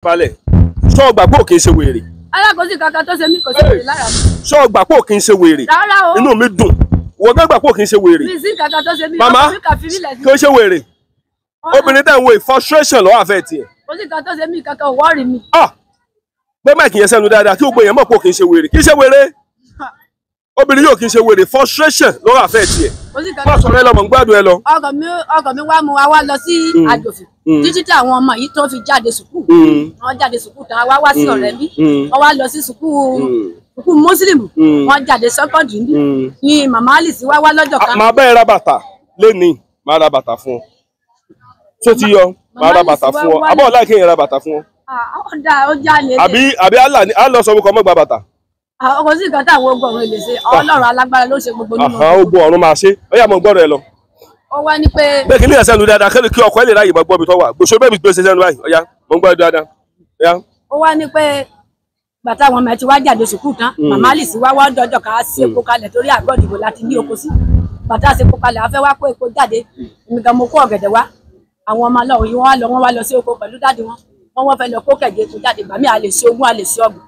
Balẹ̀ ṣọ́ gbà pé ò kì í ṣe wèrè. Alákòóso kankan tó ṣe mí kò sí wèrè lára mi. Ṣọ́ gbà pé ò kì í ṣe wèrè. Rárá o. Inú mi dùn. Wọ́n gbà pé ò kì í ṣe wèrè. Mi sí kankan tó ṣe mí. Màmá kì í ṣe wèrè. Obìnrin tẹ̀ ń wo frustration lọ́wọ́ àfẹ́ tiẹ̀. Kò sí kankan tó ṣe mí kankan ò wọ́ọ̀rì mi. Gbé máìkì yẹn sẹ́nu dáadáa kí gbogbo èèyàn mọ̀ pé ò kì í ṣe wèrè. Kì í ṣe wèrè. Obìnrin yóò kì í ṣe wèrè, frustration lọ́wọ́ àfẹ́ tiẹ̀. Má sọ̀rọ̀ ẹ lọ, mọ̀ ń gbádùn ẹ lọ. Ọkọ mi wá mú wa wá lọ sí àjòfì títí tí àwọn ọmọ yìí tó fi jáde sùkúù. Wọ́n jáde sùkúù tán wá wá sí ọ̀rẹ́ bí. Wọ́n wá lọ sí sùkúù mùsùlùmù. Wọ́n jáde sẹ́kọ̀ndì níbí. Ni màmá Alice wá wá lọ́jọ́ kan. Màá bẹ́ẹ̀ ra bàtà lénìí, màá ra bàtà fún ọ. Tó ti yọ, màá ra bàtà fún ọ. Àbọ̀ láì kéèyàn ra bàtà fún ọ. Àbí àbí Allah sọ wípé ọmọ gba bàtà. Ọkọ̀ sí nǹkan táwọn ogun ọ̀run lè ṣe, Ọlọ́run alágbára ló ṣe gbogbo nínú. Ogun ọ̀run máa ṣe, ó yá mọ̀ gbọ́dọ̀ ẹ lọ. Ó wá ní pé. Bẹ́ẹ̀ kí ní ẹ̀sẹ̀ nu dáadáa kí ọkọ̀ ẹ lè ráyè máa gbọ́ ibi tó wà. Gbèsè bẹ́ẹ̀ mi gbèsè sẹ́nu báyìí, ó yá mọ̀ gbọ́dọ̀ dáadáa. Ó wá ní pé bàtà àwọn ọmọ ẹ ti wá jáde sùkúù tán, màmá Alice wá wá dọjọ́ ká sí epo kalẹ̀ torí àgọ́ ìdìbò láti ní oko sí. Bàtà sí epo kalẹ̀, a fẹ́ wá kó epo jáde, èmi gan mo kó ọ̀gẹ̀dẹ̀ wá. Àwọn ọmọ ọlọ́run yìí wọ́n wá lọ sí oko pẹ̀lú dáàdì wọn. Wọ́n fẹ́ lọ kó kẹ̀gẹ́ epo jáde, gbàmí à lè ṣe ogún, à lè ṣe ọgbọ̀n.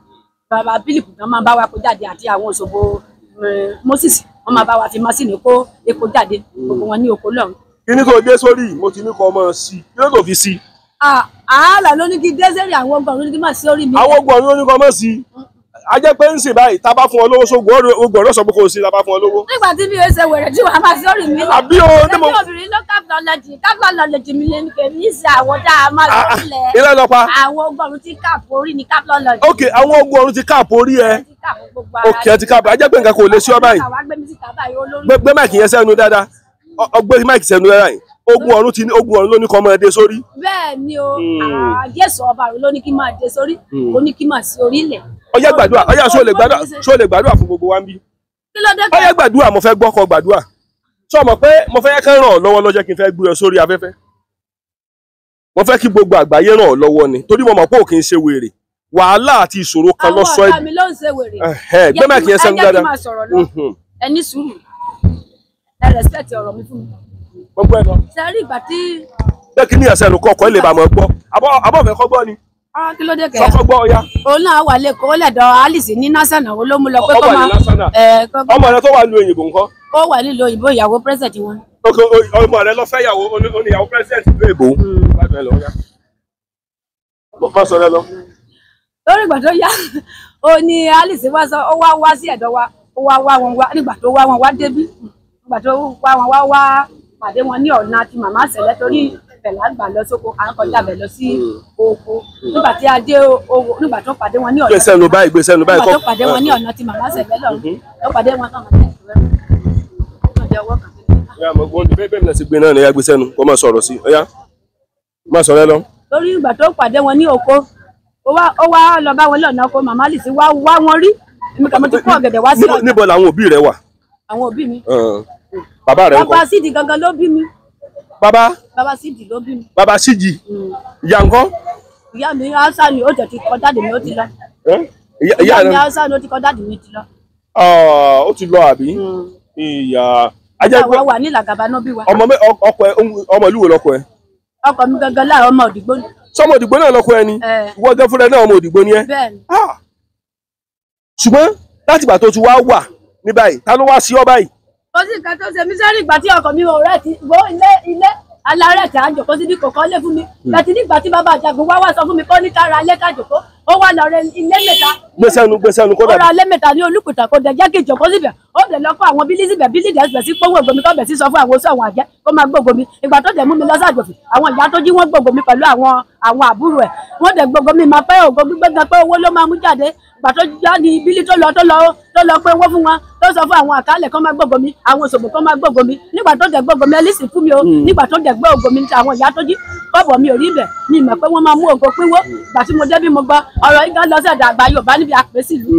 Bàbá Philip kan máa bá wa kó jáde àti àwọn Òṣogbo Moses wọ́n máa bá wa fi masini kó epo jáde, gbogbo wọn ní oko lọ́hùn. Kí ni kò dé sórí mo ti ní kó ọmọ sí i, kí ló tó fi sí i. Àhálà ló ní kí dé sórí àwọn ọgbọ̀n ló ní kí má sí orí mi. Àwọn ọgbọ̀n ló ní kó ọmọ sí i. A jẹ́ pé ń sìn báyìí tá a bá fún ọ lówó sógun ogun ọ̀rọ̀ sọ pé kò sí tá a bá fún ọ lówó. Nígbà tí mi ò ṣe wèrè tí wàá máa sí orí mi. Àbí o ní mo. Ẹbí obìnrin ló capital knowledge mi lè ní kèmí ṣe àwọn tá a máa lórílẹ̀. Ilé lọ pa. Àwọn ọgbọ̀n ti káàpù orí ni capital knowledge. Ok, àwọn ogun ọ̀run ti káàpù orí ẹ. Ok, ẹ ti káàpù. A jẹ́ pé nǹkan kò lè sí ọ báyìí. Gbé máìkì yẹn sẹ́nu dáadáa. Gbé máìkì sẹ́nu dáadáa yìí. Ogun ọ̀run ti ní ogun ọ̀run ló ní kó máa dé sórí. Bẹ́ẹ̀ ni o, Jésù ọba rẹ̀ ló ní kí máa dé sórí, ó ní kí máa sí orí ilẹ̀. Ó yá gbàdúrà, ó yá ṣó lè gbàdúrà, ṣó lè gbàdúrà fún gbogbo wa ń bí. Ó yá gbàdúrà, mo fẹ́ gbọ́ kó gbàdúrà. Ṣó mọ̀ pé mo fẹ́ kán ràn ọ́ lọ́wọ́ lọ́jọ́ kí n fẹ́ gbé ọ sórí afẹ́fẹ́. Mo fẹ́ kí gbogbo àgbáyé ràn ọ́ lọ́wọ́ ni, torí mo mọ̀ pé ò kì í ṣe wèrè. Wàhálà àti ìṣòro kan ló sọ ẹ́. Àwọn ọ̀tá mi ló ń ṣe wèrè. Gbé máìkì yẹn sẹ́nu dáadáa. Ẹ jẹ́ kí n máa sọ̀rọ̀ lọ. Ẹ ní sùúrù. Ẹ respect ọ̀rọ̀ mi fún mi. Gbogbo ẹ lọ. Ṣe rí ìgbà tí. Bẹ́ẹ̀ kí ní ẹsẹ̀ ló kọ́ ọkọ̀ ẹ lè bá mọ̀ gbọ́. Àbọ̀ fẹ́ kọ́ gbọ́ ni. Kí ló dé kẹ́? Sọ́kọ́ gbọ́ ọya. Òun náà wà lẹ́kọ̀ọ́ lẹ́dọ̀ Alice ní National ló mú lọ pé kó máa. Ọmọ rẹ tó wà nílùú òyìnbó ńkọ́? Ó wà nílùú òyìnbó, ìyàwó president wọn. Ok, ọmọ rẹ lọ fẹ́ ìyàwó oníyàwó president ìlú èbó. Lórí ìgbà tó yá, ó ní Alice wá sọ, ó wá wá sí ẹ̀dọ̀ wa, ó wá wá wọn wá, nígbà tó wá wọn wá débí, nígbà tó wá wọn wá wá pàdé wọn ní ọ̀nà ti màmá Sẹ̀lẹ̀ torí bẹ̀là gbà lọ sóko, à ń kọjá bẹ̀ lọ sí oko. Nígbà tí a dé owó, nígbà tó pàdé wọn ní ọ̀nà. Gbèsè ló báyìí, gbèsè ló báyìí. Nígbà tó pàdé wọn ní ọ̀nà ti màmá Sẹ̀lẹ̀ lọ, tó pàdé wọn náà màmá Sẹ̀lẹ̀. Bẹ́ẹ̀ ni ti gbé náà ni ya gbèsè nu, kó máa sọ̀rọ̀ sí, ọ̀yá máa sọ̀rọ̀ ẹ lọ. Torí ìgbà tó pàdé wọn ní oko, ó wá lọ bá wọn lọ́nà oko, màmá Alice wá wá wọn rí. Èmi kàn mo ti kó ọ̀gẹ̀dẹ̀ wá sí ọ̀nà. Níbo làwọn òbí rẹ wà? Àwọn òbí mi. Bàbá rẹ ńkọ́? Bàbá Sídì gangan ló bí mi. Bàbá? Bàbá Sídì ló bí mi. Bàbá Sídì. Ìyá ńkọ́? Ìyá mi Hausa ni ó tẹ̀ ti kọ dáàdì mi ó ti lọ. Ìyá mi Hausa ni ó ti kọ dáàdì mi ti lọ. Ó ti lọ àbí? Ìyá. Àwa wà ní Làgàbà náà bí wa. Ọmọ ìlú wo lọkọ ẹ? Ọkọ mi gangan láàárọ̀ ọmọ Òdìgbò ni. Sọmọ Òdìgbò náà lọkọ ẹ ni? Ìwọ gan fúnra náà ọmọ Òdìgbò ni ẹ? Bẹ́ẹ̀ni. Ṣùgbọ́n láti ìgbà tó ti wá wà ní báyìí, ta ló wá sí ọ báyìí? Kò sí nǹkan tó ṣe mí sẹ́rí ìgbà tí ọkọ mi ò rẹ̀ ti wo ilé ilé alárẹ̀ tí a ń jòkó síbi kò kọ́lé fún mi. Bẹ̀tí nígbà tí bàbá Àjàgùn wá wá sọ fún mi kó ní ká ra ilé ká jòkó, ó wá lọ rẹ ilé mẹ́ta. Gbèsènu gbèsènu kó dàbí. Ó ra ilé mẹ́ta ní Olúkùtà kó dẹ̀ jẹ́ kí n jòkó síbẹ̀. Ó dẹ̀ lọ kó àwọn bílí síbẹ̀, bílí dẹ̀ síbẹ̀ sí pọ́wọ́ ògbómi kó bẹ̀ sí sọ fún àwọn oṣù àwọn àjẹ́ kó máa gbógo mi. Ìgbà tó dẹ̀ mú mi lọ sàjòfì, àwọn ìyá tó jí wọ́n gbógo mi pẹ̀lú àwọn àbúrò ẹ̀. Wọ́n dẹ̀ gbógo mi máa pẹ́ ògo gbígbé gan pé owó ló máa mú jáde. Ìgbà tó já ní bílí tó lọ tó lọ pé owó fún wọn, tó sọ fún àwọn àkálẹ̀ kó máa gbógo mi, àwọn òṣòbò kó máa gbógo mi. Nígbà tó dẹ̀ gbógo mi, Alice fún mi o. Nígbà tó dẹ̀ gbé ògo mi, àwọn ìyá tó jí kọ́bọ̀ mi ò rí bẹ̀, mi mọ̀ pé wọ́n máa mú ògo pínwó. Ìgbà tí mo débí mo gbọ́ ọ̀rọ̀ yìí gan lọ sí ẹ̀dà àgbà Yorùbá níbi àpèsè ìlú.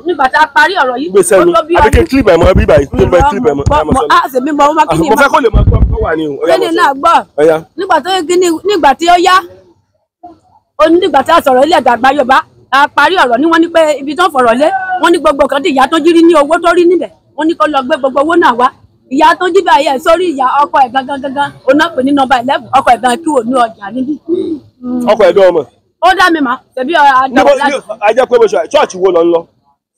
Nígbà tá a parí ọ̀rọ̀ yìí, ó tó bí ọdún. Àbíkẹ́ clip ẹ̀ mọ́ bí báyìí, kí n bẹ clip ẹ̀ mọ́. Mo fẹ́ kó lè máa gbọ́ tó wà ní o. Kíni náà gbọ́. Nígbà tí ó yá, nígbà tí a sọ̀rọ̀ ilé ẹ̀dà àgbà Yorùbá, a parí ọ̀rọ̀ ní wọ́n ní pé ibi tó ń fọ̀rọ̀ lé, wọ́n ní gbogbo kan tí ìyá tó jí rí ní owó tó rí níbẹ̀, wọ́n ní kó lọ gbé gbogbo owó náà wá. Ìyá tó jí báyìí ẹ̀ sórí ìyá ọkọ ẹ̀ gangan gangan, òun náà pè ní nọ́mbà 11, ọkọ ẹ̀ gan kí òun ní ọjà níbí. Ọkọ ẹ̀ dán ọmọ. Ó dá mi mà tẹ̀bí ajá pé mo ṣe ṣọ́ọ̀ṣì wo lọ ń lọ.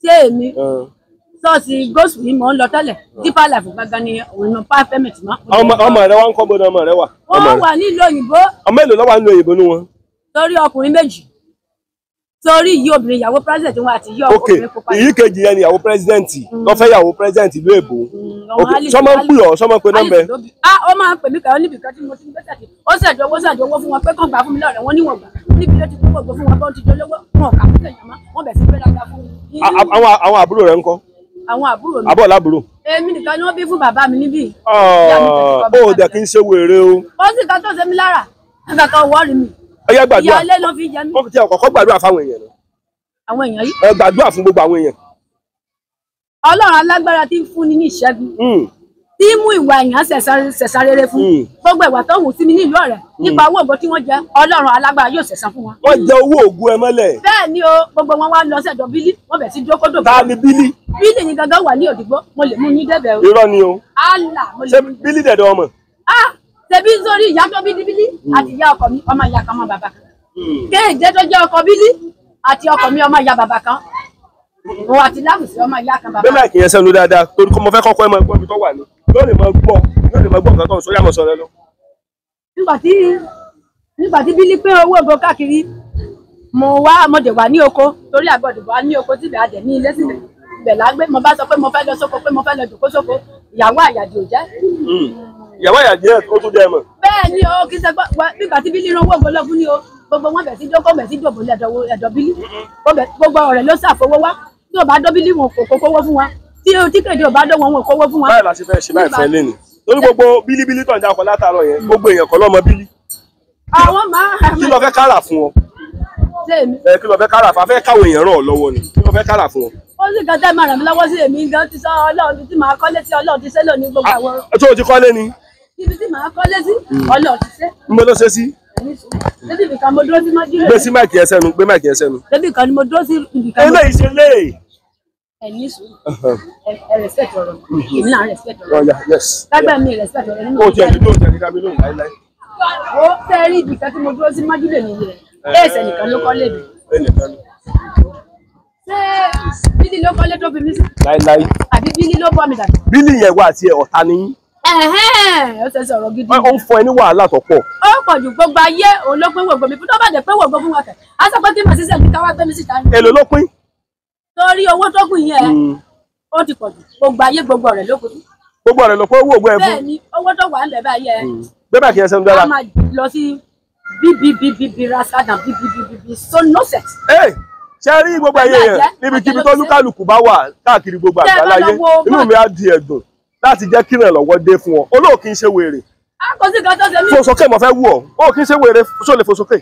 Ṣé èmi ṣọ́ọ̀ṣì gospel ni mò ń lọ tẹ́lẹ̀ Deeper Life gangan ni òun pàfẹ́mẹ̀tì mọ́. Ọmọ rẹ wá ń kọ́ bọ́dọ̀ ọmọ rẹ wà. Wọ́n wà nílùú òyìnbó. Ọmọ èlò ló wà nílùú òyìnbó ní wọn. Torí ọkùnrin méjì, torí yìí obìnrin ìyàwó president wọn àti yìí ọkùnrin pupa. Èyí kejì yẹn ni ìyàwó president lọ fẹ́ ìyàwó president ìlú èbó. Sọmọ ń pè ọ́, sọmọ ń pe nọ́mbẹ. Ó máa ń pè mí kàrọ níbi kan tí mo ti ń gbé tàbí ó ṣẹ̀dọ̀ owó ṣẹ̀dọ̀ owó fún wọn pé kàn gbà fún mi lọ́rẹ̀ wọn níwọ̀n gbà níbi ló ti kó gbogbo fún wọn bọ́n ti dolówó wọn kà fún kẹ̀yàn mọ́ wọn bẹ̀ sí pé dáadáa fún mi. Àwọn àbúrò rẹ ń kọ́. Àwọn àbúrò mi. Àbọ̀ lábúrò. Èmi nìkan ni wọ́n bí fún bàbá mi níbí. Ó dẹ̀ kí n ṣe wèrè o. Ó sì kan tó ṣe mí lára kankan wọ́ọ̀rì mi. Ọyá gbàdúrà. Ìyá ilé ló fi jẹ mí. Wọ́n ti ọ̀kọ̀ọ̀kọ̀ gbàdúrà fáwọn èèyàn náà. Àwọn èèyàn yìí. Ẹ gbàdúrà fún gbogbo àwọn èèyàn. Ọlọ́run alágbára tí ń fúnni ní ìṣẹ́gun. Tí ń mú ìwà èèyàn ṣẹ̀san rere fún. Gbogbo ìwà tó wù sí mi nílùú ọ̀rẹ́ nípa owó ògo tí wọ́n jẹ, Ọlọ́run alágbára yóò ṣẹ̀san fún wọn. Wọ́n jẹ owó ògùn ẹ mọ́lẹ̀. Bẹ́ẹ̀ ni o, gbogbo wọn wá lọ sẹ́dọ̀ Bílí, wọ́n bẹ̀ sí dókódò. Ta ni Bílí? Bílí ni gangan wà ní Òdìgbó, mo lè mú yín débẹ̀ o. Irọ́ ni o. Allah, mo lè Ṣé mú yín. Bílí dẹ̀dọ̀ ọmọ? Ah, ṣebí sórí ìyá tó bí Bílí àti ìyá ọkọ mi, ọmọ ìyá kan ọmọ bàbá kan. Kéèjé tó jẹ́ ọkọ Bílí àti ọkọ mi ọmọ ìyá bàbá kan. Òun àti Lámùsí ọmọ ìyá kan bàbá. Bẹ́ẹ̀ máa kì í yẹn sẹ́nu dáadáa torí kọ́ mo fẹ́ kọ́kọ́ ẹ máa gbọ́ ibi tó wà ní. Yóò lè máa gbọ́, yóò lè máa gbọ́ nǹkan tó ń sọ, yá mọ̀ sọ rẹ lọ. Nígbà tí Bílí pé owó ògo káàkiri, mo wá mo dẹ̀ wà ní oko torí àgbọ̀dọ̀ wà ní oko síbẹ̀ adẹ̀ ní ilé síbẹ̀. Ibẹ̀ lágbé mo bá sọ pé mo fẹ́ lọ sóko pé mo fẹ́ lọ jòkó sóko, ìyàwó àyàdì ò jẹ́. Ìyàwó àyàdì ẹ̀ ó tún jẹ́ ẹ mọ̀. Bẹ́ẹ̀ ni o, kì í ṣe pé nígbà tí Bílí rán owó ògo lọ́gún ni o, gbogbo wọn bẹ̀ sí jókòó bẹ̀ sí dòbò lẹ́dọ̀ Bílí. Gbogbo ọ̀rẹ́ ló ṣàfowó wá, tí ò bá dọ́ Bílí wọn kò kówó fún wa, tí kéde ò bá dọ́ wọn wọn kówó fún wa. Báyìí la ṣe fẹ́ ṣe báyìí fẹ́ léni. Torí gbogbo bílíbílí tó ń dákọ̀ látàárọ̀ yẹn, gbogbo èèyàn kọ́ lọ́mọ Bílí. Àwọn máa. Kí ló fẹ́ kárà fún ọ? Kí ló fẹ́ kárà fún? A fẹ́ káwọn èèyàn ràn ọ́ lọ́wọ́ ni. Kí ló fẹ́ kárà fún ọ? Ó sì kan tẹ́ máa ràn mí lọ́wọ́ sí èmi gan ti sọ Ọlọ́run tí màá kọ́lé sí Ọlọ́run ti ṣe lónìí gbogbo àwọn. Ṣé o ti kọ́lé ni? Ibi tí màá kọ́lé sí Ọlọ́run ti ṣe. Mo ló ṣe sí. Débi ibìkan mo dúró sí mọ́jú rẹ̀. Gbé sí máìkì ẹ sẹ́nu, gbé máìkì ẹ sẹ́nu. Débi kan ni mo dúró sí ibìkan. Eléyìí ṣe lé. Ẹ ní sùúrù. Ẹ respect ọ̀rọ̀ mi. Èmi náà respect ọ̀rọ̀ mi. Lágbà mi respect ọ̀rọ̀ nínú. Ó tiẹ̀ ní tó tiẹ̀ ní dábí lóhùn láíláí. Ó fẹ́ rí ibìkan tí mo dúró sí mọ́jú lè nìyí rẹ̀. Ẹ̀ẹ́sẹ̀ nìkan ló kọ́lé mi. Ṣé Bílí ló kọ́lé tó fi mí sí? Láíláí. Àbí Bílí ló bọ́ mi dàgbà? Bílí yẹn wà àti ọ̀tá ni yín. Ó ṣe sọ̀rọ̀ gidi. Ó ń fún ẹ ní wàhálà tó pọ̀. Ó pọ̀ jù gbogbo ayé òun ló pín wògbò mi fún tó bá dẹ̀ pé wògbò fún wa kẹ̀. Á sọ pé kí màá ṣiṣẹ́ ní káwá gbé mi síta ni. Èló ló pín? Torí owó tó kù yẹn ó ti pọ̀ jù gbogbo ayé gbogbo ọ̀rẹ́ ló pín. Gbogbo ọ̀rẹ́ ló pín owó ògbó ẹ fún. Bẹ́ẹ̀ni owó tó wà ń bẹ̀ báyẹn. Gbé bá kí ẹ sẹ́nu dára. A máa lọ sí bbbbb rascal and bbbbb so no sex. Ṣe rí gbogbo ayé yẹn níbikíbi tó lúkàlùkù bá wà káàkiri gbogbo àgbáláyé inú mi á di ẹ̀dùn láti jẹ́ kí ìrànlọ́wọ́ dé fún ọ. Olóò kì í ṣe wèrè. Kò sí nǹkan tó ṣe mí. Fò sókè mo fẹ́ wù ọ́. Ó kì í ṣe wèrè, ṣó lè fò sókè.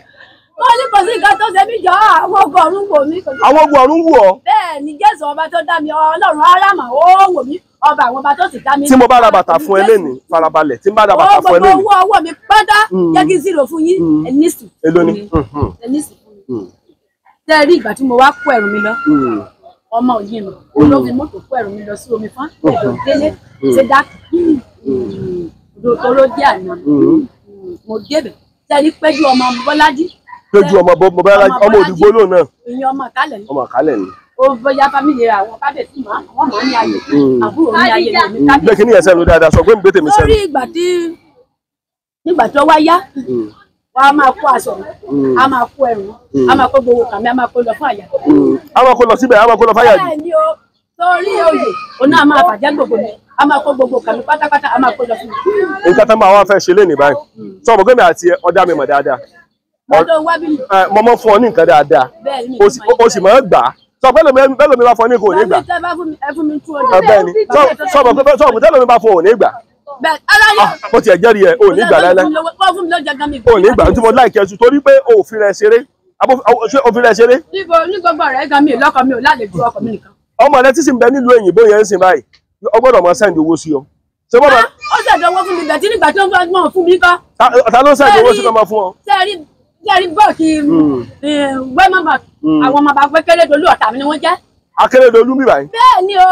Mo ní kò sí nǹkan tó ṣe mí jọ, àwọn ogun ọ̀run wò mí. Àwọn ogun ọ̀run wù ọ́. Bẹ́ẹ̀ ni Jésù ọba tó dá mi, Ọlọ́run árámà ó wò mí, ọba àwọn ọba tó sì dá mi. Tí mo bá ra bàtà fún ẹ lénìí, farabalẹ̀, tí mo bá ra bàtà fún ẹ lénìí. Owó ọwọ́ mi pátá jẹ́ kí n zero fún yín, ẹ ní sùn. Èló ni? Ẹ ní sùn fún mi. Tẹ́ rí ìgbà tí mo wá kó ẹrù mi lọ, ọmọ òye mi, olófin mọ́tò kó ẹrù mi lọ sí omi fún ẹ̀rọ délé ṣe dákì tóró dé àná mo débẹ̀. Tẹ́ rí Péjú ọmọ Bọ́lájí. Péjú ọmọ Bọ́lájí, ọmọ Òdìgbò lóun náà. Ìyẹn ọmọ àkálẹ̀ ni. Ọmọ àkálẹ̀ ni. Ó bóyá fámìlì àwọn kábíyèsí mọ́ àwọn mọ́ ní ayé àbúrò ní ayé mi kábíyèsí. Gbé kí ni ẹsẹ̀ mi dáadáa sọ pé mi gbé tèmi sẹ́nu. Lórí ìgbà tí nígbà tó wá yá wà á máa kó aṣọ a máa kó ẹrù a máa kó gbogbo kàmí a máa kó lọ fún àyà. A máa kó lọ síbẹ̀, a máa kó lọ fáyà jù. Bẹ́ẹ̀ ni o, torí oyè òun náà máa bàjẹ́ gbogbo mi, a máa kó gbogbo kàmí pátápátá a máa kó lọ fún mi. Nǹkan tó máa wá fẹ́ ṣe lénìí báyìí sọ ma pé mi àti ọ̀dà mi mọ̀ dáadáa. Mo mọ̀ fún ọ ní nǹkan dáadáa, o sì máa gbà á. Sọ pé bẹ́ẹ̀ lómi bá fún ọ ní kò ní gbà. Bẹ́ẹ̀ ni, sọ ma pé tẹ́lómi bá fún ọ ní gbà. Mo tiẹ̀ jẹ́rìí ẹ̀, o ní gbà láíláí. O ní gbà tí mo láìkẹ́ ẹ̀sùn torí pé o ò fi rẹ̀ ṣeré. O fi rẹ̀ ṣeré. Ní gbogbo ọ̀rẹ́ gan mi ò lọ́kọ mi ò lálejò ọkọ mi nìkan. Ọmọ rẹ tí sì ń bẹ nílùú òyìnbó yẹn ń sìn báyìí, o gbọ́dọ̀ máa sẹ́ndì owó sí ọ. Ó ṣẹ̀dọ̀ owó fún mi bẹ̀ tí nígbà tí wọ́n mọ̀ fún mi kọ́. Ta ló ṣẹ̀dọ̀ owó sí kọ́ máa fún ọ? Sẹ́ẹ̀rí bọ́ọ̀kì Wema Bank, àwọn ọmọ bàbá Kérédolú ọ̀tá mi ni wọ́n jẹ́. Akérédolú mi báyìí. Bẹ́ẹ̀ ni o,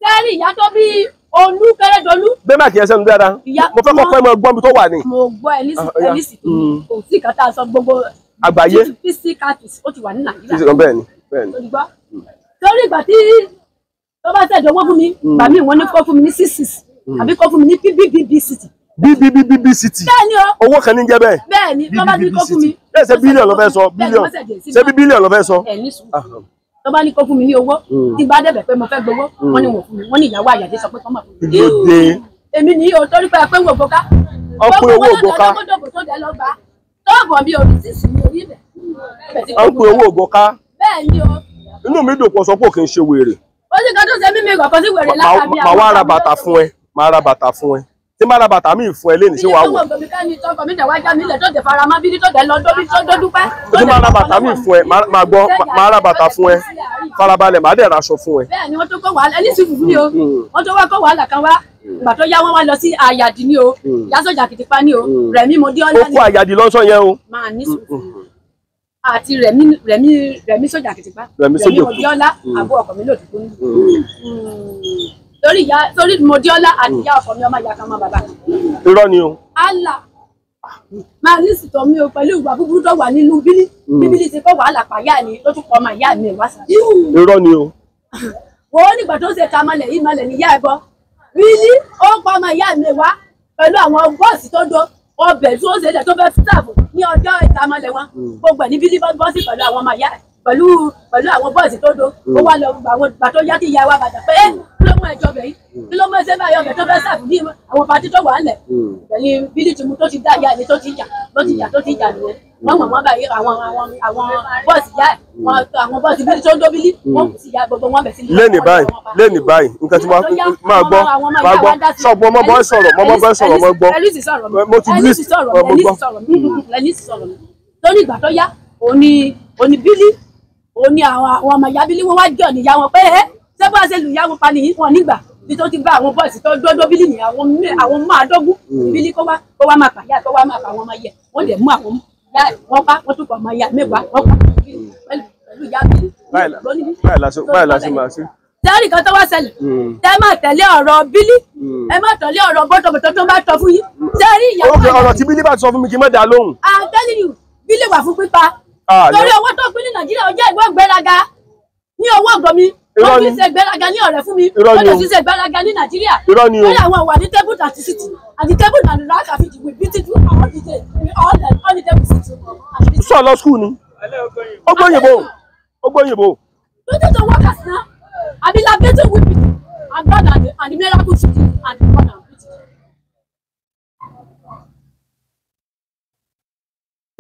sẹ́ẹ̀rí ìyá tó bí Olú Kérédolú. Gbé máàkì yẹn sẹ́nu dáadáa. Mo fẹ́ kọ́kọ́ ẹ máa gbọ́ mi tó wà ní. Mo gbọ́ ẹ nísì kò sí nǹkan tá a sọ gbogbo Àgbáyé. Physical ó ti wà ní Nàìjíríà. Bẹ́ẹ̀ ni, bẹ́ẹ̀ ni. Torí ìgbà tí tó bá ṣẹ̀dọ̀ owó fún mi, gbà mí wọ́n ní kó fún mi ní 66 àbí kó fún mi ní BBB city. BBBB city. Bẹ́ẹ̀ ni o. Owó kan ní jẹ́ bẹ́ẹ̀. Bẹ́ẹ̀ ni, tó bá ní kó fún mi. Bẹ́ẹ̀ ṣe bílíọ̀nù ló fẹ́ sọ, bílíọ̀nù. Ṣé bí bílíọ̀nù ló fẹ́ sọ? Ẹ̀ ní sùúrù. Tó bá ní kó fún mi ní owó, tí bá dẹ̀bẹ̀ pé mo fẹ́ gbowó, wọ́n ní wọ́n fún mi, wọ́n ní ìyàwó Àyàdé sọ pé kọ́ mọ̀ fún mi. Kí ló dé? Èmi nìyí o, torí pé ẹ pé ń wò gbóká. Ọkùnrin owó ògbóká. Tọ́ọ̀bọ̀ mi ò rí sísì mi orí ibẹ̀. Ọkùnrin owó ògbóká. Bẹ́ẹ̀ ni o. Inú mi dùn pọ̀ sọ pé kì í ṣe wèrè. Ó sì kan tó ṣe mímí ìkọ̀kọ̀ sí wèrè látàbí àwọn. Màá wá ra bàtà fún ẹ, màá ra bàtà fún ẹ. Tí màá ra bàtà mi fún ẹ lénìí ṣé wàá wọ̀. Tí màá ra bàtà mi fún ẹ, màá gbọ́, màá ra bàtà fún ẹ. Farabalẹ̀, màá dẹ̀ raṣọ fún ẹ. Bẹ́ẹ̀ ni wọ́n tó kó wàhálà, ẹni sì fùfú ni o. Wọ́n tó wá kó wàhálà kan wá. Ìgbà tó yá wọ́n wá lọ sí Àyàdì ni o, Yásọ̀jà Kìtìpá ni o, Rẹ̀mí Modíọ́lá ni. Ó kó Àyàdì lọ́sọ̀ yẹn o. Máa ní sùúrù. Àti Rẹ̀mí Rẹ̀mí Rẹ̀mí Sójà Kìtìpá. Rẹ̀mí Sójà Modíọ́lá àbú ọkọ mi lòdì fún mi. Torí ìyá torí Modíọ́lá àti ìyá ọkọ mi ọmọ ìyá kan mọ bàbá. Irọ́ ni o. Allah máa ní sìtọ̀ mi o pẹ̀lú ìwà búburú tó wà nínú bílí. Bíbélì ti kọ́ wàhálà pàyà ni ló tún kọ́ ọmọ ìyá mi wá sí. Irọ́ ni o. Wo nígbà tó ṣe ta malẹ̀ yìí malẹ̀ níyà ẹ bọ́. Bílí ó pa ọmọ ìyá mi wá pẹ̀lú àwọn bọ́ọ̀sì tó do ọbẹ̀ tó ṣe lẹ̀ tó fẹ́ sáàbù ní ọjọ́ ìtamọ̀lẹ̀ wọn. Gbogbo ẹ̀ ní bílí bọ́ sí pẹ̀lú àwọn ọmọ ìyá pẹ̀lú pẹ̀lú àwọn bọ́ọ̀sì tó do. Ó wá lọ àwọn ìgbà tó yá kí ìyá wa bàtà pé kí ló mú ẹjọ́ bẹ̀ yìí kí ló mú ẹsẹ̀ báyìí ọbẹ̀ tó fẹ́ sáàbù ní àwọn pàtí tó wà ńlẹ̀. Pẹ̀lú bílí tí mo tó ti dá ìyá mi tó ti jà tó ti jà tó ti jà nìyẹn. Wọ́n mọ̀ wọ́n báyìí àwọn àwọn àwọn bọ́ọ̀sì yá ẹ̀ àwọn bọ́ọ̀sì bílí tó ń dóbílí wọ́n kù sí ìyá gbogbo wọn bẹ̀ sí. Lẹ́nìí báyìí lẹ́nìí báyìí nǹkan tí máa gbọ́ máa gbọ́ sọ̀gbọ́n mọ́ bọ́ sọ̀rọ̀ mọ́ bọ́ sọ̀rọ̀ mọ́ gbọ́. Mo ti list mo gbọ́. Lórí ìgbà tó yá òní òní bílí òní àwọn ọmọ ìyá bílí wọn wá jọ níyà wọn pé ẹ ṣé bá ṣe lù yá wọn pa nìyí wọn nígbà bí tó ti bá àwọn bọ́ọ̀sì tó dọ́dọ́ bílí ní àwọn máàdógún bílí kó wá máa pàyà kó wá máa pa àwọn ọmọ yẹ wọ́n dẹ̀ mú àwọn wọ́n pa wọ́n tún kọ̀ ọmọ ìyá mẹ́wàá wọ́n pa pẹ̀lú ìyá bílí. Báyìí la ṣe máa ṣe. Tẹ́rì kan tó wá ṣẹlẹ̀ tẹ́ máa tẹ̀lé ọ̀rọ̀ bílí ẹ má tẹ̀lé ọ̀rọ̀ bọ́tọ̀bọ̀tọ̀ tó bá tọ́ fún yín. Tẹ́rì ìyàwó àyà. Ọ̀rọ̀ tí bílí bá sọ fún mi kí n má dá lóhùn. I'm telling you, bílí wà fún pípa. Torí owó tó pín ní Nàìjíríà ó jẹ́ ìwọ gbéraga ní owó ọ̀gọ́ mi. Wọ́n fi ṣe gbéraga ní ọ̀rẹ́ fún mi. Wọ́n lè fi ṣe gbéraga ní Nàìjíríà. Lórí àwọn wà ní table and city and the table and rack àfi we beat it all the day all the all the table sit. Sọ lọ school ni. Ó gbóyìnbó. Ó gbóyìnbó. Don't you workers now? Àbí la better with it and God and the miracle city and the God and beauty.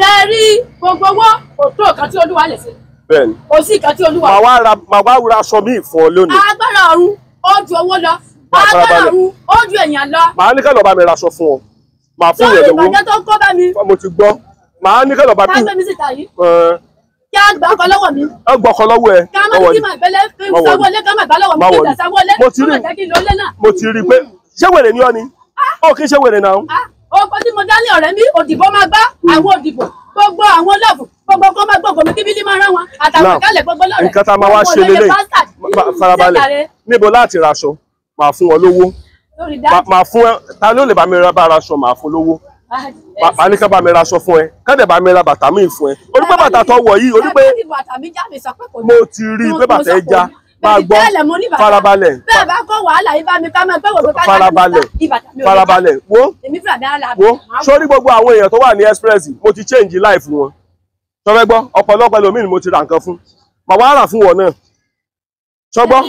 Tẹ́rí gbogbo owó kò tó nǹkan tí Olúwa lè ṣe. Bẹ́ẹ̀ni. Kò sí nǹkan tí Olúwa. Màá wá ra aṣọ míì fún ọ lónìí. Agbára ọ̀run ó ju owó lọ. Agbára ọ̀run ó ju èèyàn lọ. Màá ní kẹ́ lọ bá mi ra aṣọ fún ọ. Màá fún yẹn lówó. Sọ́ọ́rì ìbàjẹ́ tó ń kó bá mi. Mo ti gbọ́. Màá ní kẹ́ lọ bá mi. Ká gbé mi síta yìí. Kí á gbà ọkọ lọ́wọ́ mi. Ẹ gbọ́ ọkọ lọ́wọ́ ẹ. Ká má ní kí màá gbẹ́lẹ́ kí n sanwó lé ká má gbà lọ́wọ́ mi kí n tẹ̀ sanwó lé. Mo ti rí mo ti rí pé ṣé wèrè ni ọ́ ni? Ó kì í ṣe wèrè náà. Ọkọ tí mo dá ní ọ̀rẹ́ mi òdìbò máa gbá àwọn òdìbò gbogbo àwọn lọ́ọ̀fù gbogbo kó máa gbogbo mi kí bílí máa rán wọn àtàwọn ìkálẹ̀ gbogbo lọ́rẹ̀. Nǹkan tá a máa wá ṣe lélẹ̀ farabalẹ̀ níbo láti raṣọ màá fún wọn lówó màá fún ẹ ta ló lè bá mi bá raṣọ màá fún lówó màá ní ká bá mi raṣọ fún ẹ ká dẹ̀ bá mi ra bàtà míì fún ẹ orí pé bàtà tó wọ̀ yìí orí pé mo ti rí i pé bàtà ẹ já máa gbọ́ farabalẹ̀ bẹ́ẹ̀ bá kó wàhálà yìí bá mi ká máa gbé wòlò ká farabalẹ̀ farabalẹ̀ wo wo sórí gbogbo àwọn èèyàn tó wà ní express mo ti change life wọn sọfẹ́ gbọ́ ọ̀pọ̀lọpọ̀ ẹlòmíì ni mo ti ra nǹkan fún màá wá rà fún wọn náà sọgbọ́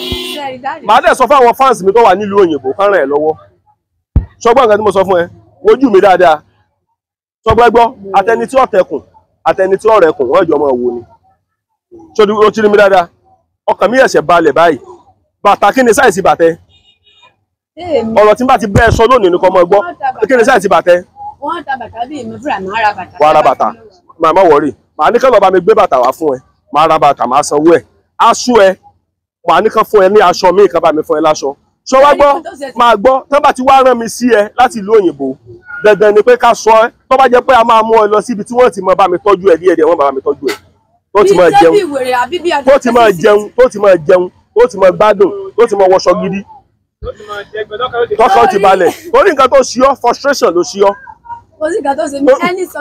màá dẹ̀ sọ fún àwọn fans mi tó wà nílùú òyìnbó kán ràn ẹ́ lọ́wọ́ sọgbọ́ nǹkan tí mo sọ fún ẹ wojú mi dáadáa sọgbọ́ gbọ́ àtẹni tí ọ̀tẹ̀kùn àtẹni tí ọ̀rẹ̀kùn wọ́n jọ máa wò ni ó ti rí mi dáadáa ọkàn mi ẹ̀ṣẹ̀ balẹ̀ báyìí bàtà kí ni sáìsì bàtẹ ọ̀rọ̀ tí n bá ti bẹ́ẹ̀ sọ lónìí nìkan mọ́ gbọ́ kí ni sáìsì bàtẹ. Wọ́n ta bàtà bíi mi fúnra màá ra bàtà. Wàá ra bàtà màá má wọ̀rì màá ní kán lọ bá mi gbé bàtà wá fún ẹ màá ra bàtà màá sanwó ẹ aṣọ ẹ màá ní kán fún ẹ ní aṣọ míì kán bá mi fún ẹ láṣọ ṣọ wá gbọ́ máa gbọ́ tán bá ti wá rán mi sí ẹ láti ìlú òyìnbó dandan ni pé ká sọ ẹ tó bá jẹ́ pé a máa mú ẹ lọ síbi tí wọ́n ti máa bá mi tọ́jú ẹ díẹ̀díẹ̀ wọ́n bá mi tọ́jú ẹ tó ti máa jẹun tó ti máa jẹun tó ti máa jẹun tó ti máa gbádùn tó ti máa wọṣọ gidi tọkàn ti balẹ̀ torí nǹkan tó ṣí ọ frustration ló ṣí ọ. Kò sí nǹkan tó ṣe mí ẹni sọ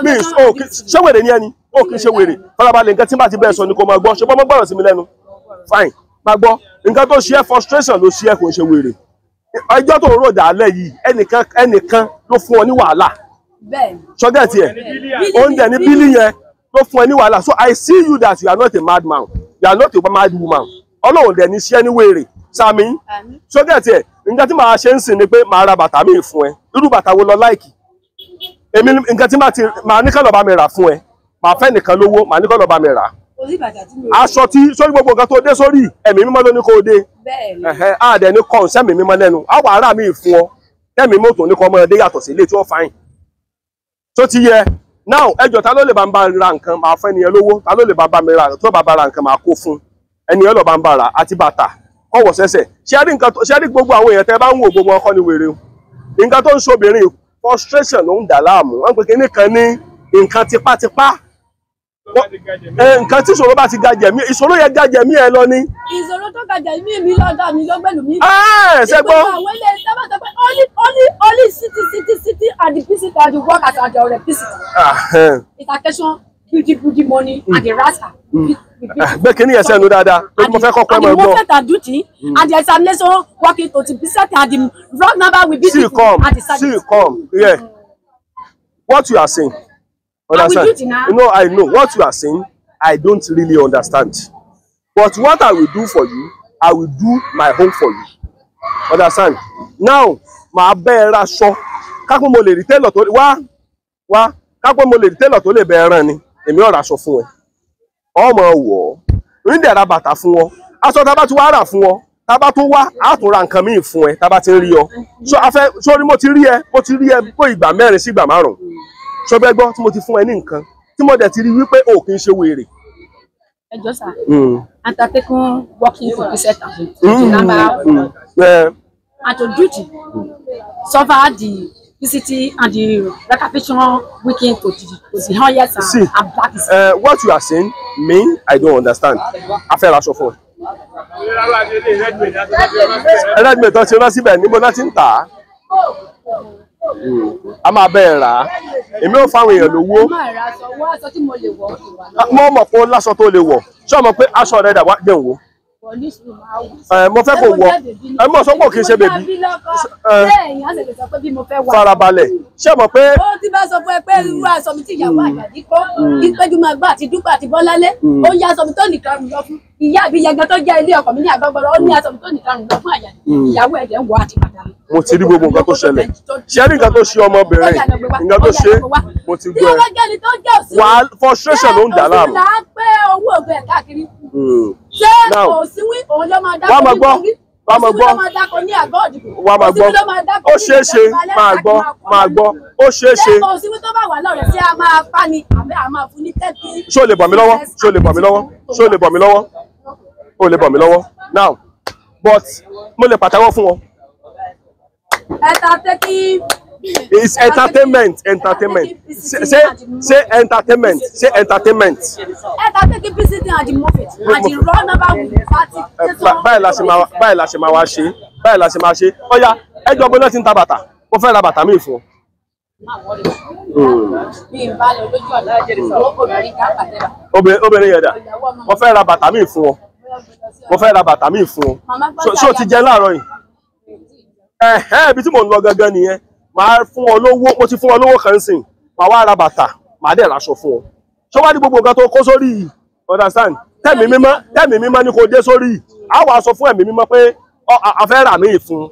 ṣé wèrè ni ẹni. Ó kì í ṣe wèrè. Farabalẹ̀, nǹkan tí bá ti bẹ́ẹ̀ sọ ni kò máa gbọ́. Ṣe bọ́ gbọ́dọ̀ sí mi lẹ́nu? Fine, máa gbọ́. Nǹkan tó ṣe é, frustration ló ṣe é, kò ń ṣe wèrè. Ẹjọ́ tó ń rò dàálẹ̀ yìí, ẹnìkan ẹnìkan ló fún ọ ní wàhálà. Bẹ́ẹ̀ni. Ṣọgẹ́ tiẹ̀ oúnjẹ ní bílí yẹn ló fún ẹ ní wàhálà. So I see you that you are not a madman, you are not a mad woman. Ọlọ́run dẹ̀ ní ṣe ní wèrè sami. Àmín. Ṣọgẹ́ tiẹ̀, nǹkan tí màá ṣe ń sìn ni pé màá ra bàtà míì fún ẹ. Irú bàtà wo lọ like? Èmi, nǹkan tí màá ti màá ní kọ́ lọ́ọ́ bá mi rà fún ẹ, màá fẹ́ nìkan lówó, màá ní kọ́ lọ́ọ́ bá mi rà. Kò sí bàtà tí mi ò. Aṣọ tí sórí, gbogbo nǹkan tó dé sórí, ẹ̀mí mímọ́ ló ní kó o dé. Bẹ́ẹ̀ni. Ẹ̀hẹ́, á dẹ̀ ní kọ́ sẹ́mi mímọ́ lẹ́nu, á wà ara mi fún ọ tẹ́mi mọ́tò ní kọ́ ọmọ ẹdẹ yàtọ̀ sí ilé tí wọ́n fàáyìn tó ti yẹ. Now, ẹjọ́, ta ló lè bá ń bá ra nǹkan? Máa fẹ́ ẹnìyẹn lówó. Ta ló lè bá mi ra? Tó bá bá ra nǹkan, máa kó fún ẹnìyẹn lọ bá ń bá ra àti bàtà kọ́wọ́ sẹ́sẹ̀. Ṣé rí nǹkan ṣé rí gbogbo àwọn èèyàn tẹ́ bá ń wò, gbogbo ọkọ ni wèrè o. Nǹkan tó ń ṣe obìnrin, frustration ló ń dà láàmú. Wọ́n pe kinní kan ní nǹkan tipátipá. Nǹkan tí ìṣòro bá ti ga jẹ̀mí, ìṣòro yẹn ga jẹ̀mí ẹ lọ ni. Ìṣòro tó ga jẹ̀ mí mi lọ́dọ̀ mi ló gbẹ̀lú mi. Ẹ ṣe gbọ́. Ìgbésẹ̀ àwọn ilé sábà sọ pé only only only city city city and the visit and the workers and the electricity. Intercation beauty beauty money and the rasta. Gbé kinní yẹn sẹ́nu dáadáa torí mo fẹ́ kọ́kọ́ ẹ And the máa gbọ́. movement and duty and the examination working to the visit and the wrong number will be See, come, and the see, service. come here. What you are saying, understand? Duty now. You know, I know what you are saying. I don't really understand, but what I will do for you, I will do my own for you, understand? Now, màá bẹ́ ẹ raṣọ. Kápẹ́ mo lè rí tẹ́lọ̀ tó wá wá, kápẹ́ mo lè rí tẹ́lọ̀ tó lè bẹ́ ẹ rán ni, èmi ò raṣọ fún ẹ, ọmọ wọ̀ ọ́ ń dẹ̀ ra bàtà fún ọ. Aṣọ tá a bá ti wá rà fún ọ, tá a bá tún wá, á tún ra nǹkan míì fún ẹ tá a bá ti ń rí ọ. So afẹ́ sórí, mo ti rí ẹ, mo ti rí ẹ bó ìgbà mẹ́rin sí ìgbà márùn-ún. Ṣọgbẹ́ gbọ́ tí mo ti fún ẹ ní nǹkan tí mo dẹ̀ ti rí wípé o kì í ṣe wèrè. Ẹ jọ̀ọ́ sà, undertaking working to visit and the number and to duty suffer the PCT and the recapitulation weekend to the highest and, See, and black is what you are saying, me, I don't understand. A fẹ́ raṣọ fún ẹ. Ẹlẹ́gbẹ̀ẹ́ tán ti rán síbẹ̀, níbo náà ti ń tà á? A máa bẹ́ẹ̀ rà á. Èmi ò fáwọn èèyàn lówó. Ẹ má ra aṣọ, wá aṣọ tí mo lè wọ̀ ó ti wà lọ́wọ́. Mo mọ̀ pé ó láṣọ tó lè wọ̀. Ṣé o mọ̀ pé aṣọ rẹ̀ dà? Wá jẹun wò. Wọ̀ ní sùúrù, máa wọ̀. Ẹ, mo fẹ́ kó wọ̀. Ẹ mọ̀ sọ́pọ̀ kì í ṣe baby. Ẹ. Bẹ́ẹ̀ èèyàn sì lè sọ pé bí mo fẹ́ wà. Farabalẹ̀. Ṣé o mọ̀ pé Ó ti bá sọ fún ẹ pé irú aṣọ mi tí ìyàwó Àjàdí kó ìpéjú máa gbọ́ àti Dúpẹ́ àti Bọ́láńlé, ó yá aṣọ mi tó nìkan rùn lọ fún ìyá àbí yẹgan tó jẹ́ ilé ọkọ mi ní àgbọ̀gbọ̀rọ̀. Ó ní aṣọ mi tó nìkan rùn lọ fún Àjàdí, ìyàwó ẹ̀jẹ̀ ń wọ àti bàtà mi. Mo ti rí gbogbo nǹkan tó ṣẹlẹ̀. Ṣé rí nǹkan tó ṣe ọmọbìnrin? Nǹkan tó ṣe, mo ti Tí gbọ́ ó ẹ. bá jẹ́ ni tó jẹ́ òsì. Wà á frustration ló ń dà láàmú. Òsì là á pé owó ògbẹ́ káàkiri. Ṣé Now, òsínwí òun ló máa dáko wá máa ní gbọ́, Kogi? wá máa Òsínwí gbọ́. ló máa dáko ní àgọ́ òdìbò. Wá máa gbọ́. Òsínwí ló máa dáko Ó ní ṣeé ṣe, ìjọba alẹ́ máa láti gbọ́, máa kọ́ máa gbọ́. Ó ṣeé ṣe. Ṣé òsínwí tó bá wà lọ́rẹ̀ sí a máa pa ni àbí a máa fún ní tẹ́tí? Ṣé o lè bọ̀ mí lọ́wọ́? Ṣé o lè bọ̀ mí lọ́wọ́? Ṣé o lè bọ̀ mí lọ́wọ́? O lè bọ̀ mí lọ́wọ́. Now, but mo lè pàtẹ́wọ́ fún ọ. Ẹ̀ta tẹ́kí. It's entertainment, entertainment. Say, say entertainment, say entertainment. Ẹ̀ta tẹ́kí PCT and the Moffitt and the raw number with party. Báyìí la ṣe máa wá ṣe, báyìí la ṣe máa ṣe. Ọ̀ya, ẹjọ́ bó náà ti ń ta bàtà, mo fẹ́ ra bàtà míì fún ọ. Bí n bá lọ lójú ọ̀nà, obìnrin kan pàtẹ́wà. Obìnrin yẹn dà? Mo fẹ́ ra bàtà míì fún ọ. Mo fẹ́ ra bàtà míì fún ọ. Ṣé o ti jẹ láàárọ̀ yìí? Ẹ̀hẹ́, ibi tí mò ń lọ gangan nìyẹn. Màá fún ọ lówó, mo ti fún ọ lówó kan sìn. Màá wá ra bàtà, màá dẹ̀ raṣọ fún ọ. Ṣé wá ní gbogbo nǹkan tó kó sórí yìí? Understand? Tẹ̀mí mímọ́, tẹ̀mí mímọ́ ni kò dé sórí yìí. Á wàá sọ fún ẹ̀mí mímọ́ pé a fẹ́ rà míì fún un.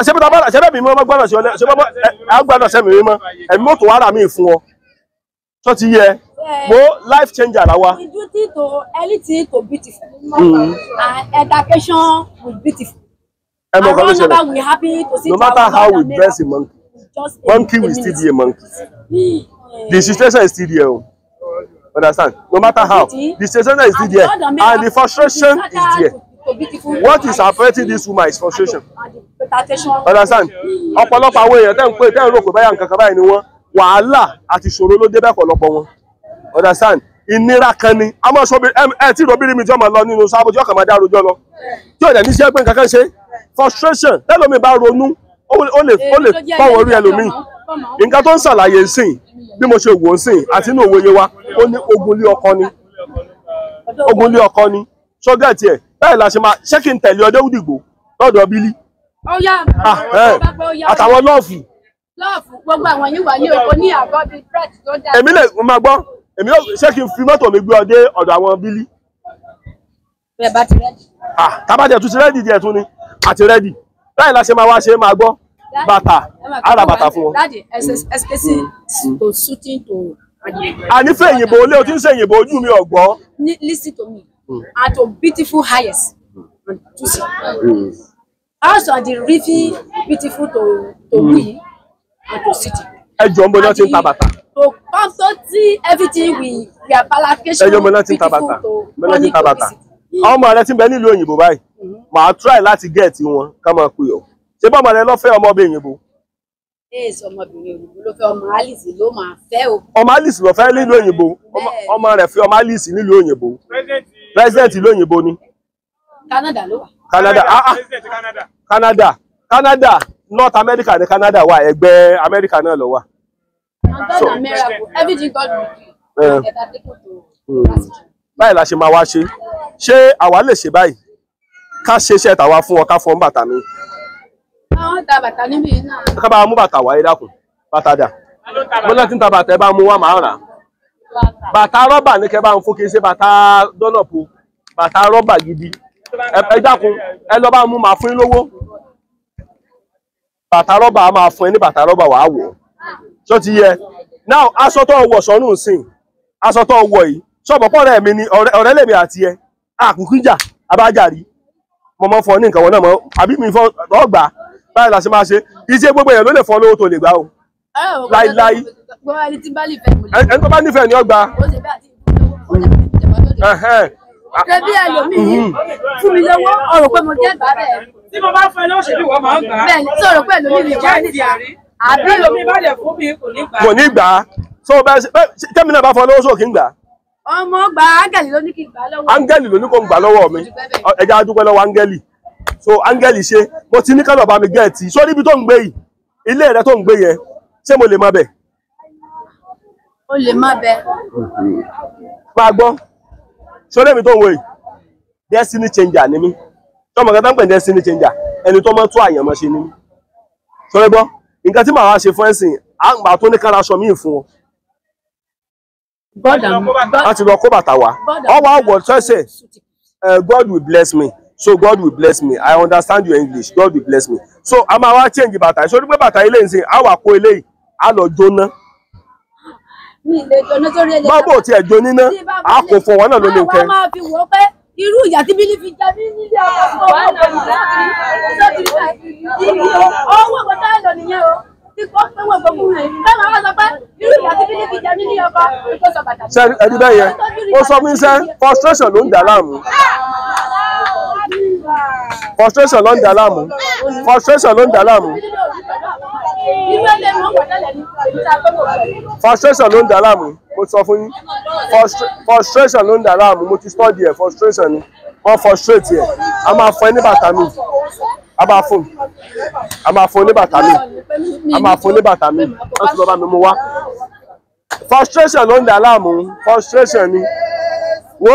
Ṣé bí ta bá ṣe bẹ́ẹ̀ mi mímọ́ gbọ́dọ̀ sí ọ lẹ́ ṣé bọ́ ẹ gbọ́dọ̀ sẹ́mi mímọ́, ẹ̀mí mọ́tò wá rà míì fún ọ. Ṣó ti yẹ? Mo life changer la wa. The duty to anything to beautiful. And education will beautiful. Ẹ mọ̀ nǹkan tó And ṣẹlẹ̀. we happy to see No matter our how we brother dress a monkey, just a- monkey a will still minute. be a monkey. The situation is still there o. Understand? No matter how, the situation is still And there, the other and the frustration is there. To beautiful. What is affecting this woman is frustration. And the presentation. Understand? Ọ̀pọ̀lọpọ̀ àwọn èèyàn tẹ́ ń pè, tẹ́ ń rò pé báyà nǹkan kan báyìí ni wọ́n, wàhálà àti ìṣòro ló dé bẹ́ẹ̀ pọ̀lọpọ̀ wọn. Understand? Ìnira kan ni. A máa sọ bí ẹ tí ìrọ̀bìnrin mi tí wọ́n máa lọ nínú sábò tí wọ́n kàn máa dá rojọ́ lọ. Tí ò dẹ̀ ní sí ẹ pé nǹkan kan ṣe. Frustration tẹ́lómi bá ronú, ó lè fọwọ́ orí ẹlòmíì. Nǹkan tó ń ṣàlàyé sìn Bí mo ṣe wò ó sìn àti inú òwe yé wa, ó ní ogun lé ọkọ ni, ogun lé ọkọ ni. Ṣọ́gẹ̀tì ẹ̀ bẹ́ẹ̀ la ṣe máa ṣé kí n tẹ̀lé ọdẹ òdìgbò lọ́dọ̀ Bílí àtàwọn lọ́ọ̀fù. Lọ́ọ̀fù gbogbo àwọn yìí wà ní oko ní àgọ́ bíi brett tó dáa. Èmi lè máa gbọ́, èmi yóò ṣé kí n fi mọ́tò mi gbé ọ dé ọ̀dọ̀ àwọn Bílí. Bẹ́ẹ̀ bá ti rẹ́dì. Tábàjẹ́ tún ti rẹ́dì díẹ̀ tún ni àti rẹ́dì. Báyìí la ṣe máa wá ṣe máa gbọ́ bàtà ara bàtà fún wọn. Daddy, SKC to shooting to. Ànífẹ́ òyìnbó ilé o ti ń ṣe òyìnbó ojú mi ọ̀gbọ́. Listen to me. And to beautiful highest and to see. Also the really beautiful to we and to city. Ẹ jọ̀ọ́ ń bọ̀ náà ti ń ta bàtà. To come to see everything we are palliation. Ẹ jọ̀ọ́ ń bọ̀ náà ti ń ta bàtà. Bọ̀ náà ti ń ta bàtà. Ọmọ rẹ ti ń bẹ nílùú òyìnbó báyìí. Màá try láti get wọn ká máa pè ọ́. Ṣé bọ́mọ rẹ ló fẹ́ ọmọbìnrin òyìnbó? Yes, ọmọbìnrin òyìnbó ló fẹ́, ọmọ Alice ló máa fẹ́ o. Ọmọ Alice ló fẹ́ nílùú òyìnbó. Ọmọ rẹ̀ fẹ́ ọmọ Alice nílùú òyìnbó. President ìlú òyìnbó ni. Canada ló wà. Canada, ah ah. Canada, Canada, North America ni Canada wà, ẹgbẹ́ America náà ló wà. So everything God will do. Báyìí la ṣe máa wá ṣe. Ṣé àwa lè ṣe báyìí? Ká ṣe iṣẹ́ tàwa fún ọ, ká fọ́n bàtà mi. Àwọn ta bàtà níbí náà. Ká bá mú bàtà wáyé dákun. Bàtà dà. Bọ́lá tí ń ta bàtà ẹ bá mú wá màá rà. Bàtà rọ́bà ní kẹ́ bá ń fún, kí n ṣe bàtà dọ́nàpù. Bàtà rọ́bà gidi. Ẹ dákun, ẹ lọ bá mú màá fún yín lówó. Bàtà rọ́bà á máa fún ẹ ní bàtà rọ́bà wàá wọ̀. Ṣó ti yẹ? Now, aṣọ tó wọ̀ sọ́nù sìn, aṣọ tó wọ̀ yìí, ṣọ̀pọ̀pọ̀ ọ̀rẹ́ mi ni ọ̀rẹ́ lèmi àti ẹ. Àkùkù jà, abájàrí. Mo mọ fọ ní nǹkan wọn náà mọ, àbí mi fọ ọgbà. Báyìí la ṣe máa ṣe. Iṣẹ́ gbogbo èèyàn ló lè fọ lówó tó lè gbà o. Láíláí. Ẹni tó bá nífẹ̀ẹ́ ni ó gbà. Ṣebí ẹlòmíì fún mi lówó, ọ̀rọ̀ pé mo jẹ́ gbà bẹ́ẹ̀. Tí mo bá fún ẹ lọ́wọ́ ṣe bí wọ́n máa ń gbà. Bẹ́ẹ̀ni, tí ọ̀rọ̀ pé ẹlòmíì lè wá níta. Àbí ẹlòmíì bá lè fún mi kò ní gbà. Kò ní gbà. So bẹ́ẹ̀ tẹ́mi náà bá fọ lówó sókè ń gbà. Ọmọ gba áńgẹ̀lì ló ní kí n gbà lọ́wọ́. Áńgẹ̀lì ló ní kó ń gbà lọ́wọ́ mi. Ẹ jẹ́ á dúpẹ́ lọ́wọ́ áńgẹ̀lì. So áńgẹ̀lì ṣe, mo ti ní kálọ̀ bá mi gẹ̀ẹ́tì. Sórí ibi tó ń gbé yìí, ilé rẹ tó ń gbé yẹn, ṣé mo lè má bẹ̀? O lè má bẹ̀. Máa gbọ́, sórí èmi tó ń wo yìí, destiny changer ni mí. Tọ́mọ kan tó ń pè ní destiny changer, ẹni tó mọ́ tó àyànmọ́ ṣe ni mí. Sórí gbọ́, nǹkan tí màá wá ṣe fún ẹ̀sìn, àgbà tó ní kára aṣọ míì fún ọ. Láti lọ kó bàtà wá. Ọwọ́ àwọ̀ ṣẹ̀ṣẹ̀, God will bless me. So God will bless me. I understand your English. God will bless me. So a máa wá change bàtà. So pé bàtà ilé ìsìn, a wà kó ilé yìí, a lọ jóná. Mi lè jóná sórí ilé. Báwo ti ẹ̀ jó níná? A kò fọ wọn náà ló ní nǹkan. Báwo máa fi wò ó pé irú ìyà tí Bílí fi jẹ mí nílé ọkọ fún ọmọ owó ọkọ tá a lọ nìyẹn o. Tí kò pé wọ́n gbogbo rẹ̀. Báwo máa sọ pé irú ìyà tí Bílí fi jẹ mí nílé ọkọ kó sọ bàtà. Ṣé ẹni bẹ́ẹ̀ yẹn? Ó sọ fún iṣẹ́ frustration ló ń dà láàmú. Frustration ló ń dà láàmú. Frustration ló ń dà láàmú. Frustration ló ń dà láàmú. Mo sọ fún yín. Frustration ló ń dà láàmú. Mo ti study ẹ̀, frustration ni. Wọ́n frustrate ẹ̀. A máa fún ẹ ní bàtà mi. A máa fún. A máa fún ní bàtà mi. A máa fún ní bàtà mi. Wọ́n ti lọ bá mi mú wá. Frustration ló ń dà láàmú. Frustration ni. Wo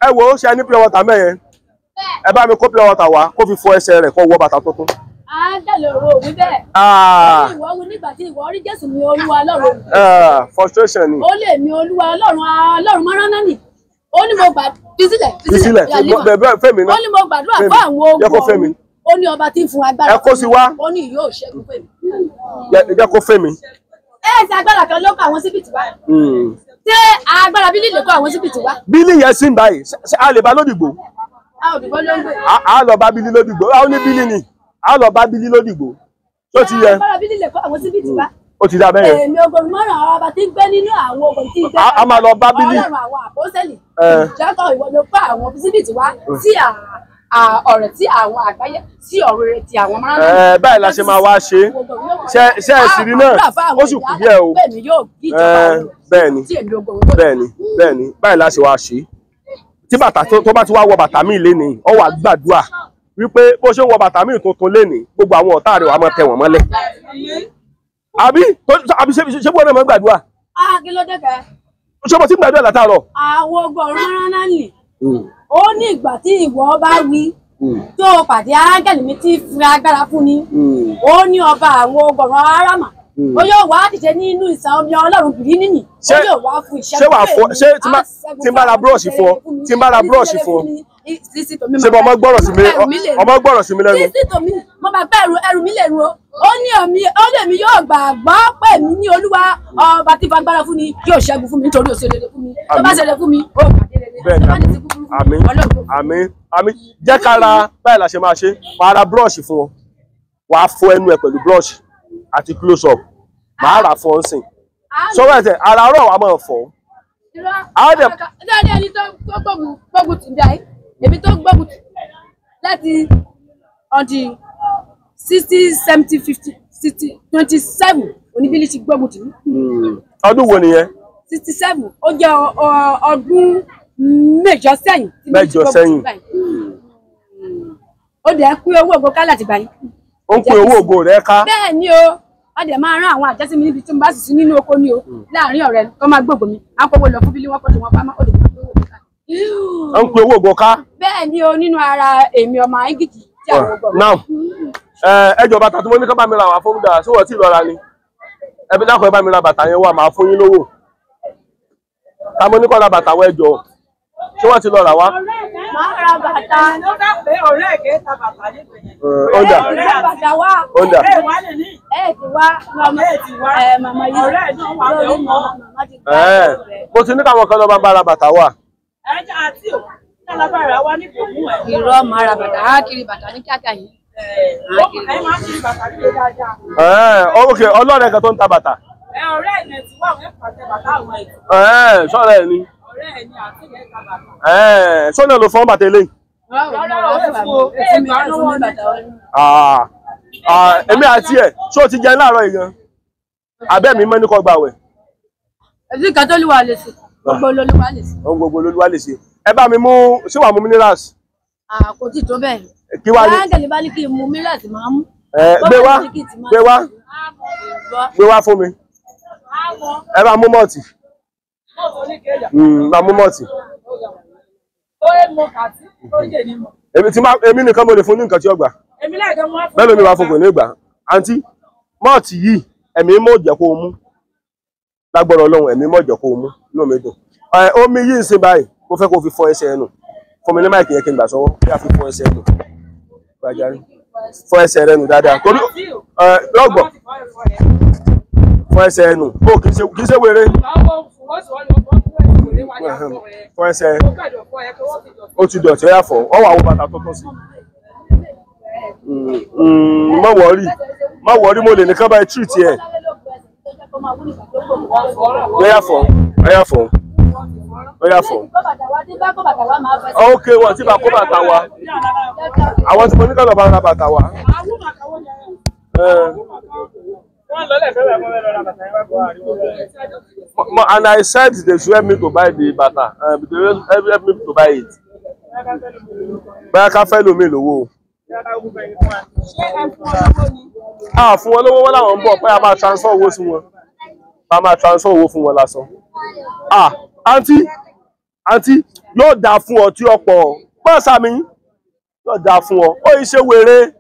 ẹ wo ṣe ní pure water mẹ́yẹn. Ẹ bá mi kó pure water wá kó fi fọ ẹsẹ̀ rẹ̀ kó wọ bàtà tuntun. Áńgẹ́lì òru òwú bẹ́ẹ̀. Ìwọ wo nígbà tí ìwọ rí Jésù ní Olúwa Ọlọ́run. Frustration ni. Ó lè mi Olúwa Ọlọ́run Ọlọ́run mọ́rán náà nì. Ó ní mo gbà fi sílẹ̀ fi sílẹ̀. Bẹ́ẹ̀ fẹ́mi náà. Ó ní mo gbàdúrà fún àwọn ogun ọ̀run. Ó ní ọba tí ń fún agbára. Ẹ kó sí wá. Ó ní yóò ṣẹ́gun fẹ́mi. Jẹ́ kó fẹ́mi. Ẹ ṣe agbára kan ló kọ àwọn síbìtì wá. Ṣé agbára Bílí lè kọ àwọn síbìtì wá? Bílí yẹn sì ń báyìí, a lè bá lódìgbò. A lọ bá Bílí lódìgbò, a ó ní Bílí ni, a lọ bá Bílí lódìgbò. Tó ti yẹ. Agbára Bílí lè kọ àwọn síbìtì wá. Ó ti dá bẹ́ẹ̀ yẹn. Èmi ogun mọ́ràn àwọn ọba tí ń gbé nínú àwọn ogun tí ń gbé. A máa lọ bá Bílí. Ọlọ́run àwọn àpọ́sẹ̀lì. Ìjọba ìwọ ló kọ àwọn síbìtì wá sí ọ̀rẹ́ tí àwọn àgbáyé sí ọ̀rẹ́ tí àwọn márùn-ún. Ẹ báyìí la ṣe máa wá ṣe. Ṣé ẹ sì rí náà, ó sì kù díẹ̀ o. Bẹ́ẹ̀ni, bẹ́ẹ̀ni, bẹ́ẹ̀ni, báyìí la ṣe wá ṣe. Tí bàtà tó bá ti wá wọ bàtà míì lénìí, ó wá gbàdúrà wípé bó ṣe ń wọ bàtà míì tuntun lénìí, gbogbo àwọn ọ̀tá rẹ̀ wá máa tẹ̀ wọ́n mọ́lẹ̀. Àbí ṣé bó náà máa gbàdúrà? Ah, kí ló dé kẹ́? Ṣé mo ti ń gbàdúrà látàárọ̀? Àwọn ogun ọ̀run rán nì. Ó ní ìgbà tí ìwọ bá wí tó o pàdé áńgẹ́lì mi tí fi agbára fún ni. Ó ní ọba àwọn ogun ọ̀run Árámà. Ó yóò wá dìde nínú ìsàn omi Ọlọ́run bìrí nìyí. Ó yóò wá fún ìṣẹ́gun. Ṣé wàá fọ ṣé tí n bá ra búrọ̀ṣì fún ọ tí n bá ra búrọ̀ṣì fún ọ ṣé ọmọ gbọ́rọ̀ sí mi ọmọ gbọ́rọ̀ sí mi lẹ́nu. Sísí tòmí mo máa gbẹ́ ẹrù mi lè ru o. Ó ní èmi yóò gbàgbọ́ pé mi ní Olúwa ọba tí fagbára fún ni yóò ṣẹ́gun fún mi nítorí ó ṣe rere fún mi. Tó bá ṣe rere fún mi, ó pàdé rere. Bẹ́ẹ̀ni, àmín àmín àmín. Jẹ́ ká ra báyìí la ṣe máa ṣe. Wàá ra búrọ̀ṣì fún ọ. Wàá fọ ẹnu ẹ pẹ̀lú búrọ̀ṣì àti close up. Màá rà fún ọ nsìn. Sọ́wọ́ ẹ̀tẹ̀ àràárọ̀ wàá máa fọ̀. Irọ́ ẹni tó gbógun tì ń bí ayé. Èmi tó gbógun tì láti ọdí 60, 70, 50, 60, 27 oníbílí ti gbógun tì mí. Ọdún wo nìyẹn? 67 ó jẹ́ ọdún mẹ́jọ sẹ́yìn. Mẹ́jọ sẹ́yìn. Ó dẹ̀ pín owó ògo ká láti gbà yín. Ó ń pín owó ògo rẹ̀ ká. Bẹ́ẹ̀ ni o, ó dẹ̀ máa rán àwọn àjẹsí mi níbi tí mo bá sì sí nínú oko ni o láàárín ọ̀rẹ́ tó máa gbógun mi. À ń kówó lọ fún bílí wọn kó tí wọ́n pamọ́ ó dẹ̀ máa pín owó ògo ká. Ó ń pín owó ògo ká. Bẹ́ẹ̀ ni o, nínú ara èmi ọmọ Áńgíjì tí àwọn ògo. Now, ẹ jọ̀ọ́ bàtà tí mo ní ká bá mi ra wà fún dà, ṣé wọ́n ti lọ́ra ni? Ẹbí dákọ̀ ẹ bá mi ra bàtà yẹn wà, màá fún yín lówó. Ta mo ní kó ra bàtà wọ ẹjọ́? Ṣé wọ́n ti lọ rà wá? Màá ra bàtà. Ó dà. Ó dà. Mo ti ní káwọn kan lọ bá ń bá ra bàtà wà. Irọ́ máa ra bàtà, á kiri bàtà ní kíákíá yìí. Ok, ọlọ́rẹ̀ kan tó ń ta bàtà. Ọ̀rẹ́ ẹ̀ ti wá àwọn ẹ̀pàtẹ bàtà àwọn ètò. Sọ́rẹ́ ẹ̀ ni. Ọ̀rẹ́ ẹ̀ ni àti ẹ̀ ta bàtà. Sọ́nà ló fọ́n bàtà eléyìí. Èmi àti ẹ̀ ṣó ti jẹun láàárọ̀ yìí gan? Abẹ́ mi mọ́ ní kó gbàwẹ̀. Èsì kan tó lúwa lè ṣe. Gbogbo olólùwà lè ṣe. Ohun gbogbo olólùwà lè ṣe. Ẹ bá mi mú, ṣé wàá mú minerals? Kò tí tó bẹ́ẹ̀. Kí wá ní? Áńgẹ̀lì bá ní kí n mú minerals máa mú. Gbé wá, gbé wá, gbé wá fún mi. Ẹ bá mú mọ́ọ̀tì. Bá mú mọ́ọ̀tì. Èmi nìkan mo lè fún ní nǹkan tí ó gbà. Bẹ́ẹ̀ lómi wá fún kò ní gbà. Àǹtí, mọ́ọ̀tì yìí, ẹ̀mí mọ́ jẹ́ kó o mú. Lágbọ́rọ̀ Ọlọ́run, ẹ̀mí mọ́ jẹ́ kó o mú. Inú mi dùn. Omi yìí ń ṣe báyìí, mo fẹ́ kó o fi fọ ẹsẹ̀ ẹnu. Fún mi ní máìkì yẹn kí n gbà sọ́wọ́. Bí a fi fọ ẹsẹ̀ ẹnu. Gbàjáre. Fọ ẹsẹ̀ rẹ nù dáadáa. Torí lọ́gbọ̀n. Fọ ẹsẹ̀ ẹnu. Ó kì í ṣe wéré. Fọ ẹsẹ̀. Ó ti dọ̀tí ó yá fọ̀. Ọ wà wo bàtà tuntun sí. Má wọrí. Má wọrí, mo lè nìkan báyìí treat ẹ̀. Ó yá fọ̀. Ó yá fọ̀. Ó yá fọ̀. Ok, wọ́n ti bá kó bàtà wa. Àwọn tí mo ní kọ́ lọ bá ra bàtà wa. And I said they should help me to buy the bàtà. They help me to buy it. Bóyá ká fẹ́ lómi lówó. A fún wọn lówó, wọn láwọn ń bọ̀ pé a máa transfer owó sí wọn. A máa transfer owó fún wọn lásán. Ah, àǹtí, àǹtí, yóò dáa fún ọ tí ọ̀pọ̀. Má sàmì, yóò dáa fún ọ. Ó yìí ṣe wèrè.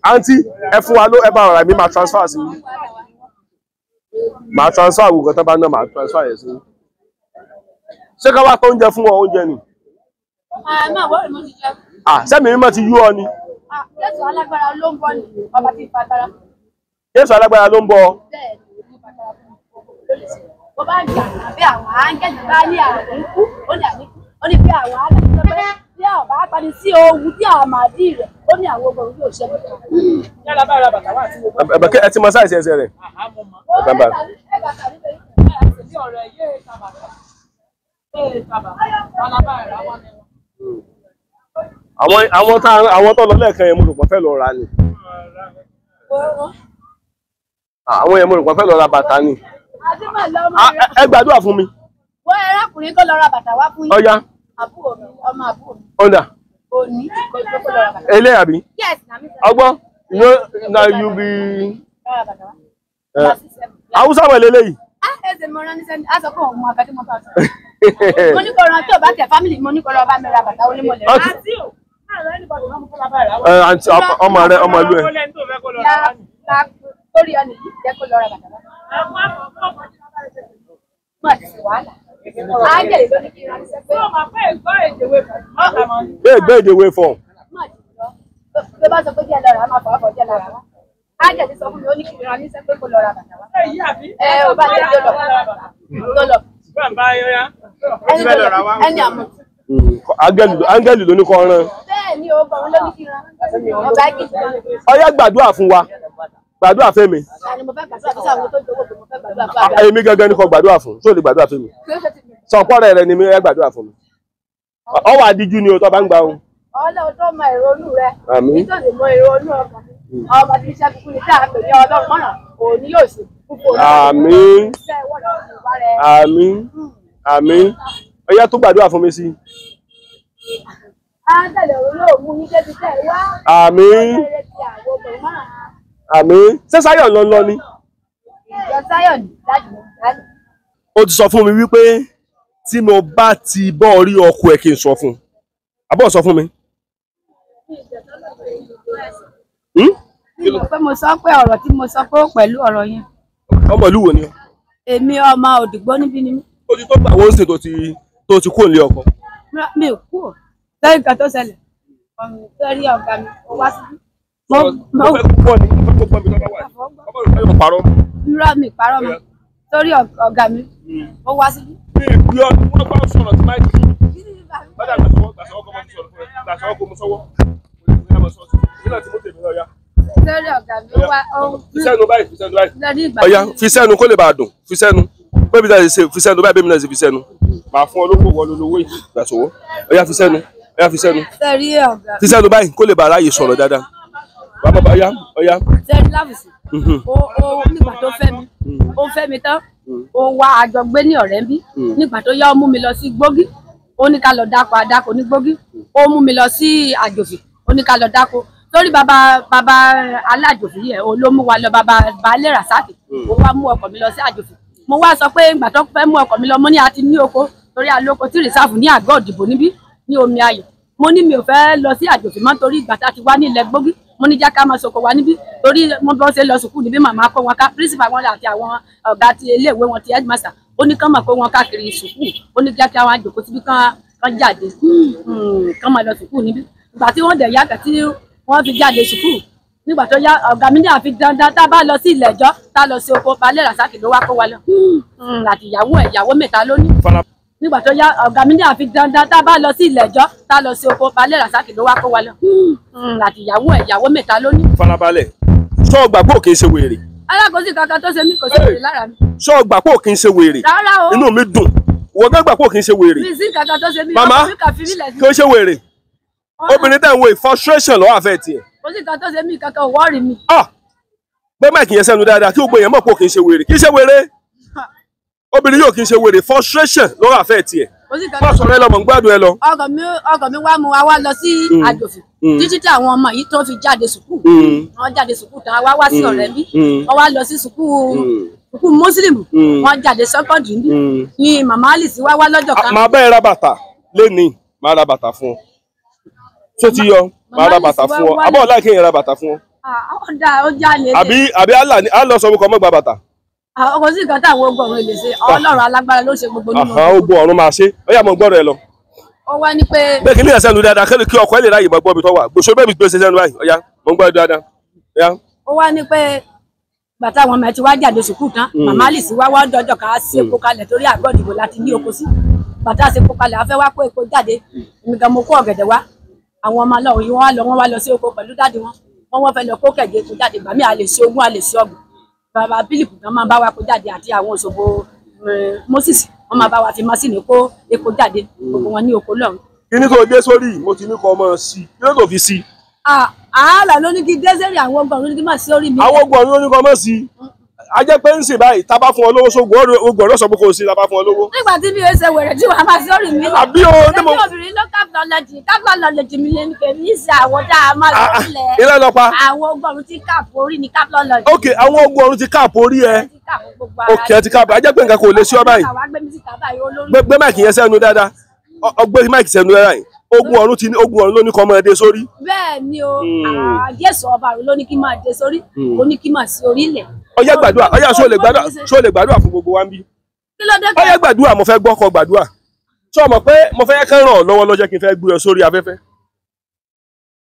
Àǹtí, ẹ fún wa ló ẹ bá ọ̀rọ̀ mi máa transfer sí. Màá transfer àwọn nǹkan tó bá ná, màá transfer yẹn sí. Ṣé ká wá tó oúnjẹ fún ọ oúnjẹ ni? Sẹ́mi mímọ́ ti yú ọ ni. Jésù alágbára ló ń bọ̀ ni, ọba tí ń fa agbára. Jésù alágbára ló ń bọ̀. Bẹ́ẹ̀ ni, ó bá ń jà àbí àwọn áńgẹ́lì bá ní àníkú, ó ní àníkú, ó ní bí àwọn áńgẹ́lì sọ pé bí àwọn bá pani sí ohun tí àwọn màdí rẹ̀, ó ní àwọn ogun yóò ṣẹ́gun. Ẹ ti mọ sáìsì ẹsẹ̀ rẹ̀. Àwọn tó lọ lẹ́ẹ̀kan yẹn mo rò pé fẹ́ lọ ra ni. Àwọn yẹn mo rò pé fẹ́ lọ ra bàtà ni. Ẹ gbàdúrà fún mi. Wọ́n arákùnrin kó lọ ra bàtà wá fún yín. Ọya. Àbúrò mi, ọmọ àbúrò mi. Ọ̀dà. Òní kó lọ ra bàtà. Elé àbí? Yes, na mi. Ọgbọ́n, you know, na you be. Haúsá wẹ̀ lélẹ́yìí. Ẹsẹ̀ mo rán níṣẹ́ á sọ pé òun mọ akẹ́kọ̀ọ́ mo bá sọ. Mo ní kó ran tí ò bá tẹ̀ fámìlì mo ní kó lọ bá mi ra bàtà onímọ̀lẹ́. Àǹtí ọmọ rẹ ọmọ ìlú ẹ. Lórí ọ̀nà yìí jẹ́ kó lọ ra bàtà wá. Mo àti ṣe wàhálà. Ángẹ̀lì ló ní kí n rán níṣẹ́ pé. Bẹ́ẹ̀ gbé èdè wé fọ̀. Má ti lọ. Tó bá sọ pé díẹ̀ lọ rà á máa fọwọ́ fọ díẹ̀ lọ rà wá. Ángẹ̀lì sọ fún mi ó ní kí n rán níṣẹ́ pé kó lọ ra bàtà wá. Ẹ ò bá jẹ́ tó lọ. Tó lọ. Ẹni àmọ̀. Áńgẹ́lì ló ní kó rán. Bẹ́ẹ̀ ni o, bọ̀rún ló ní kí n rán. Ọba kì í rán. Ọyá gbàdúrà fún wa. Gbàdúrà fẹ́mi. Ni mo fẹ́ gbàdúrà fún àwọn tó jowó pé mo fẹ́ gbàdúrà fún àgbà. Èmi gangan ni kó gbàdúrà fún. Ṣé o lè gbàdúrà fẹ́mi? Sọ̀pọ̀ rẹ̀ ni mi ẹ gbàdúrà fún mi. Ọwọ́ àdíjú ni o tó bá ń gba ohun. Ọlọ́run tó mọ ìrònú rẹ. Àmín. Nítorí mọ ìrònú ọkàn mi. Ọba tí iṣẹ́ kúkú ni tá a pè ní Ọlọ́run mọ̀nà òní yóò sì kúkú. Àmín. Iṣẹ́ ìwọ́dọ̀ ìwà rẹ̀. Àmín. Àmín. Ọyá tó gbàdúrà fún mi sí. Áńgẹ̀lì òun yóò mú yín débi tẹ́ ẹ wá. Àmín. Ọlọ́run ti àwọn obìnrin mọ̀nà. Àmín. Ṣé Sáyọ̀ lọ lọ ni? Ìjọ Sáyọ̀ ní dájú ní dájú. Ó ti sọ fún mi wípé tí mo bá ti bọ́ orí ọkọ ẹ̀ kí n sọ fún un. Àbọ̀ sọ fún mi. Mi mọ̀ pé mo sọ pé ọ̀rọ̀ tí mo sọ pé ó pẹ̀lú ọ̀rọ̀ yẹn. Ọmọ ìlú wo ni? Èmi ọmọ Òdìgbò níbí ni mí. Ó ti tó gbà wọ́n sì tó ti kúrò nílé ọkọ. Mi ò kú ò. Lẹ́yìn kan tó ṣẹlẹ̀, ọ̀run tó rí ọ̀gá mi, ó wá síbí. Mo fẹ́ kó gbọ́ ni, mo fẹ́ kó gbọ́ mi lọ́wọ́ wà. Ọmọ ìlú fẹ́ parọ́. Nrọ́ mi parọ́ mọ́. Torí ọ̀gá mi, ó wá síbí. Mi ì bí ọdún wọ́n bá sọ̀rọ̀ tí máa ń kí. Bàdà gbàsọ̀wọ́ gbàsọ̀wọ́ kọ́ mọ́ sọ̀rọ̀ fún ẹ. Gbàsọ̀wọ́ kó mo sọ́wọ́. Torí ọ̀gá mi ó wá. Fi sẹ́nu báyìí, fi sẹ́nu báyìí. Lórí ìgbà Ọ̀yá fi sẹ́nu kó lè bàa dùn, fi sẹ́nu. Bẹ́ẹ̀ bí ṣe fi sẹ́nu báyìí, bẹ́ẹ̀ bí náà ṣe fi sẹ́nu. Màá fún ọ lówó wọ lówó yìí, gbàsọ̀wọ́. Ọ̀yá fi sẹ́nu, ọ̀yá fi sẹ́nu. Torí ọ̀gá Fi sẹ́nu báyìí kó lè bàa ráyè sọ̀rọ̀ dáadáa. Bàbá bá ọ̀yá, ọ̀yá. Torí láfùsì. Ó nígbà tó fẹ́ mi, ó fẹ́ mi tán. Ó wá àjọ gbé ní ọ̀rẹ́ ń bí. Nígbà tó yá ó mú mi lọ sí Gbógí. Ó ní ká lọ dáko àdáko ní Gbógí. Ó mú mi lọ sí Àjòfì. Ó ní ká lọ dáko. Torí bàbá bàbá alájòfì yẹn òun ló mú wa lọ bàbá baálé Rasaki. Ó wá mú ọkọ̀ mi lọ sí Àjòfì. Mo wá sọ pé ìgbà tó fẹ́ mú ọkọ̀ mi lọ mo ní a ti ní oko torí alóko tí rìsáàfù ní àgọ́ òdìbò níbí ní omi ayọ̀. Mo ní mi ò fẹ́ lọ sí Àjòfì mọ́ torí ìgbà tá a ti wá ní ilẹ̀ Gbógí. Mo ní já ká máa soko wa níbí torí mo bọ́ ṣe lọ sùkúù níbí màmá kó wọn ká pírísìpà wọn àti àwọn ọ̀gá ti iléèwé wọn ti headmaster ó ní kán máa kó wọn káàkiri sùkúù ó ní já kí àwọn àjòkó síbí kán jáde kán máa lọ sùkúù níbí. Ìgbà tí wọ́n dẹ̀ yá tí wọ́n fi jáde sùkúù nígbà tó yá ọ̀gá mi ní àfi dandan tá a bá lọ sí ilẹ̀ ẹjọ́ tá a lọ sí oko balẹ̀ Rasaki ló wá kó wa lọ àti ìyàwó ẹ̀ ìyàwó mẹ́ta ló ní. Nígbà tó yá ọ̀gá mi ní àfi dandan tá a bá lọ sí ilẹ̀ ẹjọ́ tá a lọ sí oko balẹ̀ Rasaki ló wá kó wa lọ àti ìyàwó ẹ̀ ìyàwó mẹ́ta ló ní. Farabalẹ̀, ṣé o gbà pé ò kì í ṣe wèrè? Alákòóso kankan tó ṣe mí kò sí wèrè lára mi. Ṣé o gbà pé ò kì í ṣe wèrè? Rárá o. Inú mi dùn. Wọ́n gbà pé ò kì í ṣe wèrè. Mi sí kankan tó ṣe mí. Màmá kì í ṣe wèrè. Obìnrin tẹ̀ ń wo frustration lọ́wọ́ àfẹ́ tiẹ̀. Kò sí kankan tó ṣe mí kankan ò wọ́ọ̀rì mi. Gbé máìkì yẹn sẹ́nu dáadáa kí gbogbo èèyàn mọ̀ pé ò kì í ṣe wèrè. Kì í ṣe wèrè. Obìnrin yóò kì í ṣe wèrè frustration lọ́wọ́ àfẹ́ tiẹ̀. Má sọ̀rọ̀ ẹ lọ mọ̀ ń gbádùn ẹ lọ. Ọkọ̀ mi wá mu wa wá lọ sí Àjòfì títí tí àwọn ọmọ yìí tó fi jáde sùkúù. Wọ́n jáde sùkúù tán wá wá sí ọ̀rẹ́ bí. Wọ́n wá lọ sí sùkúù mùsùlùmù. Wọ́n jáde sẹ́kọ̀ndì níbí. Ni màmá Alice wá wá lọ́jọ́ kan. Màá bá ẹ ra bàtà lénìí, màá ra bàtà fún ọ. Tó ti yọ, màá ra bàtà fún ọ. Àbọ̀ láì kéèyàn ra bàtà fún ọ. Ó já lé. Àbí Allah sọ wípé ọmọ gba bàtà. Kò sí nǹkan táwọn ogun ọ̀run lè ṣe. Ọlọ́run alágbára ló ṣe gbogbo nínú. Ogun ọ̀run máa ṣe. Ó yá mo gbọ́rọ̀ ẹ lọ. Ó wá ní pé. Bẹ́ẹ̀ kí ní ẹ̀sẹ̀ nu dáadáa kí ọkọ ẹ lè ráyè mọ́ gbọ́ mi tó wà. Gbèsè bẹ́ẹ̀ mi gbèsè sẹ́nu báyìí. Ó yá mo ń gbọ́ dáadáa. Ó wá ní pé bàtà àwọn ọmọ ẹ ti wá jáde sùkúù tán. Màmá Alice wá wá dọjọ́ ká sí epo kalẹ̀ torí àgọ́ ìdìbò láti ní oko sí. Bàtà sí epo kalẹ̀ a fẹ́ wá kó epo jáde. Èmi gan mo kó ọ̀gẹ̀dẹ̀ wá. Àwọn ọmọ ọlọ́run yìí wọ́n wá lọ sí oko pẹ̀lú dáàdì wọn. Wọ́n fẹ́ lọ kó kẹ̀gẹ́ epo jáde. Gbàmí a lè ṣe ogún a lè ṣe ọgbọ̀n. Bàbá Philip gan máa bá wa kó jáde àti àwọn Òṣogbo Moses wọ́n máa bá wa fi masini kó epo jáde gbogbo wọn ní oko lọ́run. Kí ni kò dé sórí mo ti ní kó ọmọ sí i kí ló tó fi sí i. Àhálà ló ní kí dé sórí àwọn ọgbọ̀n ló ní kí má sí orí mi. Àwọn ọgbọ̀n ló ní kó ọmọ sí i. A jẹ́ pé ń sìn báyìí tá a bá fún ọ lówó sógun ogun ọ̀rọ̀ sọ pé kò sí tá a bá fún ọ lówó. Nígbà tí mi ò ṣe wẹ̀rẹ̀ tí wàá máa sórí mi lọ. Àbí o ní mo. Ẹbí obìnrin ló kápítọ́lọ́jì mi lè ní kèmí ṣe àwọn tá a máa lórílẹ̀. Ilé lọ pa. Àwọn ogun ọ̀run ti káàpù orí ni kápítọ́lọ́jì. Ok, àwọn ogun ọ̀run ti káàpù orí ẹ. Ok, ẹ ti káàpù. A jẹ́ pé nǹkan kò lè sí ọ báyìí. Gbé máìkì yẹn sẹ́nu dáadáa. Gbé máìkì sẹ́nu dáadáa yìí. Ogun ọ̀run ti ní ogun ọ̀run ló ní kọ́ máa dé sórí. Bẹ́ẹ̀ ni o, Jésù ọba rẹ̀ ló ní kí máa dé sórí, ó ní kí máa sí orí ilẹ̀. Ó yá gbàdúrà, ó yá ṣó lè gbàdúrà, ṣó lè gbàdúrà fún gbogbo wa ń bí. Ó yá gbàdúrà, mo fẹ́ gbọ́ kó gbàdúrà. Ṣé o mọ̀ pé mo fẹ́ kán ràn ọ́ lọ́wọ́ lọ́jọ́ kí n fẹ́ gbé ọ sórí afẹ́fẹ́?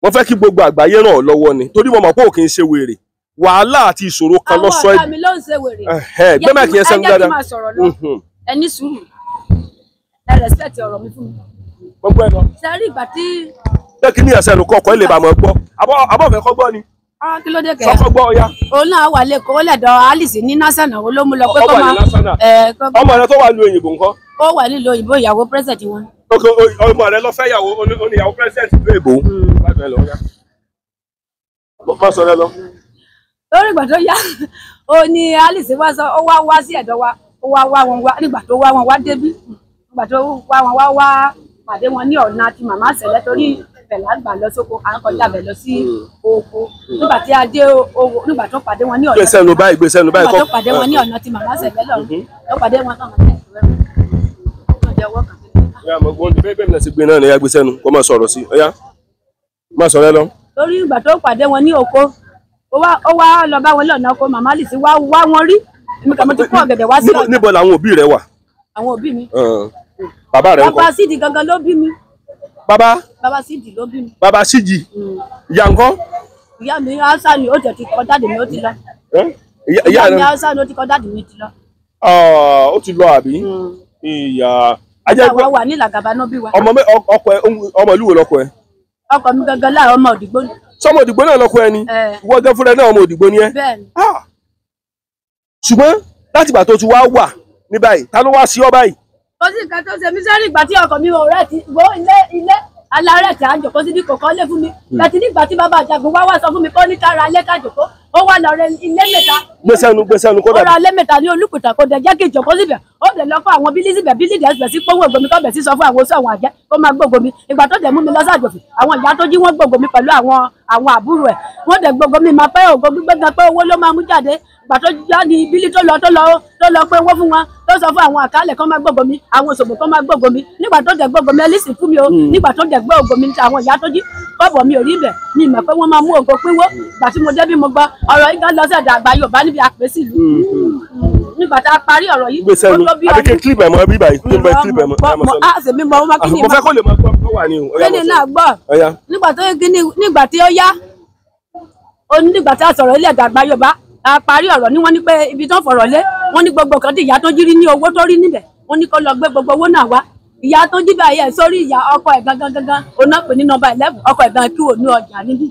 Mo fẹ́ kí gbogbo àgbáyé ràn ọ́ lọ́wọ́ ni, torí mo mọ̀ pé ò kì í ṣe wèrè. Wàhálà àti ìṣòro kan ló sọ ẹ́. Àwọn ọ̀tá mi ló ń ṣe wèrè. Gbé máìkì yẹn sẹ́nu dáadáa. Ẹ jẹ́ kí n máa sọ̀rọ̀ lọ. Ẹ ní sùúrù. Ẹ rẹ̀spẹ̀tì ọ̀rọ̀ mi fún mi. Gbogbo ẹ lọ. Sẹ́rí ìgbà tí. Bẹ́ẹ̀ kí ní ẹsẹ̀ ẹnu kọ́ ọkọ̀ ẹ̀ lè bá mọ̀ gbọ́. Àbọ̀ fẹ́ kọ́ gbọ́ ni. Kí ló dé kẹ́? Sọ́kọ́ gbọ́ ọya. Òun náà wà lẹ́kọ̀ọ́ lẹ́dọ̀ Alice ní Násànà wo ló mú lọ pé kó máa. Ọmọ rẹ tó wà nílùú òyìnbó ńkọ́? Ó wà nílùú òyìnbó, ìyàwó president wọn. Ok, ọmọ rẹ lọ fẹ́ ìyàwó oníyàwó president ìlú èbó. Má sọ rẹ lọ. Lórí ìgbà tó yá, ó ní Alice wá sọ, ó wá wá sí ẹ̀dọ̀ wa, ó wá wá wọn wá, nígbà tó wá wọn wá débí, nígbà tó wá wọn wá wá pàdé wọn ní ọ̀nà àti màmá sẹ̀lẹ̀ torí bẹ̀là gbà lọ sóko, à ń kọjá bẹ̀ lọ sí oko. Nígbà tí a dé owó, nígbà tó pàdé wọn ní ọ̀nà. Gbèsè ló báyìí, gbèsè ló báyìí. Nígbà tó pàdé wọn ní ọ̀nà tí màmá sẹ̀lẹ̀ lọ, tó pàdé wọn náà màmá sẹ̀lẹ̀ lọ. Torí ìgbà tó pàdé wọn ní oko, ó wá lọ bá wọn lọ́nà oko, màmá lì sí wá wọn rí. Èmi kà mo ti kó ọ̀gẹ̀dẹ̀ wá sí ọ̀nà. Níbo làwọn òbí rẹ wà? Àwọn òbí mi. Bàbá rẹ ńkọ́? Bàbá Sídì gangan ló bí mi. Bàbá? Bàbá Sídì ló bí mi. Bàbá Sídì. Ìyá ńkọ́? Ìyá mi Hausa ni ó tẹ̀ ti kọ dáàdì mi ó ti lọ. Ìyá mi Hausa ni ó ti kọ dáàdì mi ti lọ. Ó ti lọ àbí? Ìyá. Àwa wà ní Làgàbà náà bí wa. Ọmọ ọmọ ìlú wo lọkọ ẹ? Ọkọ mi gangan láàárọ̀ ọmọ Òdìgbò ni. Sọmọ Òdìgbò náà lọkọ ẹ ni? Ìwọ gan fúnra náà ọmọ Òdìgbò ni ẹ? Bẹ́ẹ̀ni. Ṣùgbọ́n láti ìgbà tó ti wá wà ní báyìí, ta ló wá sí ọ báyìí? Kò sí nǹkan tó ṣe mí sẹ́rí ìgbà tí ọkọ mi ọ̀rẹ́ ti wo ilé ilé alárẹ̀ tí a ń jòkó síbi kò kọ́lé fún mi. Bẹ̀tí nígbà tí bàbá àjàgùn wá wá sọ fún mi kó ní kára ilé ká jòkó, ó wá lọ rẹ ilé mẹ́ta. Gbèsènu gbèsènu kó dàbí. Ó ra ilé mẹ́ta ní Olúkùtà kó dẹ̀ jẹ́ kí n jòkó síbẹ̀. Ó dẹ̀ lọ fún àwọn bílí síbẹ̀, bílí dẹ̀ síbẹ̀ sí pọ́nwó ògbómi kọ́ bẹ̀ sí sọ fún àwọn oṣù àwọn àjẹ́ kó máa gbógo mi. Ìgbà tó dẹ̀ mú mi lọ sàjòfì, àwọn ìyá tó jí wọ́n gbógo mi pẹ̀lú àwọn àbúrò ẹ̀. Wọ́n dẹ̀ gbógo mi máa pẹ́ ògo gbígbé gan pé owó ló máa mú jáde. Ìgbà tó já ní bílí tó lọ tó lọ tó lọ pé owó fún wọn tó sọ fún àwọn àkálẹ̀ kán máa gbógo mi, àwọn òṣòbò kán máa gbógo mi. Nígbà tó dẹ̀ gbógo mi Alice fún mi o, nígbà tó dẹ̀ gbé ògo mi àwọn ìyá tó jí kọ́bọ̀ mi ò rí bẹ̀, mi mọ̀ pé wọ́n máa mú ògo pínwó. Ìgbà tí mo débí mo gbọ́ ọ̀rọ̀ yìí gan lọ sí ẹ̀dà àgbà Yorùbá níbi àpèsè ìlú. Nígbà tá a parí ọ̀rọ̀ yìí, ó tó bí ọdún. Àbíkẹ́ clip ẹ̀ mọ́ bí báyìí, kí n bẹ clip ẹ̀ mọ́. Mo fẹ́ kó lè máa gbọ́ tó wà ní o. Kíni náà gbọ́. Nígbà tí ó yá, nígbà tí a sọ̀rọ̀ ilé ẹ̀dà àgbà Yorùbá, a parí ọ̀rọ̀ ní wọ́n ní pé ibi tó ń fọ̀rọ̀ lé, wọ́n ní gbogbo kan tí ìyá tó jí rí ní owó tó rí níbẹ̀, wọ́n ní kó lọ gbé gbogbo owó náà wá. Ìyá tó jí báyìí ẹ̀ sórí ìyá ọkọ ẹ̀ gangan gangan, òun náà pè ní nọ́mbà 11, ọkọ ẹ̀ gan kí òun ní ọjà níbí.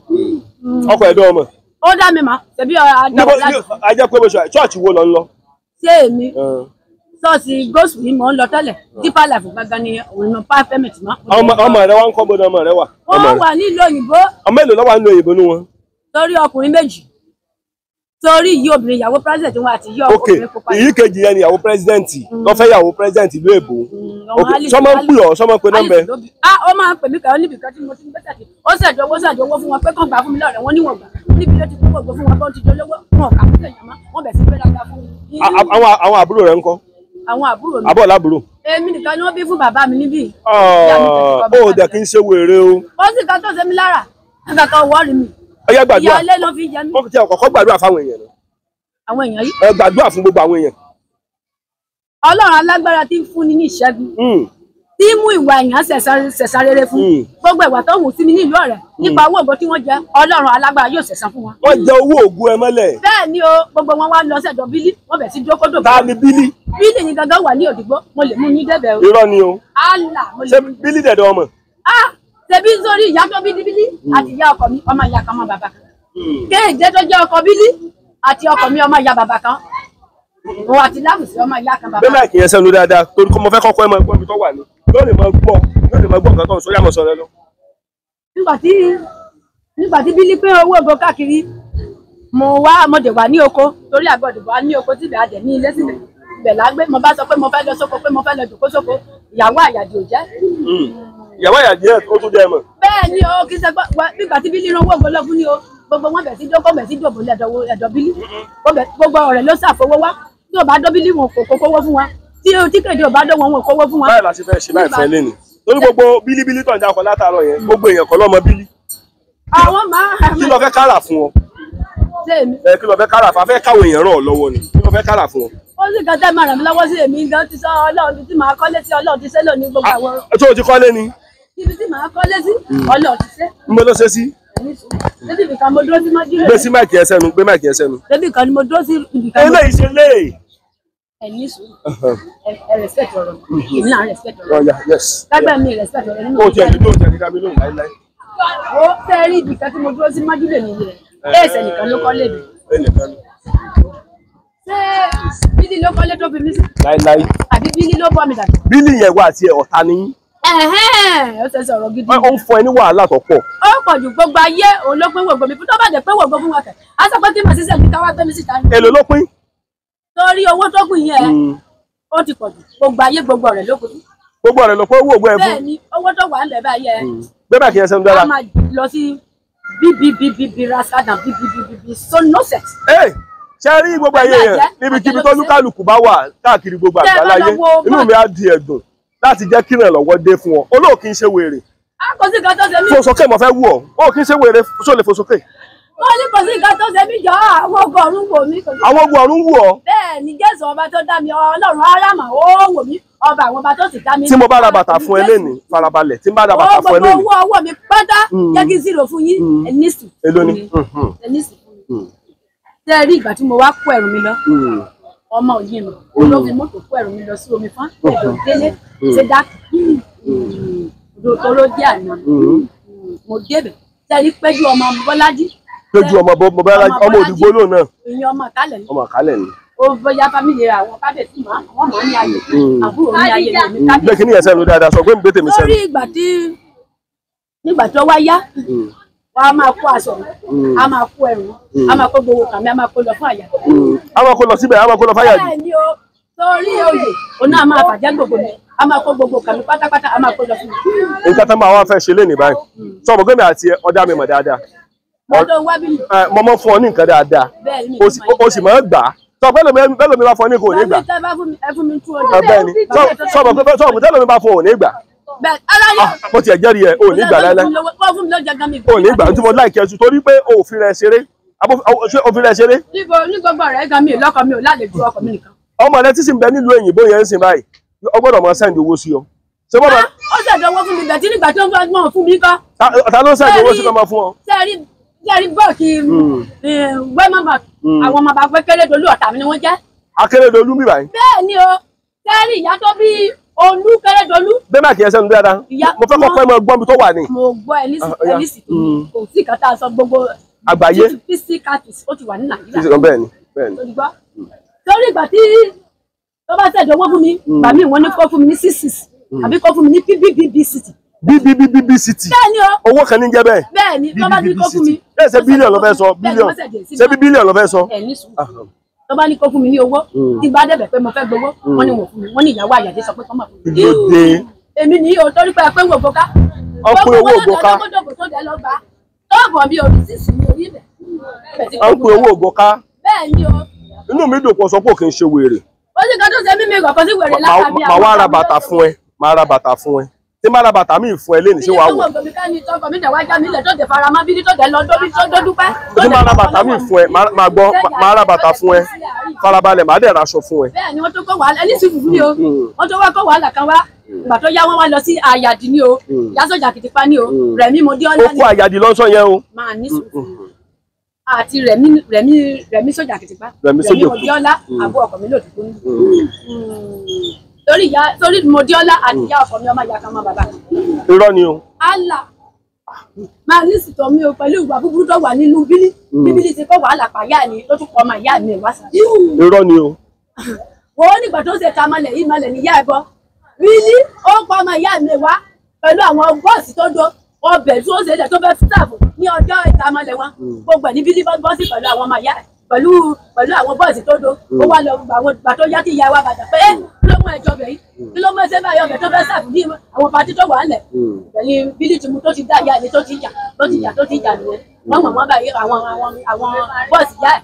Ọkọ ẹ̀ dán ọmọ. Ó dá mi mà, ṣebí àjọ láti. A jẹ́ pé mo ṣe ṣọ́ọ̀ṣì wo lọ ń lọ? Ṣé èmi? Ṣọ́ọ̀ṣì gọ́ọ̀sì ni mò ń lọ tẹ́lẹ̀, Deeper Life gangan ni òun náà pàfẹ́mẹ̀tì mọ́. Ọmọ rẹ wá ń kọ́ bọ́dọ̀ ọmọ rẹ wà. Wọ́n wà nílùú òyìnbó. Ọmọ èlò ló wà nílùú òyìnbó ní wọn. Torí ọkùnrin méjì. Torí yìí obìnrin ìyàwó president wọn àti yìí ọkùnrin pupa. Èyí kejì yẹn ni ìyàwó president lọ fẹ́ ìyàwó president ìlú èbó. Sọmọ ń pè ọ́, sọmọ ń pe nọ́mbẹ. Ó máa ń pè mí kàn níbi kan tí mo ti ń gbẹ́sẹ̀ sí. Ó ṣẹ̀dọ̀ owó ṣẹ̀dọ̀ owó fún wọn pé kàn gbà fún mi lọ́rẹ̀ wọn níwọ̀n gbà. Níbi ló ti kó gbogbo fún wọn bó ti dolówó wọn kà fún èèyàn mọ́, wọ́n bẹ̀ sí pé dáadáa fún mi. Àwọn àbúrò rẹ̀ ńkọ́? Àwọn àbúrò mi. Àbọ̀ lábúrò. Èmi nìkan ni wọ́n bí fún bàbá mi níbí. Ó dẹ̀ kí n ṣe wèrè o. Ó sì kan tó ṣe mí lára, nǹkan kan wọ́ọ̀rì mi. Ọyá gbàdúrà. Ìyá ilé ló fi jẹ mí. Wọ́n ti ọ̀kọ̀ọ̀kọ̀ gbàdúrà fáwọn èèyàn náà. Àwọn èèyàn yìí. Ẹ gbàdúrà fún gbogbo àwọn èèyàn. Ọlọ́run alágbára tí ń fúnni ní ìṣẹ́gun. Tí mú ìwà èèyàn ṣẹ̀san rere fún. Gbogbo ìwà tó wù sí mi nílùú ọ̀rẹ́ nípa owó ògo tí wọ́n jẹ, Ọlọ́run alágbára yóò ṣẹ̀san fún wọn. Wọ́n jẹ owó ògùn ẹ mọ́lẹ̀. Bẹ́ẹ̀ ni o, gbogbo wọn wá lọ sẹ́dọ̀ Bílí, wọ́n bẹ̀ sí dókódò. Ta ni Bílí? Bílí ni gangan wà ní Òdìgbó, mo lè mú yín débẹ̀ o. Irọ́ ni o. Allah, mo lè Ṣé mú yín. Bílí dẹ̀dọ̀ ọmọ? Ah! Ṣebí sórí ìyá tó bí Bílí àti ìyá ọkọ mi ọmọ ìyá kan ọmọ bàbá kan. Kéèjé tó jẹ́ ọkọ Bílí àti ọkọ mi ọmọ ìyá bàbá kan. Òun àti Lámùsí ọmọ ìyá kan bàbá. Bẹ́ẹ̀ máa kì í yẹn sẹ́nu dáadáa torí kọ́ mo fẹ́ kọ́kọ́ ẹ máa gbọ́ ibi tó wà ní. Yóò lè máa gbọ́, yóò lè máa gbọ́ nǹkan tó ń sọ, yá máa sọ rẹ lọ. Nígbà tí Bílí pé owó ògo káàkiri, Mo wá mo dẹ̀ wà ní oko torí àgọ́dọ̀ wà ní oko síbẹ̀ adẹ̀ ní ilé síbẹ̀ ibẹ̀ lágbé. Mo bá sọ pé mo fẹ́ lọ sóko, pé mo fẹ́ lọ jòkó sóko, ìyàwó àyàdì ò jẹ́. Ìyàwó àyàdì ẹ̀ ó tún jẹ́ mọ̀. Bẹ́ẹ̀ ni o, kì í ṣe gbígbà tí bílí owó ògbólógún ni o, gbogbo wọn bẹ̀ sí dókó bẹ̀ sí dòbò lẹ́dọ̀ bílí, gbogbo ọ̀rẹ́ ló ṣàfowó wá. Tí ò bá dó bílí wọn kò kówó fún wa, tí kéde ò bá dó wọn wọn kówó fún wa. Báyìí la ṣe fẹ́ ṣe láì fẹ́ lé ni torí gbogbo bílíbílí tó ń dákọ látàárọ̀ yẹn, gbogbo èèyàn kọ́ lọ́mọ bílí. Àwọn máa kí ló fẹ́ kárà fún ọ? Kí ló fẹ́ kárà fún? A fẹ́ káwọn èèyàn ràn ọ́ lọ́wọ́ ni. Kí ló fẹ́ kárà fún ọ? Ó sì kan tẹ́ máa ràn mí lọ́wọ́ sí èmi gan ti sọ Ọlọ́run tí màá kọ́lé sí, Ọlọ́run ti ṣe lónìí gbogbo àwọn. Tó o ti kọ́lé ni? Ibi tí màá kọ́lé sí, Ọlọ́run ti ṣe. Mo ló ṣe sí. Débi ibìkan mo dúró sí mọ́jú rẹ̀. Gbé sí máìkì ẹ sẹ́nu, gbé máìkì ẹ sẹ́nu. Débi kan ni mo dúró sí ibìkan. Eléyìí ṣe lé. Ẹ ní sùúrù, ẹ respect ọ̀rọ̀ mi, èmi náà respect ọ̀rọ̀ mi. Lágbàá mi respect ọ̀rọ̀ nínú. Ó tiẹ̀ ní tó tiẹ̀ ní kábílò láíláí. Ó fẹ́ rí ibìkan tí mo dúró sí mọ́jú lè nìyí rẹ̀. Ẹ̀ẹ́sẹ̀ nìkan ló kọ́lé mi. Ṣé Bílí ló kọ́lé tó fi mí sí? Láíláí. Àbí Bílí ló bọ́ mi dàgbà? Bílí yẹn wà àti ọ̀tá ni. Ó ṣe sọ̀rọ̀ gidi. Ó ń fún ẹ ní wàhálà tó pọ̀. Ó pọ̀ jù, gbogbo ayé òun ló pín wògbò mi fún, tó bá jẹ́ pé wògbò fún wa kẹ̀. Á sọ pé kí màá ṣiṣẹ́ mi káwá gbé mi síta ni. Èló ló pín? Torí owó tó kù yẹn ó ti pọ̀ jù, gbogbo ayé gbogbo ọ̀rẹ́ ló kù. Gbogbo ọ̀rẹ́ ló pín owó ògbó ẹ fún. Bẹ́ẹ̀ni, owó tó wà ń bẹ̀ báyẹn. Gbé bá kí ẹ sẹ́nu dára. A máa lọ sí bbbbb rascal and bbbbb so no sex. Ṣe rí gbogbo ayé yẹn níbikíbi tó lúkàlùkù bá wà káàkiri gbogbo àgbáláyé, inú mi á di ẹ̀dùn láti jẹ́ kí ìrànlọ́wọ́ dé fún ọ. Olóò kì í ṣe wèrè. A kò sí nǹkan tó ṣe mí. Fò sókè, mo fẹ́ wù ọ́. Ó kì í ṣe wèrè, ṣó lè fò sókè? Mo ní kò sí nǹkan tó ṣe mí jọ, àwọn ogun ọ̀run wò mí. Àwọn ogun ọ̀run wù ọ́. Bẹ́ẹ̀ ni, Jésù ọba tó dá mi, Ọlọ́run árámà ó wò mí, ọba àwọn ọba tó sì dá mi. Tí mo bá ra bàtà fún ẹ lénìí, farabalẹ̀, tí mo bá ra bàtà fún ẹ lénìí. Owó ọwọ́ mi pátá jẹ́ kí n zero fún yín, ẹ ní sùn. Èló ni? Ẹ ní sùn fún mi. Ṣé ẹ rí ìgbà tí mo wá kó ẹrù mi lọ? Ọmọ òye mi ló fi mọ́tò kó ẹrù mi lọ sí omi fún ẹ̀rọ délé ṣe dá tóró jẹ́ àná. Mo débẹ̀, ṣé ẹ rí péjú ọmọ Bọ́lájí? Péjú ọmọ Bọ́lájí, ọmọ òdìgbò lóun náà. Ìyẹn ọmọ àkálẹ̀ ni. Ọmọ àkálẹ̀ ni. Ó bóyá fámìlì àwọn kábíyèsí mọ́ àwọn mọ́ ní ayé àbúrò ní ayé mi kábíyèsí. Gbé kí ni ẹsẹ̀ mi dáadáa, sọ pé mi gbé tèmi sẹ́nu. Lórí ìgbà tí nígbà tó wá yá, wọ́n á máa kó aṣọ, á máa kó ẹrù, á máa kó gbogbo kàmí, á máa kó lọ fún àyà. Á máa kó lọ síbẹ̀, á máa kó lọ fáyà jù. Bẹ́ẹ̀ ni o, torí oyè òun náà máa bàjẹ́ gbogbo mi, á máa kó gbogbo kàmí pátápátá, á máa kó lọ fún mi. Nǹkan tó máa wá fẹ́ ṣe lénìí báyìí, sọ ma pé mi àti ọ̀dà mi mọ̀ dáadáa. Mo mọ̀ fún ọ ní nǹkan dáadáa, o sì máa gbà á. Sọ pé bẹ́ẹ̀ lómi bá fún ọ ní kò ní gbà. Bẹ́ẹ̀ ni, sọ ma pé tẹ́lómi bá fún ọ ní gbà. Mo tiẹ̀ jẹ́rìí ẹ̀, o ní gbà láíláí. O ní gbà tí mo láìkí ẹ̀sùn torí pé o ò fi rẹ̀ ṣeré. O fi rẹ̀ ṣeré. Ní gbogbo ọ̀rẹ́ gan mi ò lọ́kọ, mi ò lálejò, ọkọ mi nìkan. Ọmọ rẹ tí sì ń bẹ nílùú òyìnbó yẹn ń sìn báyìí, o gbọ́dọ̀ máa sẹ́ndì owó sí ọ. Ó ṣẹ̀dọ̀ owó fún mi bẹ̀ tí nígbà tí ó ń fún fún mi kọ́. Ta ló ń sẹ́ndì owó sí kọ́ máa fún ọ? Sẹ́ẹ̀rí bọ́ọ̀kì Wema Bank, àwọn ọmọ bàbá Kérédolú ọ̀tá mi ni wọ́n jẹ́. Akérédolú mi báyìí. Bẹ́ẹ̀ ni o, sẹ́ẹ̀rí ìyá tó bí Olú Kérédolú. Bẹ́ẹ̀ má kì í ẹsẹ̀ nu dáadáa. Mo fẹ́ kọ́kọ́ ẹ máa gbọ́n mi tó wà ní. Mo gbọ́ ẹlísì kò sí nǹkan tá a sọ gbogbo. Àgbáyé. Physical ó ti wà ní Nàìjíríà. Bẹ́ẹ̀ ni, bẹ́ẹ̀ ni. Torí ìgbà tí tó bá ṣẹ̀dọ̀ owó fún mi, gbà mí wọ́n ní kó fún mi ní 66 àbí kó fún mi ní BBBB city. BBBB city. Bẹ́ẹ̀ ni o. Owó kan ní jẹ́ bẹ́ẹ̀. Bẹ́ẹ̀ ni, tó bá ní kó fún mi. Bẹ́ẹ̀ ṣe bílíọ̀nù ló fẹ́ sọ, bílíọ̀nù. Ṣé bí bílíọ̀nù ló fẹ́ sọ? Ẹ ní sùúrù. Tó bá ní kó fún mi ní owó, tí bá dẹ̀bẹ̀ pé mo fẹ́ gbowó, wọ́n ní wọ́n fún mi, wọ́n ní ìyàwó Àyàdé sọ pé kọ́ máa fún mi. Èmi nìyí o, torí pé ẹ pé ń wò gbóká. Ọkùnrin owó ògbóká. Tọ́ọ̀bù mi orí sísì mi orí ibẹ̀. Ọkùnrin owó ògbóká. Bẹ́ẹ̀ ni o. Inú mi dùn pọ̀ sọ pé kì í ṣe wèrè. Ó sì kan tó ṣe mímí ìkọ̀kọ̀ sí wèrè látàbí àwọn. Màá wá ra bàtà fún ẹ, màá ra bàtà fún ẹ. Tí màá ra bàtà mi fún ẹ lénìí, ṣé wàá wọ̀? Tí màá ra bàtà mi fún ẹ, màá gbọ́, màá ra bàtà fún ẹ. Farabalẹ̀, màá dẹ̀ raṣọ fún ẹ. Bẹ́ẹ̀ ni wọ́n tó kó wàhálà, ẹni sì fún mi o. Wọ́n tó wá kó wàhálà kan wá. Ìgbà tó yá wọ́n wá lọ sí Àyàdì ni o. Yásọ̀jà Kìtìpá ni o. Rẹ̀mí Modíọ́lá ni. Ó kó Àyàdì lọ́sọ̀ yẹn o. Máa ní sùúrù. Àti Rẹ̀mí Rẹ̀mí Rẹ̀mí sójà Kìtìpá. Rẹ̀mí sójà Modíọ́lá àbú ọkọ mi lòdì fún mi. Torí ìyá torí Modíọ́lá àti ìyá ọkọ mi ọmọ ìyá kan mọ bàbá. Irọ́ ni o. Allah máa ní sìtọ̀ mi o pẹ̀lú ìwà búburú tó wà nínú bílí. Bíbélì ti kọ́ wàhálà pàyà ni ló tún kọ́ ọmọ ìyá mi wá sí. Irọ́ ni o. Wọ́n nígbà tó ṣe ta malẹ̀ yìí malẹ̀ ní ìyá ẹ̀ bọ́. Bílí ó pa ọmọ ìyá mi wá pẹ̀lú àwọn bọ́ọ̀sì tó do. Ọbẹ̀ tí ó ṣe é tó fẹ́ sáàbù ní ọjọ́ ìtamọ̀lẹ̀ wọn gbogbo ẹ̀ ní Bílí bọ́ sí pẹ̀lú àwọn ọmọ ìyá ẹ̀ pẹ̀lú àwọn bọ́ọ̀sì tó do. Ó wá lọ àwọn ìgbà tó yá kí ìyá wa bàjẹ́ pé kí ló mú ẹjọ́ bẹ̀ yìí, kí ló mú ẹsẹ̀ báyìí ọbẹ̀ tó fẹ́ sáàbù ní àwọn pàtí tó wà ńlẹ̀. Pẹ̀lú Bílí tí mo tó ti dá ìyá ẹni tó ti jà tó ti jà tó ti jà nìyẹn. Wọ́n mọ̀ wọ́n báyìí àwọn bọ́ọ̀sì ìyá ẹ̀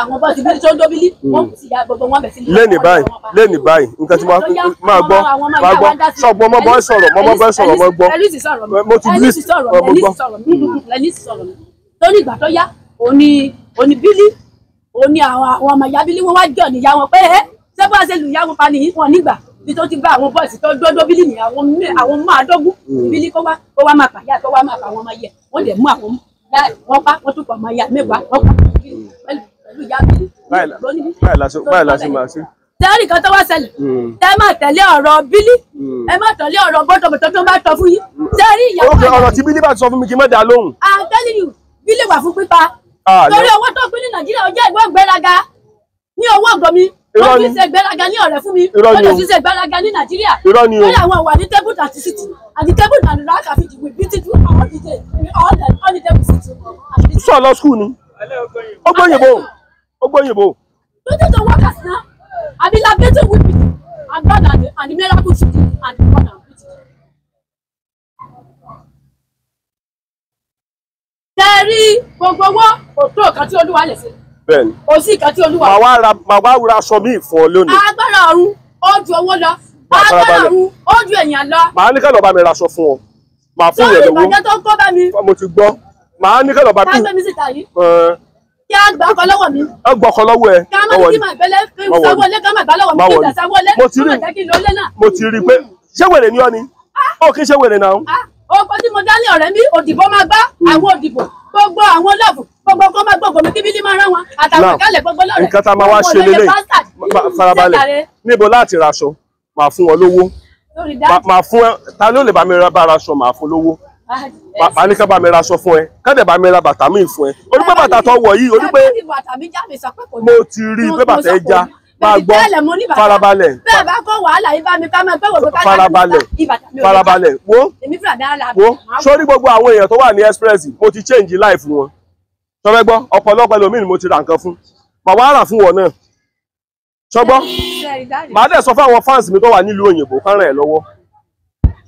àwọn bọ́ọ̀sì Bílí tó ń dó Bílí wọ́n kù sí ìyá gbogbo wọn bẹ̀ sí. Lẹ́nìí báyìí nǹkan tí máa gbọ́ sọ̀gbọ́n mọ́ bọ́ sọ̀rọ̀ mọ́ bọ́ sọ̀rọ̀ mọ́ gbọ́. Mo ti list mo gbọ́. Torí ìgbà tó yá òní Bílí òní àwọn ọmọ ìyá Bílí wọn wá jọ níyà wọn pé ẹ ṣé bá ṣe lù ìyá wọn pa nìyí wọn nígbà bí tó ti bá àwọn bọ́ọ̀sì tó dódó Bílí ní àwọn máàdógún Bílí kó wá máa pàyà kó wá máa pa àwọn ọmọ yẹ wọ́n dẹ̀ mú àwọn wọ́n pa wọ́n tún pọ̀ ọmọ ìyá mẹ́wàá wọ́n pa pẹ̀lú ìyá Bílí. Báyìí la ṣe máa ṣe. Tẹ́rì kan tó wá ṣẹlẹ̀ tẹ́ máa tẹ̀lé ọ̀rọ̀ Bílí ẹ má tẹ̀lé ọ̀rọ̀ bọ́tọ̀bọ̀tọ̀ tó bá tọ́ fún yín. Tẹ́rì ìyàwó àná. Ọ̀rọ̀ tí Bílí bá ti sọ fún mi kí n má dá lóhùn. I'm telling you, Bílí wà fún pípa. Torí owó tó pín ní Nàìjíríà ó jẹ́ ìgbọ́ gbéraga ní owó ọ̀gọ́ mi. Wọ́n fi ṣe gbéraga ní ọ̀rẹ́ fún mi. Wọ́n lè fi ṣe gbéraga ní Nàìjíríà. Lórí àwọn wà ní table and city and the table and rack and fit we beat it all the day all the table city. Sọ lọ school ni. Ó gbóyìnbó. Ó gbóyìnbó. Don't you workers now? I be labeting with people and God and the miracle city and the God and beauty. Tẹ́rí gbogbo owó kò tó nǹkan tí Olúwa lè ṣe. Bẹ́ẹ̀ni. Kò sí nǹkan tí Olúwa. Màá wá ra aṣọ míì fún ọ lónìí. Agbára ọ̀run ó ju owó lọ. Agbára ọ̀run ó ju èèyàn lọ. Màá ní kẹ́ lọ bá mi ra aṣọ fún ọ. Màá fún yẹn lówó. Sórí ìbàjẹ́ tó ń kó bá mi. Mo ti gbọ́. Màá ní kẹ́ lọ bá mi. Ká gbé mi síta yìí. Kí a gbà ọkọ lọ́wọ́ mi. Ẹ gbọ́ ọkọ lọ́wọ́ ẹ. Ká má ní kí màá gbélé kí n sanwó lé ká má gbà lọ́wọ́ mi kí n tẹ̀ sanwó lé. Mo ti rí Má jẹ́ kí n lọ lé náà. Mo ti rí pé ṣé wèrè ni ọ́ ni? Ó kí n ṣe wèrè náà. Ọkọ tí mo dá ní ọ̀rẹ́ mi òdìbò máa gbá àwọn òdìbò gbogbo àwọn lọ́ọ̀fù gbogbo kó máa gbogbo mi kí Bílí máa rán wọn àtàwọn ìkálẹ̀ gbogbo lọ́rẹ̀. Nǹkan tá a máa wá ṣe lélẹ̀ farabalẹ̀ níbo láti raṣọ màá fún wọn lówó màá fún ẹ ta ló lè bá mi bá raṣọ màá fún lówó màá ní ká bá mi raṣọ fún ẹ ká dẹ̀ bá mi ra bàtà míì fún ẹ orí pé bàtà tó wọ̀ yìí orí pé mo ti rí i pé bàtà ẹ já máa gbọ́ farabalẹ̀ bẹ́ẹ̀ bá kó wàhálà yìí bá mi ká máa gbé wòlò ká farabalẹ̀ farabalẹ̀ wo wo sórí gbogbo àwọn èèyàn tó wà ní express mo ti change life wọn sọfẹ́ gbọ́ ọ̀pọ̀lọpọ̀ ẹlòmíì ni mo ti ra nǹkan fún màá wá rà fún wọn náà sọgbọ́ màá dẹ̀ sọ fún àwọn fans mi tó wà nílùú òyìnbó kán ràn ẹ́ lọ́wọ́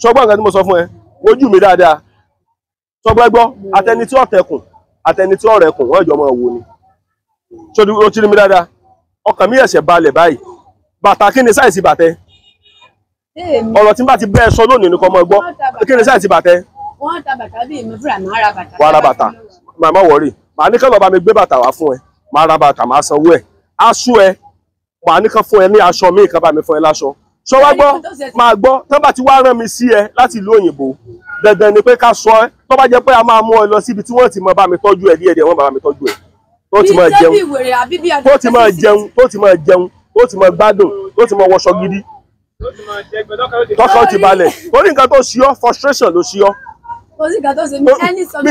sọgbọ́ nǹkan tí mo sọ fún ẹ wojú mi dáadáa sọgbọ́ gbọ́ àtẹni tí ọ̀tẹ̀kùn àtẹni tí ọ̀rẹ̀kùn wọ́n jọ máa wò ni sọdún ó ti rí mi dáadáa ọkàn mi ẹ̀ṣẹ̀ balẹ̀ báyìí bàtà kí ni sáìsì bàtẹ ọ̀rọ̀ tí n bá ti bẹ́ẹ̀ sọ lónìí nìkan mọ́ gbọ́ kí ni sáìsì bàtẹ. Wọ́n ta bàtà bíi mi fúnra màá ra bàtà. Wàá ra bàtà màá má wọ̀rì màá ní kán lọ bá mi gbé bàtà wá fún ẹ màá ra bàtà màá sanwó ẹ aṣọ ẹ màá ní kán fún ẹ ní aṣọ míì kán bá mi fún ẹ láṣọ sọ wá gbọ́ máa gbọ́ tán bá ti wá rán mi sí ẹ láti ìlú òyìnbó dandan ni pé ká sọ ẹ tó bá jẹ́ pé a máa mú ẹ lọ síbi tí wọ́n ti máa bá mi tọ́jú ẹ díẹ̀díẹ̀ wọ́n bá mi tọ́jú ẹ tó ti máa jẹun tó ti máa jẹun tó ti máa jẹun tó ti máa gbádùn tó ti máa wọṣọ gidi tọkàn ti balẹ̀ torí nǹkan tó ṣe ọ́ frustration ló ṣe ọ́. Kò sí nǹkan tó ṣe mí ẹni sọ mi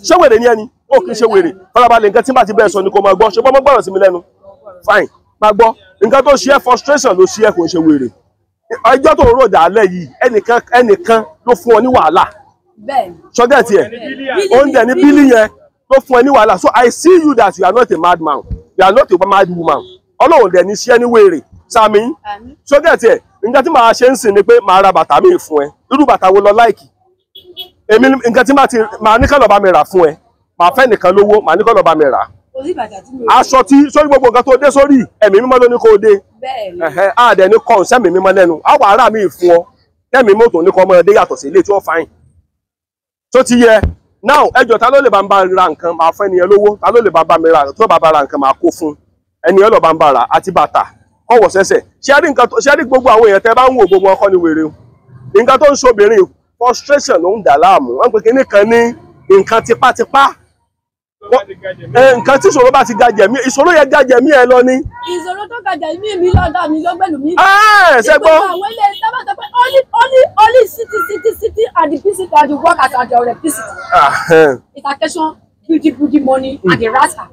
ṣé wèrè ni ẹni ó kì í ṣe wèrè farabalẹ̀ nǹkan tí bá ti bẹ́ẹ̀ sọ ni kò máa gbọ́ ṣe bọ́ gbọ́dọ̀ sí mi lẹ́nu fine máa gbọ́ nǹkan tó ṣe ẹ́ frustration ló ṣe ẹ́ kò ń ṣe wèrè ẹjọ́ tó ń rò dálẹ̀ yìí ẹnìkan ló fún ọ ní wàhálà ṣọgẹ́tì ẹ̀ oúnjẹ ní Bílí yẹn ló fún ẹ ní wàhálà so I see you that you are not a madman you are not a mad woman Ọlọ́run dẹ̀ ní ṣe ẹ́ ní wèrè sami ṣọgẹ́tì ẹ̀ nǹkan tí màá ṣe ń sìn ni pé màá ra bàtà mi fún ẹ irú bàtà wo lọ láìkì èmi nǹkan tí màá ní kán lọ bá mi rà fún ẹ màá fẹ́ nìkan lówó màá ní kán lọ bá mi rà aṣọ tí sórí gbogbo nǹkan tó dé sórí ẹ̀mí mímọ́ ló ní kó dé àdẹ̀ ní kọ́ sẹ́mi mímọ́ lẹ́nu àwọn ará mi fún ọ tẹ́mi mọ́tò ní kọ́ ọmọ ẹdẹ yàtọ̀ sí ilé tí wọ́n fáyìn tó ti yẹ now ẹjọ́ ta ló lè bá ń bá ra nǹkan máa fún ẹnìyẹn lówó ta ló lè bá bá mi ra tó bá bá ra nǹkan máa kó fún ẹnìyẹn lọ bá ń bá ra àti bàtà kọ̀wọ̀ sẹ́sẹ̀ ṣé rí gbogbo àwọn èèyàn tẹ́ bá ń wò gbogbo ọkọ ni wèrè o nǹkan tó ń ṣobìnrin frustration ló ń dà láàmú wọ́n pe kinní kan ní nǹkan tipátipá nǹkan tí ìṣòro bá ti ga jẹ̀mí ìṣòro yẹn ga jẹ̀mí ẹ lọ ni. Ìṣòro tó ga jẹ̀mí mi lọ́dọ̀ mi ló gbẹ̀lú mi. Ṣe gbọ́. Àwọn ilé sábà sọ pé only city city city and the city and the workers and the electricity. Ìtàkẹ́sán beauty beauty money and the rasta.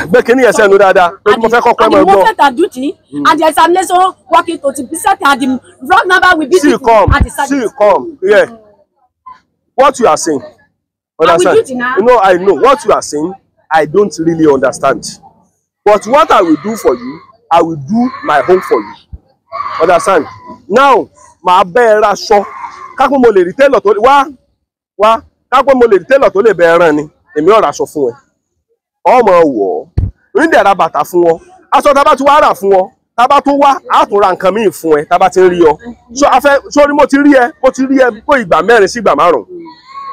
Gbé kínní yẹn sẹ́nu dáadáa torí mo fẹ́ kọ́kọ́ ẹ máa gbọ́. And the movement and duty and the examination working to the percent and the wrong number will be. See come see come yeah. What you are saying, understand? I will do it now. You know, I know what you are saying. I don't really understand. But what I will do for you, I will do my own for you. Understand? Now, màá bẹ́ ẹ raṣọ. Kápẹ́ mo lè rí télọ̀ tó wá wá. Kápẹ́ mo lè rí télọ̀ tó lè bẹ ẹran ni. Èmi ò raṣọ fún ẹ. Ọmọ wọ̀ ọ́. Ń dẹ̀ ra bàtà fún ọ. Aṣọ tá a bá ti wá rà fún ọ, tá a bá tún wá, á tún ra nǹkan míì fún ẹ tá a bá ti ń rí ọ. So a fẹ́ sórí mo ti rí ẹ, mo ti rí ẹ bó ìgbà mẹ́rin sí ìgbà márùn-ún.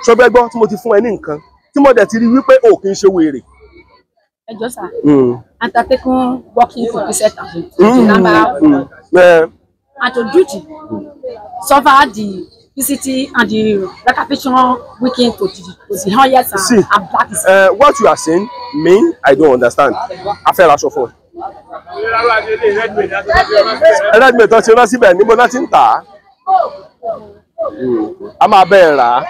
Ṣọgbẹ́ gbọ́ tí mo ti fún ẹ ní nǹkan tí mo dẹ̀ ti rí wípé o kì í ṣe wèrè. Ẹ jọ̀ọ́ sà, undertaking working for peace and to number and to duty suffer the PCT and the recapitulation weekend to the highest and, See, and black is. What you are saying, me, I don't understand. A fẹ́ raṣọ fún ẹ. Redmate tó ti rán síbẹ̀ níbo náà ti ń tà á. A máa bẹ́ẹ̀ rà á.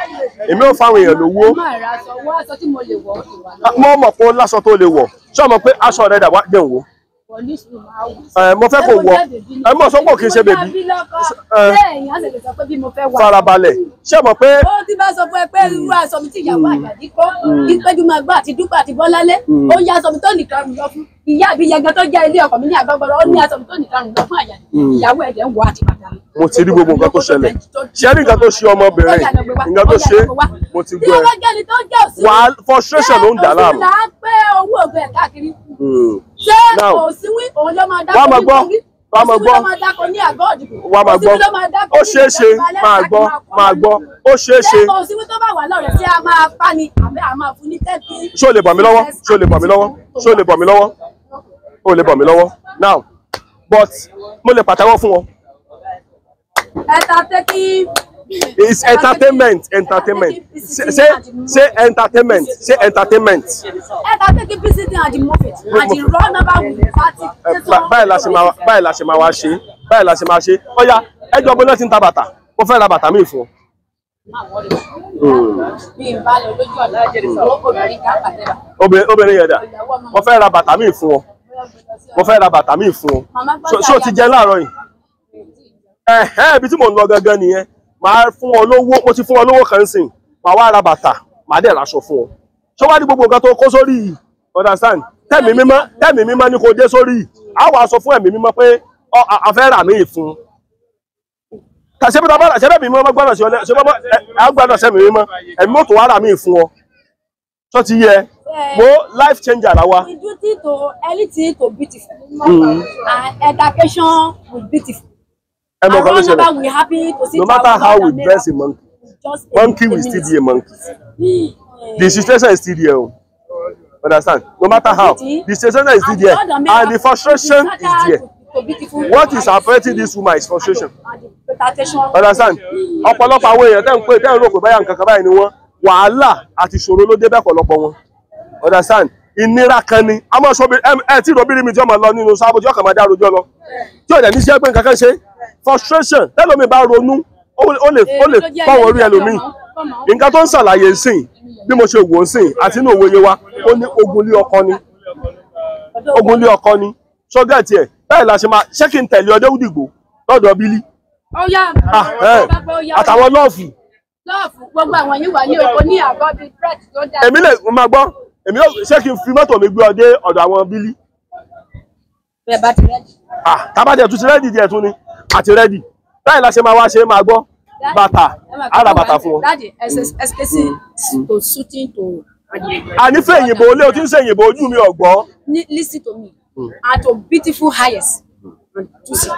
Èmi ò fáwọn èèyàn lówó. Má ra aṣọ, wá aṣọ tí mo lè wọ̀ ó ti wà lọ́wọ́. Mo mọ̀ pé ó láṣọ tó lè wọ̀. Ṣé o mọ̀ pé aṣọ rẹ̀ dà wá jẹun wò? Wọ̀ ní sùúrù máa wọ̀. Mo fẹ́ kó wọ̀. Ẹ mọ̀ sọ pé kì í ṣe bèbí. Farabalẹ̀. Ṣé o mọ̀ pé Ó ti bá sọ fún ẹ pé irú aṣọ mi tí ìyàwó Àjàdí kó ìpéjú máa gbọ́ àti Dúpẹ́ àti Bọ́láńlé, ó yá aṣọ mi tó nìkan rùn lọ fún ìyá àbí yẹgan tó jẹ́ ilé ọkọ mi ní àgbọ̀gbọ̀rọ̀, ó ní aṣọ mi tó nìkan rùn lọ fún Àjàdí, ìyàwó ẹ̀jẹ̀ ń wọ àti bàtà mi. Mo ti rí gbogbo nǹkan tó ṣẹlẹ̀. Ṣé rí nǹkan tó ṣe ọmọbìnrin? Nǹkan tó ṣe, mo ti gbọ́ ẹ. Tí wọ́n jẹ́ ni tó jẹ́ òsì. Wà á frustration ló ń dà láàmú. Òsì là ń pé owó ògbẹ́ káàkiri. Ṣé Now, òsínwí òun ló máa dáko wá máa ní gbọ́, Kogi? wá máa Òsínwí gbọ́. ló máa dáko ní àgọ́ Òdìbò. Wá máa gbọ́. Òsínwí ló máa dáko Ó ní ṣeé ṣe, ìjọba alẹ́ máa láti gbọ́, máa kọ́ máa gbọ́. Ó ṣeé ṣe. Ṣé òsínwí tó bá wà lọ́rẹ̀ sí a máa pa ni àbí a máa fún ní tẹ́tí? Ṣé o lè bọ̀ mí lọ́wọ́? Ṣé o lè bọ̀ mí lọ́wọ́? Ṣé o lè bọ̀ mí lọ́wọ́? O lè bọ̀ mí lọ́wọ́. Now, but mo lè pàtẹ́wọ́ fún ọ. Ẹ̀ta tẹ́kí. It's entertainment, entertainment. Say, say entertainment, say entertainment. Ẹ̀ta tẹ́kí PCT and the Moffitt and the raw number with party. Báyìí la ṣe máa, báyìí la ṣe máa wá ṣe, báyìí la ṣe máa ṣe. Ó yá, ẹjọ́ bó náà ti ń ta bàtà. Mo fẹ́ ra bàtà míì fún ọ. Mi ì bá lọ lójú ọ̀nà obìnrin ká pàtẹ́wà. Obìnrin yẹn dà. Mo fẹ́ ra bàtà míì fún ọ. Mo fẹ́ ra bàtà míì fún ọ. Ṣé o ti jẹ láàárọ̀ yìí? Ẹ̀hẹ́, ibi tí mò ń lọ gangan nìyẹn. Màá fún ọ lówó, mo ti fún ọ lówó kan sìn. Màá wá ra bàtà, màá dẹ̀ raṣọ fún ọ. Ṣé wá ní gbogbo nǹkan tó kó sórí yìí? Understand? Tẹ̀mí mímọ́, tẹ̀mí mímọ́ ni kò dé sórí yìí. A wàá sọ fún ẹ̀mí mímọ́ pé a fẹ́ rà míì fún un. Ṣé bí ṣé bẹ́ẹ̀ mímọ́ gbọ́dọ̀ sí ọ lẹ́, ṣé bọ́ ẹ gbọ́dọ̀ sẹ́mi mímọ́, ẹ̀mí mọ́tò wá rà míì fún ọ. Ṣó ti yẹ? Mo life changer la wa. The duty to anything to beautiful. And education will beautiful. Ẹ mọ̀ nǹkan tó And ṣẹlẹ̀. we happy to see No matter our how we brother dress a monkey, just a monkey will still be a monkey. The situation is still there. O. Understand? No matter how, the situation is still there, and the frustration is there. What is affecting this woman is frustration. Understand? Ọ̀pọ̀lọpọ̀ àwọn èèyàn tẹ́ ń pè tẹ́ ń rò pé báyà nǹkan kan báyìí ni wọ́n, wàhálà àti ìṣòro ló dé bẹ́ẹ̀ pọ̀lọpọ̀ wọn. Understand? Ìnira kan ni. A máa sọ bí ẹ tí ìrọ̀bìnrin mi tí ọmọ lọ nínú sábò tí ọkàn máa dá rojọ́ lọ. Tí ò dẹ̀ ní sí ẹgbẹ́ nǹkan kan ṣe. Frustration tẹ́lómi bá ronú, ó lè fọwọ́ orí ẹlòmíì. Nǹkan tó ń ṣàlàyé sìn bí mo ṣe wò ó sìn àti inú òwe yé wa, ó ní ogun lé ọkọ ni. Ogun lé ọkọ ni. Ṣọ́gẹ̀tì ẹ̀ báyìí la ṣe máa ṣé kí n tẹ̀lé ọdẹ Òdìgbò lọ́dọ̀ Bílí. Àtàwọn lọ́ọ̀fù. Lọ́ọ̀fù gbogbo àwọn yìí wà ní oko ní àgọ́ bíi bread tó dáa. Èmi lè máa gbọ́, èmi yóò ṣé kí n fi mọ́tò mi gbé ọ dé ọ̀dọ̀ àwọn Bílí. Bẹ́ẹ̀ bá ti rẹ́dì. Tábàjẹ́ tún ti rẹ́dì díẹ̀ tún ni, àti rẹ́dì. Báyìí la ṣe máa wá ṣe máa gbọ́ bàtà, á ra bàtà fún ọ. Dáàdì, SKC to shooting to. Ànífẹ́ òyìnbó olé o ti ń ṣe òyìnbó ojú mi ọ̀gbọ́. Listen to me. And to beautiful highest and to see.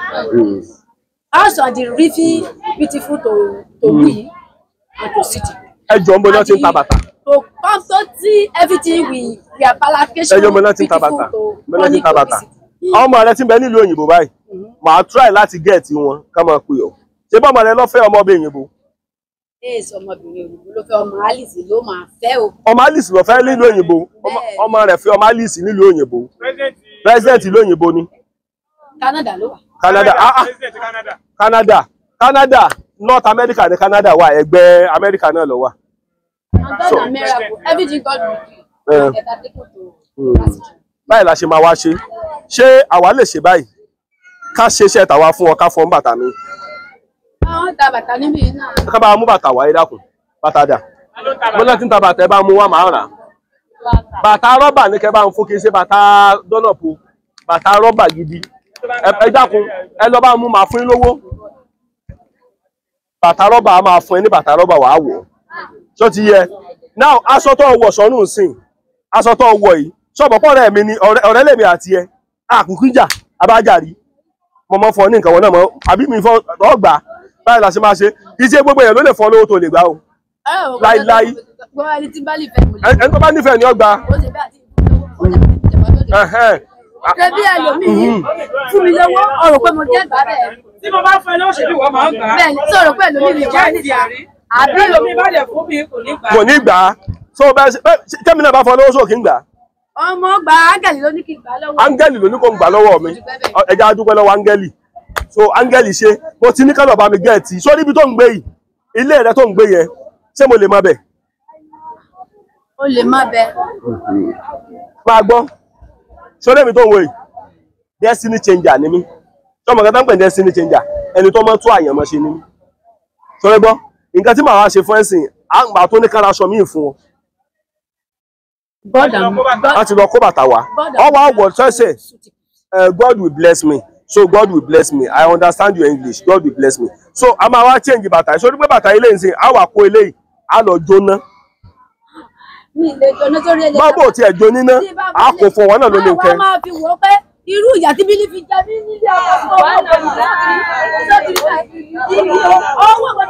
Also the really beautiful to we and to city. Ẹ jọ̀ọ́ ń bo náà ti ń ta bàtà. To come to see everything we are palliation Ẹ jọ̀ọ́ ń bo náà ti ń ta bàtà. Bo náà ti ń ta bàtà. Ọmọ rẹ ti ń bẹ nílùú òyìnbó báyìí. Màá try láti get wọn ká máa pè ọ́. Ṣé bọ́mọ rẹ lọ fẹ́ ọmọbìnrin òyìnbó? Èso ọmọbìnrin òyìnbó ló fẹ́ ọmọ Alice ló máa fẹ́ o. Ọmọ Alice ló fẹ́ nílùú òyìnbó. Ọmọ rẹ̀ fẹ́ ọmọ Alice nílùú òyìnbó. President ìlú òyìnbó ni. Canada ló wà. Canada, ah, Canada, Canada, North America ni Canada wà, ẹgbẹ́ America náà ló wà. So, everything God will do. Báyìí la ṣe máa wá ṣe. Ṣé àwa lè ṣe báyìí? Ká ṣe iṣẹ́ tàwa fún ọ ká fọ́n bàtà mi. Àwọn ta bàtà níbí náà. Ká bá mú bàtà wáyé dákun. Bàtà dà. Mo náà ti ń ta bàtà, ẹ bá mú wá, màá rà. Bàtà rọ́bà ní kẹ́ bá ń fún, kí n ṣe bàtà dọ́nàpù, bàtà rọ́bà gidi. Ẹ dákun, ẹ lọ bá mú, màá fún yín lówó. Bàtà rọ́bà, a máa fún ẹ ní bàtà rọ́bà, wàá wọ̀. Ṣó ti yẹ? Now, aṣọ tó wọ̀ sọ́nù sìn, aṣọ tó wọ̀ yìí, ṣọ́ọ̀bù pọ̀ ọ̀rẹ́ mi ni, ọ̀rẹ́ lèmi àti ẹ, àkùkù jà, abájàrí. Mo mọ fọ ní nǹkan wọn náà mọ, àbí mi fọ ọgbà, báyìí la ṣe máa ṣe. Iṣẹ́ gbogbo èèyàn ló lè fọ lówó tó lè gbà o. Láíláí. Ẹni tó bá nífẹ̀ẹ́ ni ó gbà. Ṣebí ẹlòmíì fún mi lówó, ọ̀rọ̀ pé mo jẹ́ gbà bẹ́ẹ̀. Tí mo bá fún ẹ lọ́wọ́, ṣèbí wọ́n máa ń gbà á. Bẹ́ẹ̀ ni, sọ̀rọ̀ pé ẹlòmíì lè wá níta. Àbí ẹlòmíì bá lè fún mi, kò ní gbà. Kò ní gbà á. So bẹ́ẹ̀ tẹ́mi náà bá fọ lówó, sókè ń gbà. Ọmọ gba áńgẹ̀lì ló ní kí n gbà lọ́wọ́. Áńgẹ́lì ló ní kó ń gbà lọ́wọ́ mi. Ẹ jẹ́ á dúpẹ́ lọ́wọ́ áńgẹ́lì. So áńgẹ́lì ṣe, mo ti ní kálọ̀ bá mi gẹ̀ẹ́tì. So níbi tó ń gbé yìí, ilé rẹ tó ń gbé yẹn, ṣé mo lè má bẹ̀? O lè má bẹ̀. Máa gbọ́. Sọ́dọ̀ mi tó ń wo yìí, destiny changer ni mí. Sọmọ kan tó ń pè ní destiny changer, ẹni tó mọ́ tó àyànmọ́ ṣe ni mí. Sọ́dọ̀ gbọ́, nǹkan tí màá wá ṣe fún ẹ̀sìn, àgbà tó ní kára aṣọ míì fún ọ. Láti lọ kó bàtà wá. Ọwọ́ àwọ̀ sẹ́sẹ̀, God will bless me. So God will bless me. I understand your English. God will bless me. So a máa wá change bàtà. Sọ pé bàtà ilé ìsìn, a wà kó eléyìí, a lọ jóná. Mi lè jóná sórí ẹlẹ́ta. Báwo tiẹ̀ jó níná, a kò fọ wọn náà ló ní nǹkan. Báwo máa fi wọ́ pé irú ìyà tí Bílí fi jẹ mí nílé ọkọ fún ọwọ́ ọkọ̀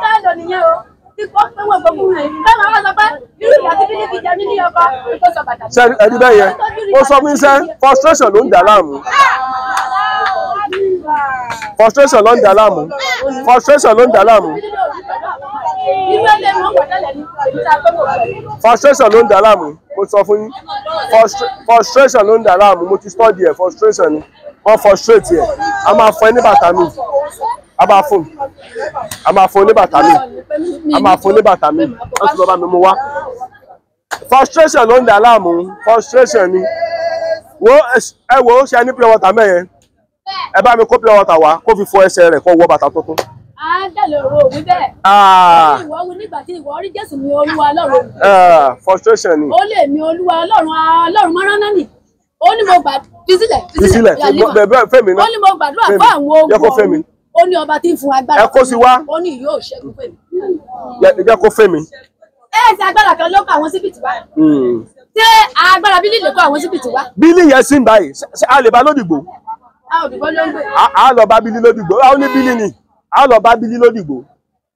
tá a lọ nìyẹn o. Tí kò pé wọ́n gbogbo rẹ̀. Báwo máa sọ pé irú ìyà tí Bílí fi jẹ mí nílé ọkọ tó sọ bàtà. Ṣé ẹni bẹ́ẹ̀ yẹn? Ó sọ fún iṣẹ́, frustration ló ń dà láàmú. Frustration ló ń dà láàmú. Frustration ló ń dà láàmú. Frustration ló ń dà láàmú. Mo sọ fún yín. Frustration ló ń dà láàmú. Mo ti study ẹ̀, frustration ni. Wọ́n frustrate ẹ̀. A máa fún ẹ ní bàtà mi. A máa fún. A máa fún ní bàtà mi. A máa fún ní bàtà mi. Wọ́n ti lọ bá mi mú wá. Frustration ló ń dà láàmú. Frustration ni. Wo ẹ wo ṣe ní pure water mẹ́yẹn. Ẹ bá mi kó pure water wá, kó fi fọ ẹsẹ̀ rẹ̀, kó wọ bàtà tuntun. Áńgẹ́lì òru òwú bẹ́ẹ̀. Ìwọ wí nígbà tí ìwọ rí Jésù mi Olúwa Ọlọ́run. Frustration ni. Ó lè mi Olúwa Ọlọ́run Ọlọ́run mọ́rán náà nì. Ó ní mo gbà fi sílẹ̀ fi sílẹ̀. Fẹ́mi náà. Ó ní mo gbàdúrà fún àwọn ogun ọ̀run. Ó ní ọba tí ń fún agbára. Ẹ kó sí wá. Ó ní yóò ṣẹ́gun fẹ́mi. Jẹ́ kó fẹ́mi. Ẹ ṣe agbára kan ló kọ àwọn síbìtì wá. Ṣé agbára Bílí lè kọ àwọn síbìtì wá? Bílí yẹn sì ń báyìí, a lè bá lódìgbò. A lọ bá Bílí lódìgbò. A ó ní Bílí ni. A lọ bá Bílí lódìgbò.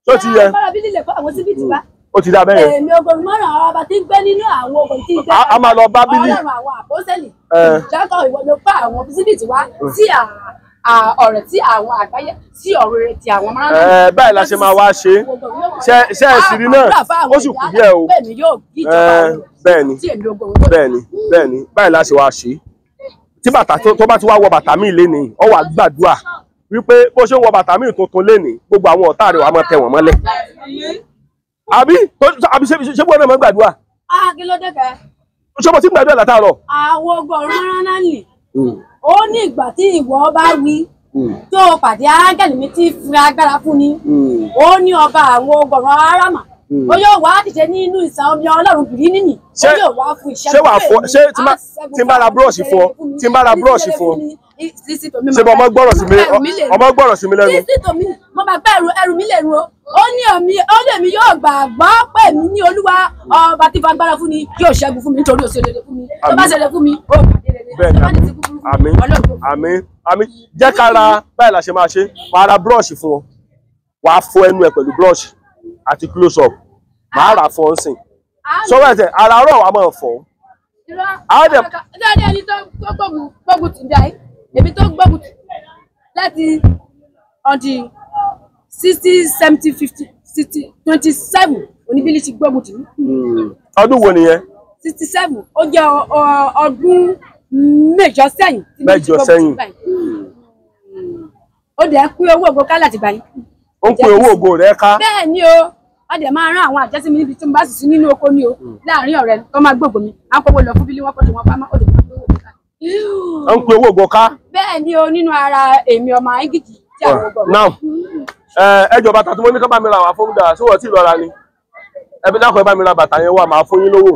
Tó ti yẹ. Agbára Bílí lè kọ àwọn síbìtì wá. Ó ti dá bẹ́ẹ̀ yẹn. Èmi ogun mọ́ràn àwọn ọba tí ń gbé nínú àwọn ogun tí ń gbé. A máa lọ bá Bílí. Ọlọ́run àwọn àpọ́sẹ́lì. Ìjákọ̀ ìwọ ló kọ́ àwọn síbìtì wá sí ọ̀rẹ́ tí àwọn àgbáyé sí ọ̀rẹ́ tí àwọn mọ́ràn. Báyìí la ṣe máa wá ṣe. Ṣé ẹ sì rí náà? Ó sì kù díẹ̀ o. Bẹ́ẹ̀ni bẹ́ẹ̀ni bẹ́ẹ̀ni báyìí la ṣe wá ṣe. Tí bàtà tó bá ti wá wọ bàtà míì lénìí, ó wá gbàdúrà wípé bó ṣe ń wọ bàtà míì tuntun lénìí, gbogbo àwọn ọ̀tá rẹ̀ wà máa tẹ̀ wọ́n mọ́lẹ̀. Àbí àbí ṣé gbọ́dọ̀ máa gbàdúrà? Kí ló dé kẹ́? Ṣé mo ti ń gbàdúrà látàárọ̀? Àwọn ogun ọ̀run rán náà nì. Ó ní ìgbà tí ìwọ bá wí tó o pàdé áńgẹ́lì mi tí fi agbára fún ni. Ó ní ọba àwọn ogun ọ̀run arámà. Ó yóò wá dìde nínú ìsàn omi Ọlọ́run bìrì nìyí. Ó yóò wá fún ìṣẹ́gun. Ṣé wàá fọ ṣé tí n bá ra búrọ̀ṣì fún ọ? Tí n bá ra búrọ̀ṣì fún ọ? Ṣé ọmọ gbọ́rọ̀ sí mi ọmọ gbọ́rọ̀ sí mi lẹ́nu? Sísí tòmí mo bá gbẹ́ ẹrù mi lè ru o. Ó ní èmi ó ní èmi yóò gbàgbọ́ pé èmi ní Olúwa ọba tí fagbára fún ni yóò ṣẹ́gun fún mi nítorí ó ṣe rere fún mi. Tó bá ṣe rere fún mi, ó pàdé rere. Bẹ́ẹ̀ni, àmín àmín àmín. Jẹ́ ká ra báyìí la ṣe máa ṣe. Màá ra búrọ̀ṣì fún ọ. Wàá fọ ẹnu ẹ pẹ̀lú búrọ̀ṣì àti close up. Màá rà fún ọ nsìn. Sọ́wọ́ ẹ̀sẹ̀ àràárọ̀ wàá máa fọ̀. Dáadáa ẹni tó gbógun tì ń dá yìí. Èmi tó gbógun tì láti ọdí 60 70 50 60 27 oníbílí ti gbógun tì mí. Ọdún wo nìyẹn? 67, ó jẹ́ ọdún mẹ́jọ sẹ́yìn. Mẹ́jọ sẹ́yìn. Ó dẹ̀ pín owó ògo ká láti gbà yín. Ó ń pín owó ògo rẹ̀ ká. Bẹ́ẹ̀ ni o, ó dẹ̀ máa rán àwọn àjẹsí mi níbi tí mo bá sì sí nínú oko ni o, láàárín ọ̀rẹ́ tó máa gbógun mi, à ń kówó lọ fún Bílí wọn kó tí wọ́n pamọ́, ó dẹ̀ máa pín owó ògo ká. Ó ń pín owó ògo ká. Bẹ́ẹ̀ ni o, nínú ara èmi ọmọ Ágìjì tí àwọn ògo. Now, ẹ jọba tàbí mo ní ká bá mi ra wà fún dà, ṣé wọ́n ti lọ́ra ni? Ẹbí dákọ̀ ẹ bá mi ra bàtà yẹn wá, màá fún yín lówó.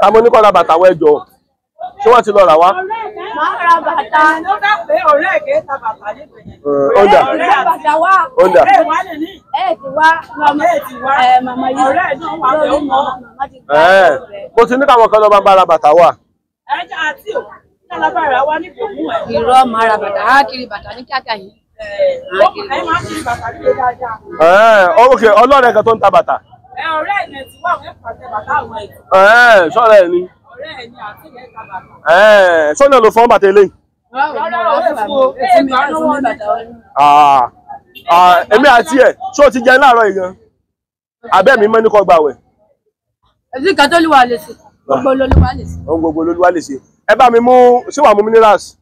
Ta mo ní kó ra bàtà wọ ẹjọ́? Ṣé wọ́n ti lọ rà wá? Màá ra bàtà. Ọ̀dà. Ọ̀dà. Ẹ ti wá. Ẹ màmá yìí. Mo ti ní káwọn kan lọ bá ra bàtà wá. Irọ́ máa ra bàtà, á kiri bàtà ní kíákíá yìí. Ok, ọlọ́rẹ̀ kan tó ń ta bàtà. Ọ̀rẹ́ ẹ̀ ti wá àwọn ẹ̀pàtẹ bàtà àwọn ètò. Sọ́rẹ́ ẹ̀ ni. Ọ̀rẹ́ ẹ̀ ni àti ẹ̀ ta bàtà. Sọ́nà ló fọ́n bàtà eléyìí. Èmi àti ẹ̀ ṣó ti jẹun láàárọ̀ yìí gan? Abẹ́ mi mọ́ ní kó gbàwẹ̀. Èsì kan tó lúwa lè ṣe. Gbogbo lolúwa lè ṣe. Ohun gbogbo lolúwa lè ṣe. Ẹ bá mi mú, ṣé wàá mú minerals?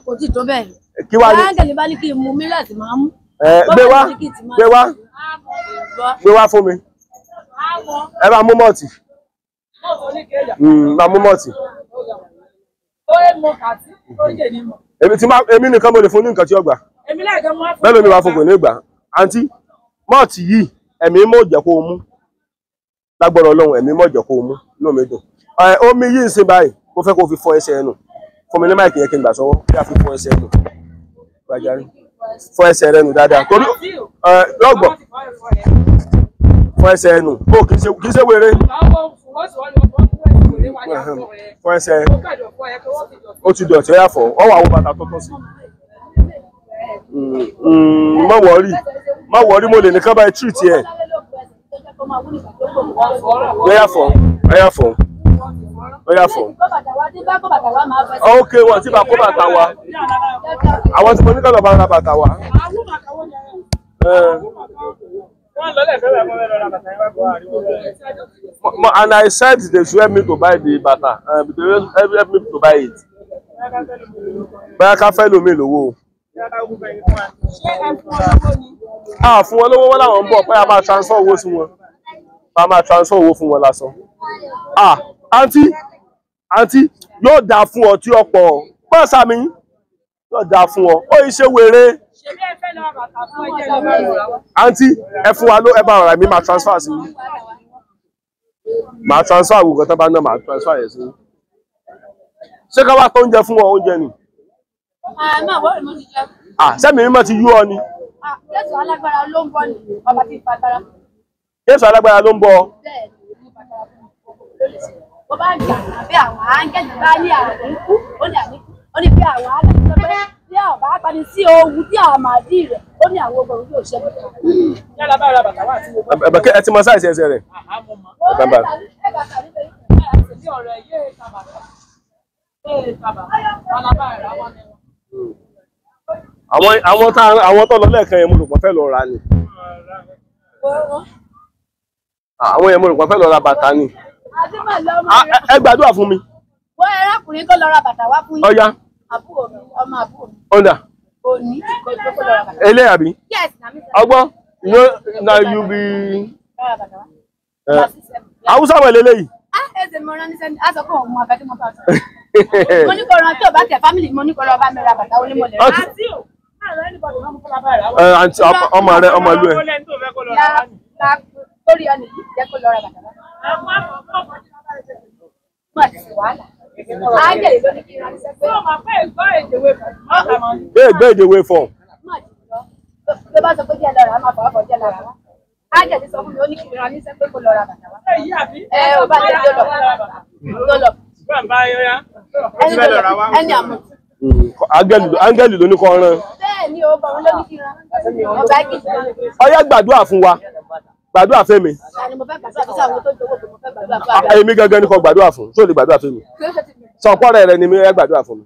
Kò tí tó bẹ́ẹ̀. Kí wá ní. Áńgẹ̀lì bá ní kí n mú minerals máa mú. Gbé wá, gbé wá, gbé wá fún mi. Ẹ bá mú mọ́ọ̀tì. Bá mú mọ́ọ̀tì. Èmi nìkan mo lè fún ní nǹkan tí ó gbà. Bẹ́ẹ̀ ló ní wàá fún kò ní gbà. Àǹtí, mọ́ọ̀tì yìí, ẹ̀mí mọ̀ jẹ́ kó o mú. Lágbọ́dọ̀ Ọlọ́run, ẹ̀mí mọ̀ jẹ́ kó o mú. Inú mi dùn. Omi yìí ń ṣe báyìí, mo fẹ́ kó o fi fọ ẹsẹ̀ ẹnu. Fún mi ní máìkì yẹn kí n gbà sọ́wọ́. Kí a fi fọ ẹsẹ̀ ẹnu. Gbàjáre. Fọ ẹsẹ̀ rẹ nù dáadáa. Torí lọ́gbọ̀n. Fọ ẹsẹ̀ ẹnu. Ó kì í ṣe wéré. Fọ ẹsẹ̀. Ó ti dọ̀tí ó yà fọ̀. Ọ wà wọ bàtà tuntun sí. Má wọrí. Má wọrí, mo lè ní kán báyìí treat ẹ̀. Ó yà fọ̀. Ó yà fọ̀. Ó yà fọ̀. Ok, wọ́n ti bá kó bàtà wa. Àwọn tí mo ní kọ́lọ̀ bá ra bàtà wa. And I said they should help me to buy the bàtà. They help me to buy it. Bóyá ká fẹ́ lómi lówó. A fún wọn lówó, wọn làwọn ń bọ̀ pé a máa transfer owó sí wọn. A máa transfer owó fún wọn lásán. Àǹtí, àǹtí, yóò dáa fún ọ tí ọ̀pọ̀ pọ́ọ̀sà mi yóò dáa fún ọ, ó yìí ṣe wèrè. Àǹtí, ẹ fún wa ló ẹ bá ọ̀rọ̀ mi máa transfer sí i. Máa transfer àwọn nǹkan tó bá ná, máa transfer yẹn sí i. Ṣé ká wá tó oúnjẹ fún ọ, oúnjẹ ni? Sẹ́mi mímọ́ ti yú ọ ni. Jésù alágbára ló ń bọ̀ ni, ọba tí ń fagbára. Jésù alágbára ló ń bọ̀. Bẹ́ẹ̀ ni, ó bá ń jà àbí àwọn áńgẹ́lì bá ní àníkú, ó ní àníkú, ó ní bí àwọn áńgẹ́lì sọ pé bí àwọn bá pani sí ohun tí àwọn màdí rẹ̀, ó ní àwọn ogun yóò ṣẹ́gun. Ẹ ti mọ sáìsì ẹsẹ̀ rẹ̀. Àwọn tó lọ lẹ́ẹ̀kan yẹn mo rò pé fẹ́ lọ ra ni. Àwọn yẹn mo rò pé fẹ́ lọ ra bàtà ni. Ẹ gbàdúrà fún mi. Wọ́n arákùnrin kó lọ ra bàtà wá fún yín. Ọya. Àbúrò mi, ọmọ àbúrò mi. Ọ̀dà. Òní kó lọ ra bàtà. Eléyà bí? Yes, na mi. Ọgbọ́n, na you be. Haúsá wẹ̀ lélẹ́yìí. Ẹsẹ̀ mo rán ní sẹ́ni, á sọ pé òun mọ akẹ́kẹ́ mọ́ bá sọ. Mo ní kó ran tí ò bá tẹ̀ fámìlì, mo ní kó lọ bá mi ra bàtà onímọ̀lẹ́. Àǹtí ọmọ rẹ, ọmọ ìlú ẹ. Lórí ọ̀nà yìí jẹ́ kó lọ ra bàtà wá. Gbé èdè wé fọ̀. Ló bá sọ pé díẹ̀ lọ́ra, a máa fọwọ́ fọ díẹ̀ lọ́ra wá. Ángẹ̀lì sọ fún mi, ó ní kí n ra níṣẹ́ pé kó lọ ra bàtà wá. Ẹ ò bá jẹ́ tó lọ. Ẹni àmọ̀. Áńgẹ́lì ló ní kó rán. Bẹ́ẹ̀ ni ó bọ̀ wọ́n ló ní kí n rán. Ọba kì í rán. Ọyá gbàdúrà fún wa. Gbàdúrà fún mi. Èmi gangan ni kò gbàdúrà fún. Ṣé o lè gbàdúrà fún mi? Sọ̀pọ̀ rẹ̀ ni mi ẹ gbàdúrà fún mi.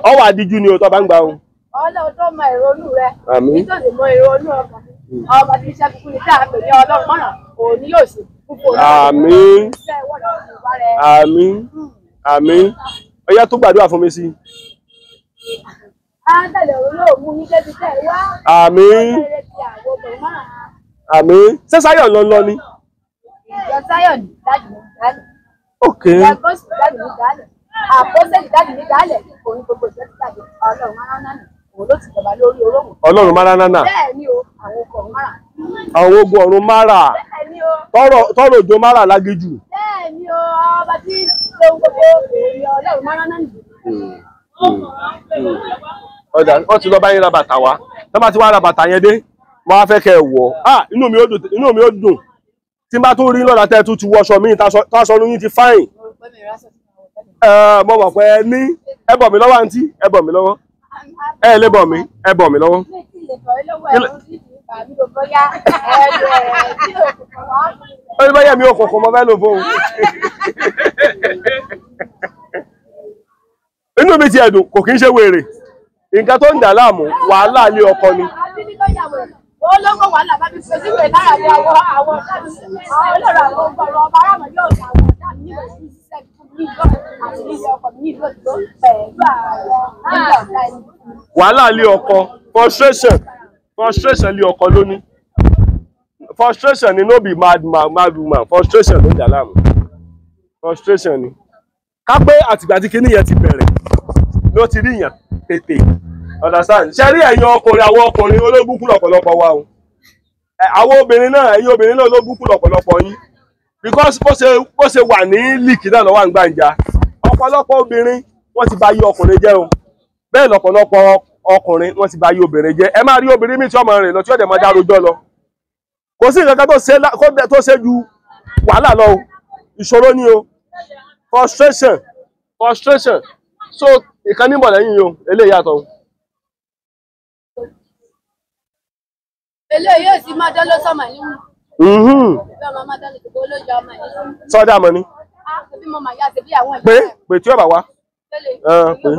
Ọwọ́ àdíjú ni o tó bá ń gba ohun. Ọlọ́run tó mọ ìrònú rẹ. Àmín. Nítorí mọ ìrònú ọkàn mi. Ọba tí iṣẹ́ kúkú ni tá a pè ní Ọlọ́run mọ̀nà òní yóò sì kúkú. Àmín. Àmín. Àmín. Ọyá tó gbàdúrà fún mi sí. Áńgẹ́lì òun yóò mú yín débi tẹ́ ẹ wá. Àmín. Àmín. Ṣé Sáyọ̀ lọ lọ ni? Ìjọ Sáyọ̀ ní dájú ní dálẹ̀. Ok. Ìjọ Gọ́sù dájú ní dálẹ̀. Àpọ́sẹ̀lì dájú ní dálẹ̀. Òun gbogbo ìjọ ti jáde. Ọlọ́run Máránánà. Òun ló ti jọba lórí oróhùn. Ọlọ́run Máránánà. Bẹ́ẹ̀ ni o, àwọn ọkọ̀ márùn-ún. Àwọn ogun ọ̀run mara. Bẹ́ẹ̀ni o. Tọrọ òjò mara lágéjù. Bẹ́ẹ̀ni o, ọba tí ohun gbogbo èèyàn Ọlọ́run máa rán náà nìyí. Ọjà wọ́n ti lọ bá yín ra bàtà wá. Tọ́ bá ti wá ra bàtà yẹn dé, mo wá fẹ́ kẹ́ ẹ wọ̀. Ah, inú mi ó dùn, inú mi ó dùn. Tí n bá tún rí lọ́la tẹ́ ẹ tún ti wọṣọ míì, táṣọ yín ti fáìn. Mo mọ̀ pé ẹ ní ẹ bọ̀ mí lọ́wọ́ àǹtí, ẹ bọ̀ mí lọ́wọ́. Ẹ lè bọ̀ mí, ẹ bọ̀ mí lọ́wọ́. Ó ní báyẹ̀ mi ò kọ̀kọ̀ mo fẹ́ lò fóun. Inú mi ti ẹ̀dùn, kò kí ń ṣe wèrè. Nǹkan tó ń dà láàmú, wàhálà ilé ọkọ ni. Olówó wàhálà bá mi fi síwèé lára ní àwọn àwọn ọlọ́rọ̀ àwọn ọgbọ̀rọ̀ ọba aráàmọ̀ yóò dà àwọn ọ̀dà mi níwèé sí ṣiṣẹ́ fún mi nílò àti nílé ọkọ mi nílò ìdúró pẹ̀lú àwọn nígbà ọ̀gá ẹni. Wàhálà ilé ọkọ, frustration, frustration ilé ọkọ ló ní. Frustration ni, no be mad man, mad woman, frustration ló ń dà láàmú. Frustration ni. Ká pé àtìgbà tí kinní yẹn ti bẹ̀rẹ̀ ló ti rí yàn tètè. Understand? Ṣé rí ẹ̀yin ọkùnrin, àwọn ọkùnrin olóbùkún lọ̀pọ̀lọpọ̀ wa o. Àwọn obìnrin náà, ẹ̀yin obìnrin náà olóbùkún lọ̀pọ̀lọpọ̀ yín. Because bó ṣe wà ní líìkì náà lọ́wọ́ àǹgbàǹjà. Ọ̀pọ̀lọpọ̀ obìnrin wọ́n ti bà ayé ọkùnrin jẹ́ o. Bẹ́ẹ̀ lọ̀pọ̀lọpọ̀ ọkùnrin wọ́n ti bà ayé obìnrin jẹ́. Ẹ máa rí obìnrin míì tí ọmọ rìn lọ tí ó dẹ̀ máa dá rojọ́ lọ. Kò sí nǹkan kan tó ṣe ju wàhálà lọ o. Ìṣòro ni o. Frustration, frustration. So ìkan níbọ̀ lẹ́yìn yìí o, eléyìí yàtọ̀ o. Eléyìí yóò sì máa dán ló sọmọ yín. Bí ọmọ máa dán ló gbogbo olóyè ọmọ yín. Sọ́dà mọ́ ni. Á bí mo máa yá ṣe bí àwọn Pé pé tí ó bá wá. Pé.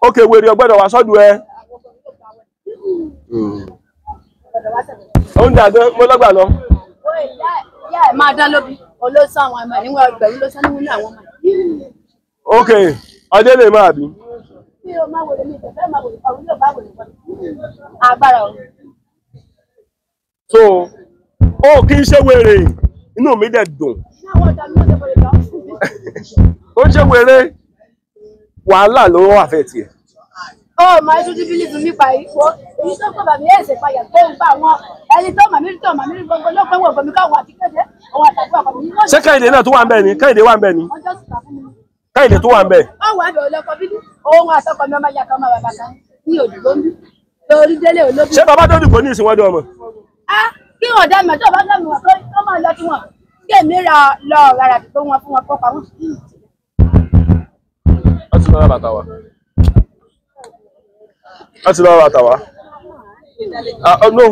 Ok, wèrè ọgbẹ́dọ̀ wá sọ́dọ̀ ẹ. Ó ń dàgbẹ́ mo lọ́gbà lọ. Ìyá ẹ̀ máa dán lóbi, olóṣàn àwọn ọmọ ìwọ̀n ẹgbẹ̀rún ló sán nínú àwọn ọmọ yìí. Ok, ọdẹ lè máa bí. Bí o máa wòlé mi ìtẹ̀fẹ́ máa wòlé ọ̀run yóò bá wòlé wọlé. Agbára ọ̀run. So, ó kì í ṣe wèrè, inú mi dẹ̀ dùn. Àwọn ọ̀dọ́ mi ò lè wọlé lọ. Ó ṣe wèrè, wàhálà ló wà fẹ́ tiẹ̀. Ó máa tún bíbélì fún mi pa ìfọ́. Èyí tó kọ́ bàmí ẹ̀sẹ̀ payà tó ń bá àwọn ẹni tó màmí tó màmí gbogbo ló pé wọ́n gbọmí káwọn àti kéde òun àtàkùn àkọ́bí ní. Ṣé Kẹ́hìndé náà tó wà ń bẹ̀ ni? Kẹ́hìndé wà ń bẹ̀ ni? Ọjọ́ sì kà fún mi. Kẹ́hìndé tó wà ń bẹ̀. Báwo àbẹ̀ olóko bíbí? Òun àtọkọ mi ọmọ ìyá kan ọmọ bàbá kan ní òdìgbò ń bí. Lórí délé olóbi. Ṣé bàbá tó dìbò ní ìsìnwọ́dọ̀ ọmọ? Á kí wọ́n dá mi tó bá dá mi wọ́n tó máa lọ tí wọ́n. Kí èmi ra lọ rárá tó wọn fún wọn kó pamọ́. Wọ́n ti lọ ra bàtà wa. Wọ́n ti lọ ra bàtà wa. No,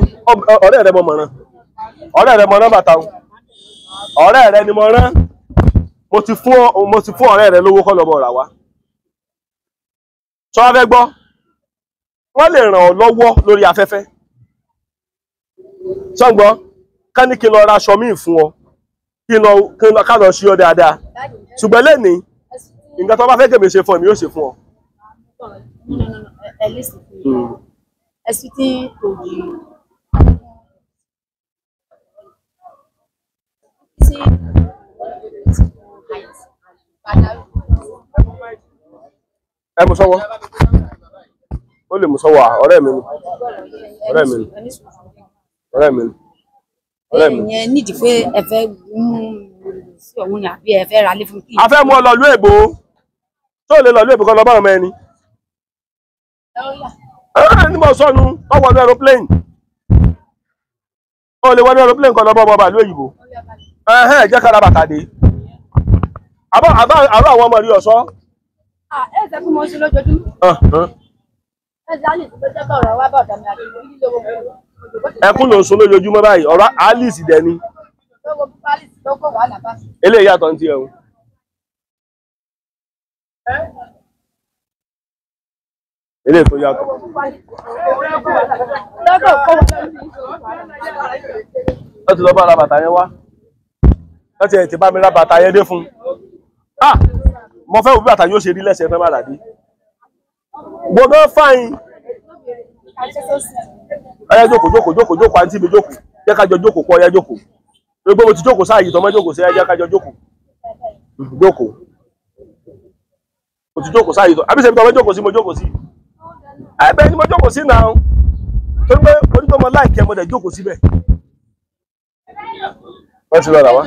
ọ̀rẹ́ rẹ mo mọ̀ rán. Ọ̀rẹ́ rẹ mo rán bàtà o. Ọ̀rẹ́ rẹ ni mo rán. Mo ti fún ọ̀rẹ́ rẹ lówó kọ́ lọ́bọ̀ rà wá. Sọ wá fẹ́ gbọ́. Wọ́n lè ràn ọ́ lọ́wọ́ lórí afẹ́fẹ́. Sọ ń gbọ́, ká ní kí n lọ ra aṣọ míì fún ọ. Kí n lọ ká lọ ṣe ọ dáadáa. Ṣùgbọ́n lẹ́nìí, nǹkan tó bá fẹ́ kèmí ṣe fún ọ, èmi yóò ṣe fún ọ. Ẹ mú sọ́wọ́. Ó lè mú sọ́wọ́, ọ̀rẹ́ mi ni. Ọ̀rẹ́ mi ni. Ọ̀rẹ́ mi ni. Ọ̀rẹ́ mi ni. Ìyẹn nídìí pé ẹ fẹ́ mú sí òun ni àbí ẹ fẹ́ ra lé fún kí. A fẹ́ mú ọ lọ ìlú èbó. Tó lè lọ ìlú èbó kan lọ bá ọmọ ẹni. Ní mo sọnù, ọ wọnú aeroplane. Ó lè wọnú aeroplane kan lọ bá ọmọ ọba ìlú òyìnbó. Ẹ̀hẹ́n, jẹ́ ká ra bàtà dé. Àbá àwọn ọmọ rí ọ̀ṣọ́. Ẹ ṣe fún mo ṣe lójoojúmọ́. Ẹ ṣe Alice ló jẹ́ kọ̀ọ̀rọ̀ wá bá ọ̀dà mi àti ìlú owó. Ẹkún ló ń sun lójoojúmọ́ báyìí, ọ̀rọ̀ Alice dẹ̀ ni. Eléyìí yàtọ̀ ní tiẹ̀ o. Eléyìí tó yàtọ̀. Wọ́n ti lọ bá ra bàtà yẹn wá. Wọ́n ti ẹ̀ ti bá mi ra bàtà yẹn dé fún un. Ah! Mo fẹ́ wo bí bàtà yóò ṣe rí lẹ́sẹ̀ fẹ́ má dàdí. Gbogbo fáyín. Ọyá jókòó jókòó jókòó jókòó àǹtí mi jókòó. Jẹ́ ká jọ jókòó kọ́ ọyá jókòó. Gbogbo mo ti jókòó sáàyè tọmọ jókòó sí ẹjẹ́ ká jọ jókòó. Jókòó. Mo ti jókòó sáàyè tọ. Àbí ṣe tọmọ jókòó sí mo jókòó sí. Ẹ̀bẹ̀ ni mo jókòó sí náà. Torí pé onígbọ́mọ láìkẹ́ mo dẹ̀ jókòó síbẹ̀. Wọ́n ti lọ rà wá.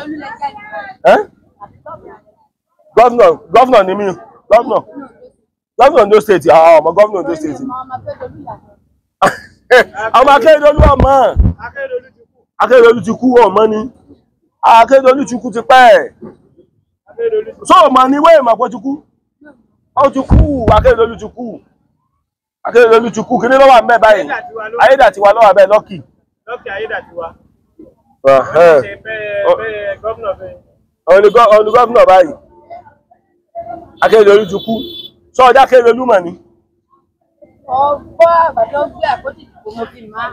Gọ́vnà ni mí, gọ́vnà Ondo State, ọmọ gọ́vnà Ondo State. Ọmọ Akérédolú ọmọ. Akérédolú ti kú ọmọ ni. Akérédolú ti kú ti pẹ́. So ọmọ ni wẹ́ẹ̀ mọ̀ pé ti kú. Ó ti kú, Akérédolú ti kú. Akérédolú ti kú, kí ni ló wà ńbẹ̀ báyìí? Ayédàtiwa ló wà bẹ́ẹ̀ Lọ́kì. Lọ́kì Ayédàtiwa. Òun ni gọ́vnà báyìí. Akérédolú ti kú. Sọ ọjà Akérédolú mọ̀ ni. Ọgbọ́ àbàdàn gbé àpótí ìdìbò mo fi máa.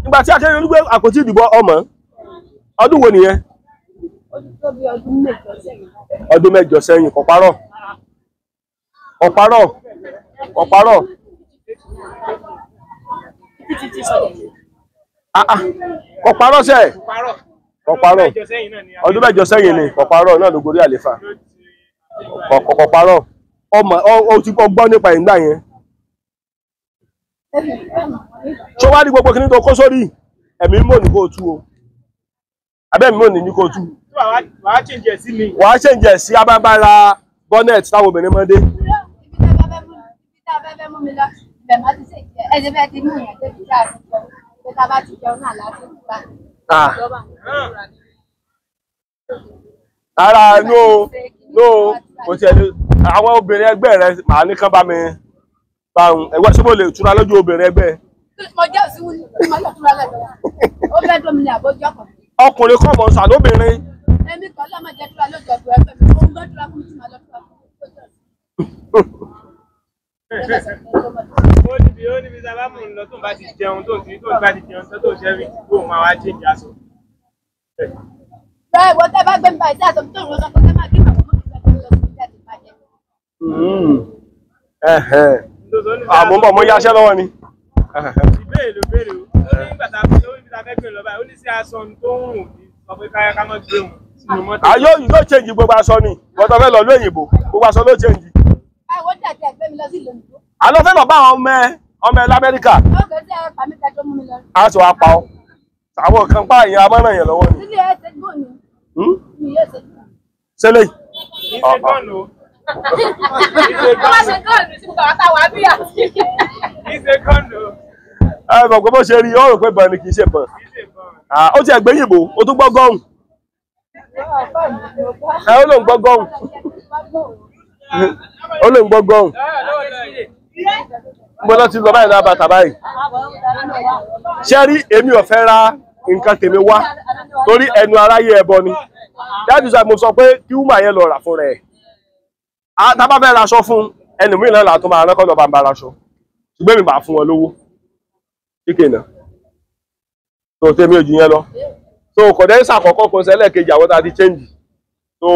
Nígbà tí Akérédolú gbé àpótí ìdìbò ọmọ, ọdún wo nìyẹn? Ó ti tó bí ọdún mẹ́jọ sẹ́yìn. Ọdún mẹ́jọ sẹ́yìn, kò parọ́. Kò parọ́. Kò parọ́. Kò parọ́ sẹ́. Kò parọ́. Ọdún mẹ́jọ sẹ́yìn ni kò parọ́ náà ló gorí àléfà. Kò parọ́. Ọmọ ó ti gbọ́ nípa ìgbà yẹn. Ṣé wá ní gbogbo kí ní tó kó sórí ẹ̀mí mò ní kó tú o. Abẹ́ mi mò ní kó tú. Wàá ṣèǹjẹ̀ sí mi. Wàá ṣèǹjẹ̀ sí abábára bonnet táwọn obìnrin máa dé. Ara no no kò tiẹ̀ ní àwọn obìnrin ẹgbẹ́ rẹ màá ní kán bá mi bá ń ẹgbẹ́ ṣé mo lè túra lójú obìnrin ẹgbẹ́. Mo jẹ́ òsínwó ní mo lọ túra lẹ́dọ̀ ó fẹ́ dómi ní àbójú ọkọ̀. Ọkùnrin kọ́ mọ̀ sàn lóbìnrin. Èmi kọ́ lọ́mọ jẹ́ túra lójú ọkùnrin ẹgbẹ́ mi, òun gbọ́ túra fún mi tí màá lọ túra fún mi. Ó níbi sábà mú un lọ tó ń bá ti jẹun tó ti tó ń bá ti jẹun tó ṣe rí kó máa wá change aṣọ. Bẹ́ẹ̀ wọ́n tẹ́ bá gbé mi báyìí sí àtọ́ tó ń rọ́ṣọ́ pé máa kí màmá mọ́tò fẹ́ lọ sí ilé àti ìbàjẹ́. Àmọ́ bọ̀ mo yáṣẹ́ lọ́wọ́ ni. Ìbéèrè ló béèrè o. Ó ní nígbà tá a fẹ́ gbé lọ báyìí, ó ní sí aṣọ tó ń rùn ní sọ pé káyá ká má gbé òun sínú mọ́tò. Àyọ̀ yóò change gbogbo aṣọ ni. Wọ́n tó fẹ́ lọ lóyìnbó, gbogbo aṣọ ló change. Ẹ wo dàtí ẹgbẹ́ mi lọ sí ìlú òyìnbó. Àlọ́ fẹ́ lọ bá àwọn ọmọ ẹ l'Amẹ́ríkà. Ó kẹ́ sí ẹ pàmí kẹjọ mú mi lọ. A sọ apá ọ. Àwọn kan pa ìyẹn amọ́ràn yẹn lọ́wọ́ ni. Sílé ẹ ṣe gbọ́n ni. Mi yóò ṣe gbọ́n. Ṣẹlẹ̀. Kì í ṣe gọ́ọ̀nù o. Ó wá ṣe gọ́ọ̀nù sí gbogbo àwọn táwa bí àti. Kì í ṣe gọ́ọ̀nù o. Ẹ mọ̀ pé bó ṣe rí ọ rò pé bọ̀n ni kì í ṣe bọ̀n. Kì í ṣe bọ̀n. Ó ti ẹ̀gbẹ́ yìnbó, ó tún gbọ́ gọ́hùn. Ẹ ó lóun gbọ́ gọ́hùn. Ó lóun gbọ́ gọ́hùn. Mo lọ ti lọ báyìí lára bàtà báyìí. Ṣé rí èmi ò fẹ́ ra nǹkan tèmi wá torí ẹnu aráyé ẹbọ ni. That is why mo sọ pé kí wúmà yẹn lọ rà fún rẹ̀. Tá bá fẹ́ raṣọ fún ẹlòmíì náà là tó máa rán kọ́ lọ bá ń bá raṣọ. Ṣùgbọ́n èmi máa fún wọn lówó. Kíkè náà. Tó tèmi ò jù yẹn lọ. So kọ̀dẹ́nsà àkọ́kọ́ kò ṣẹlẹ̀ kejì àwọn tá a ti change. So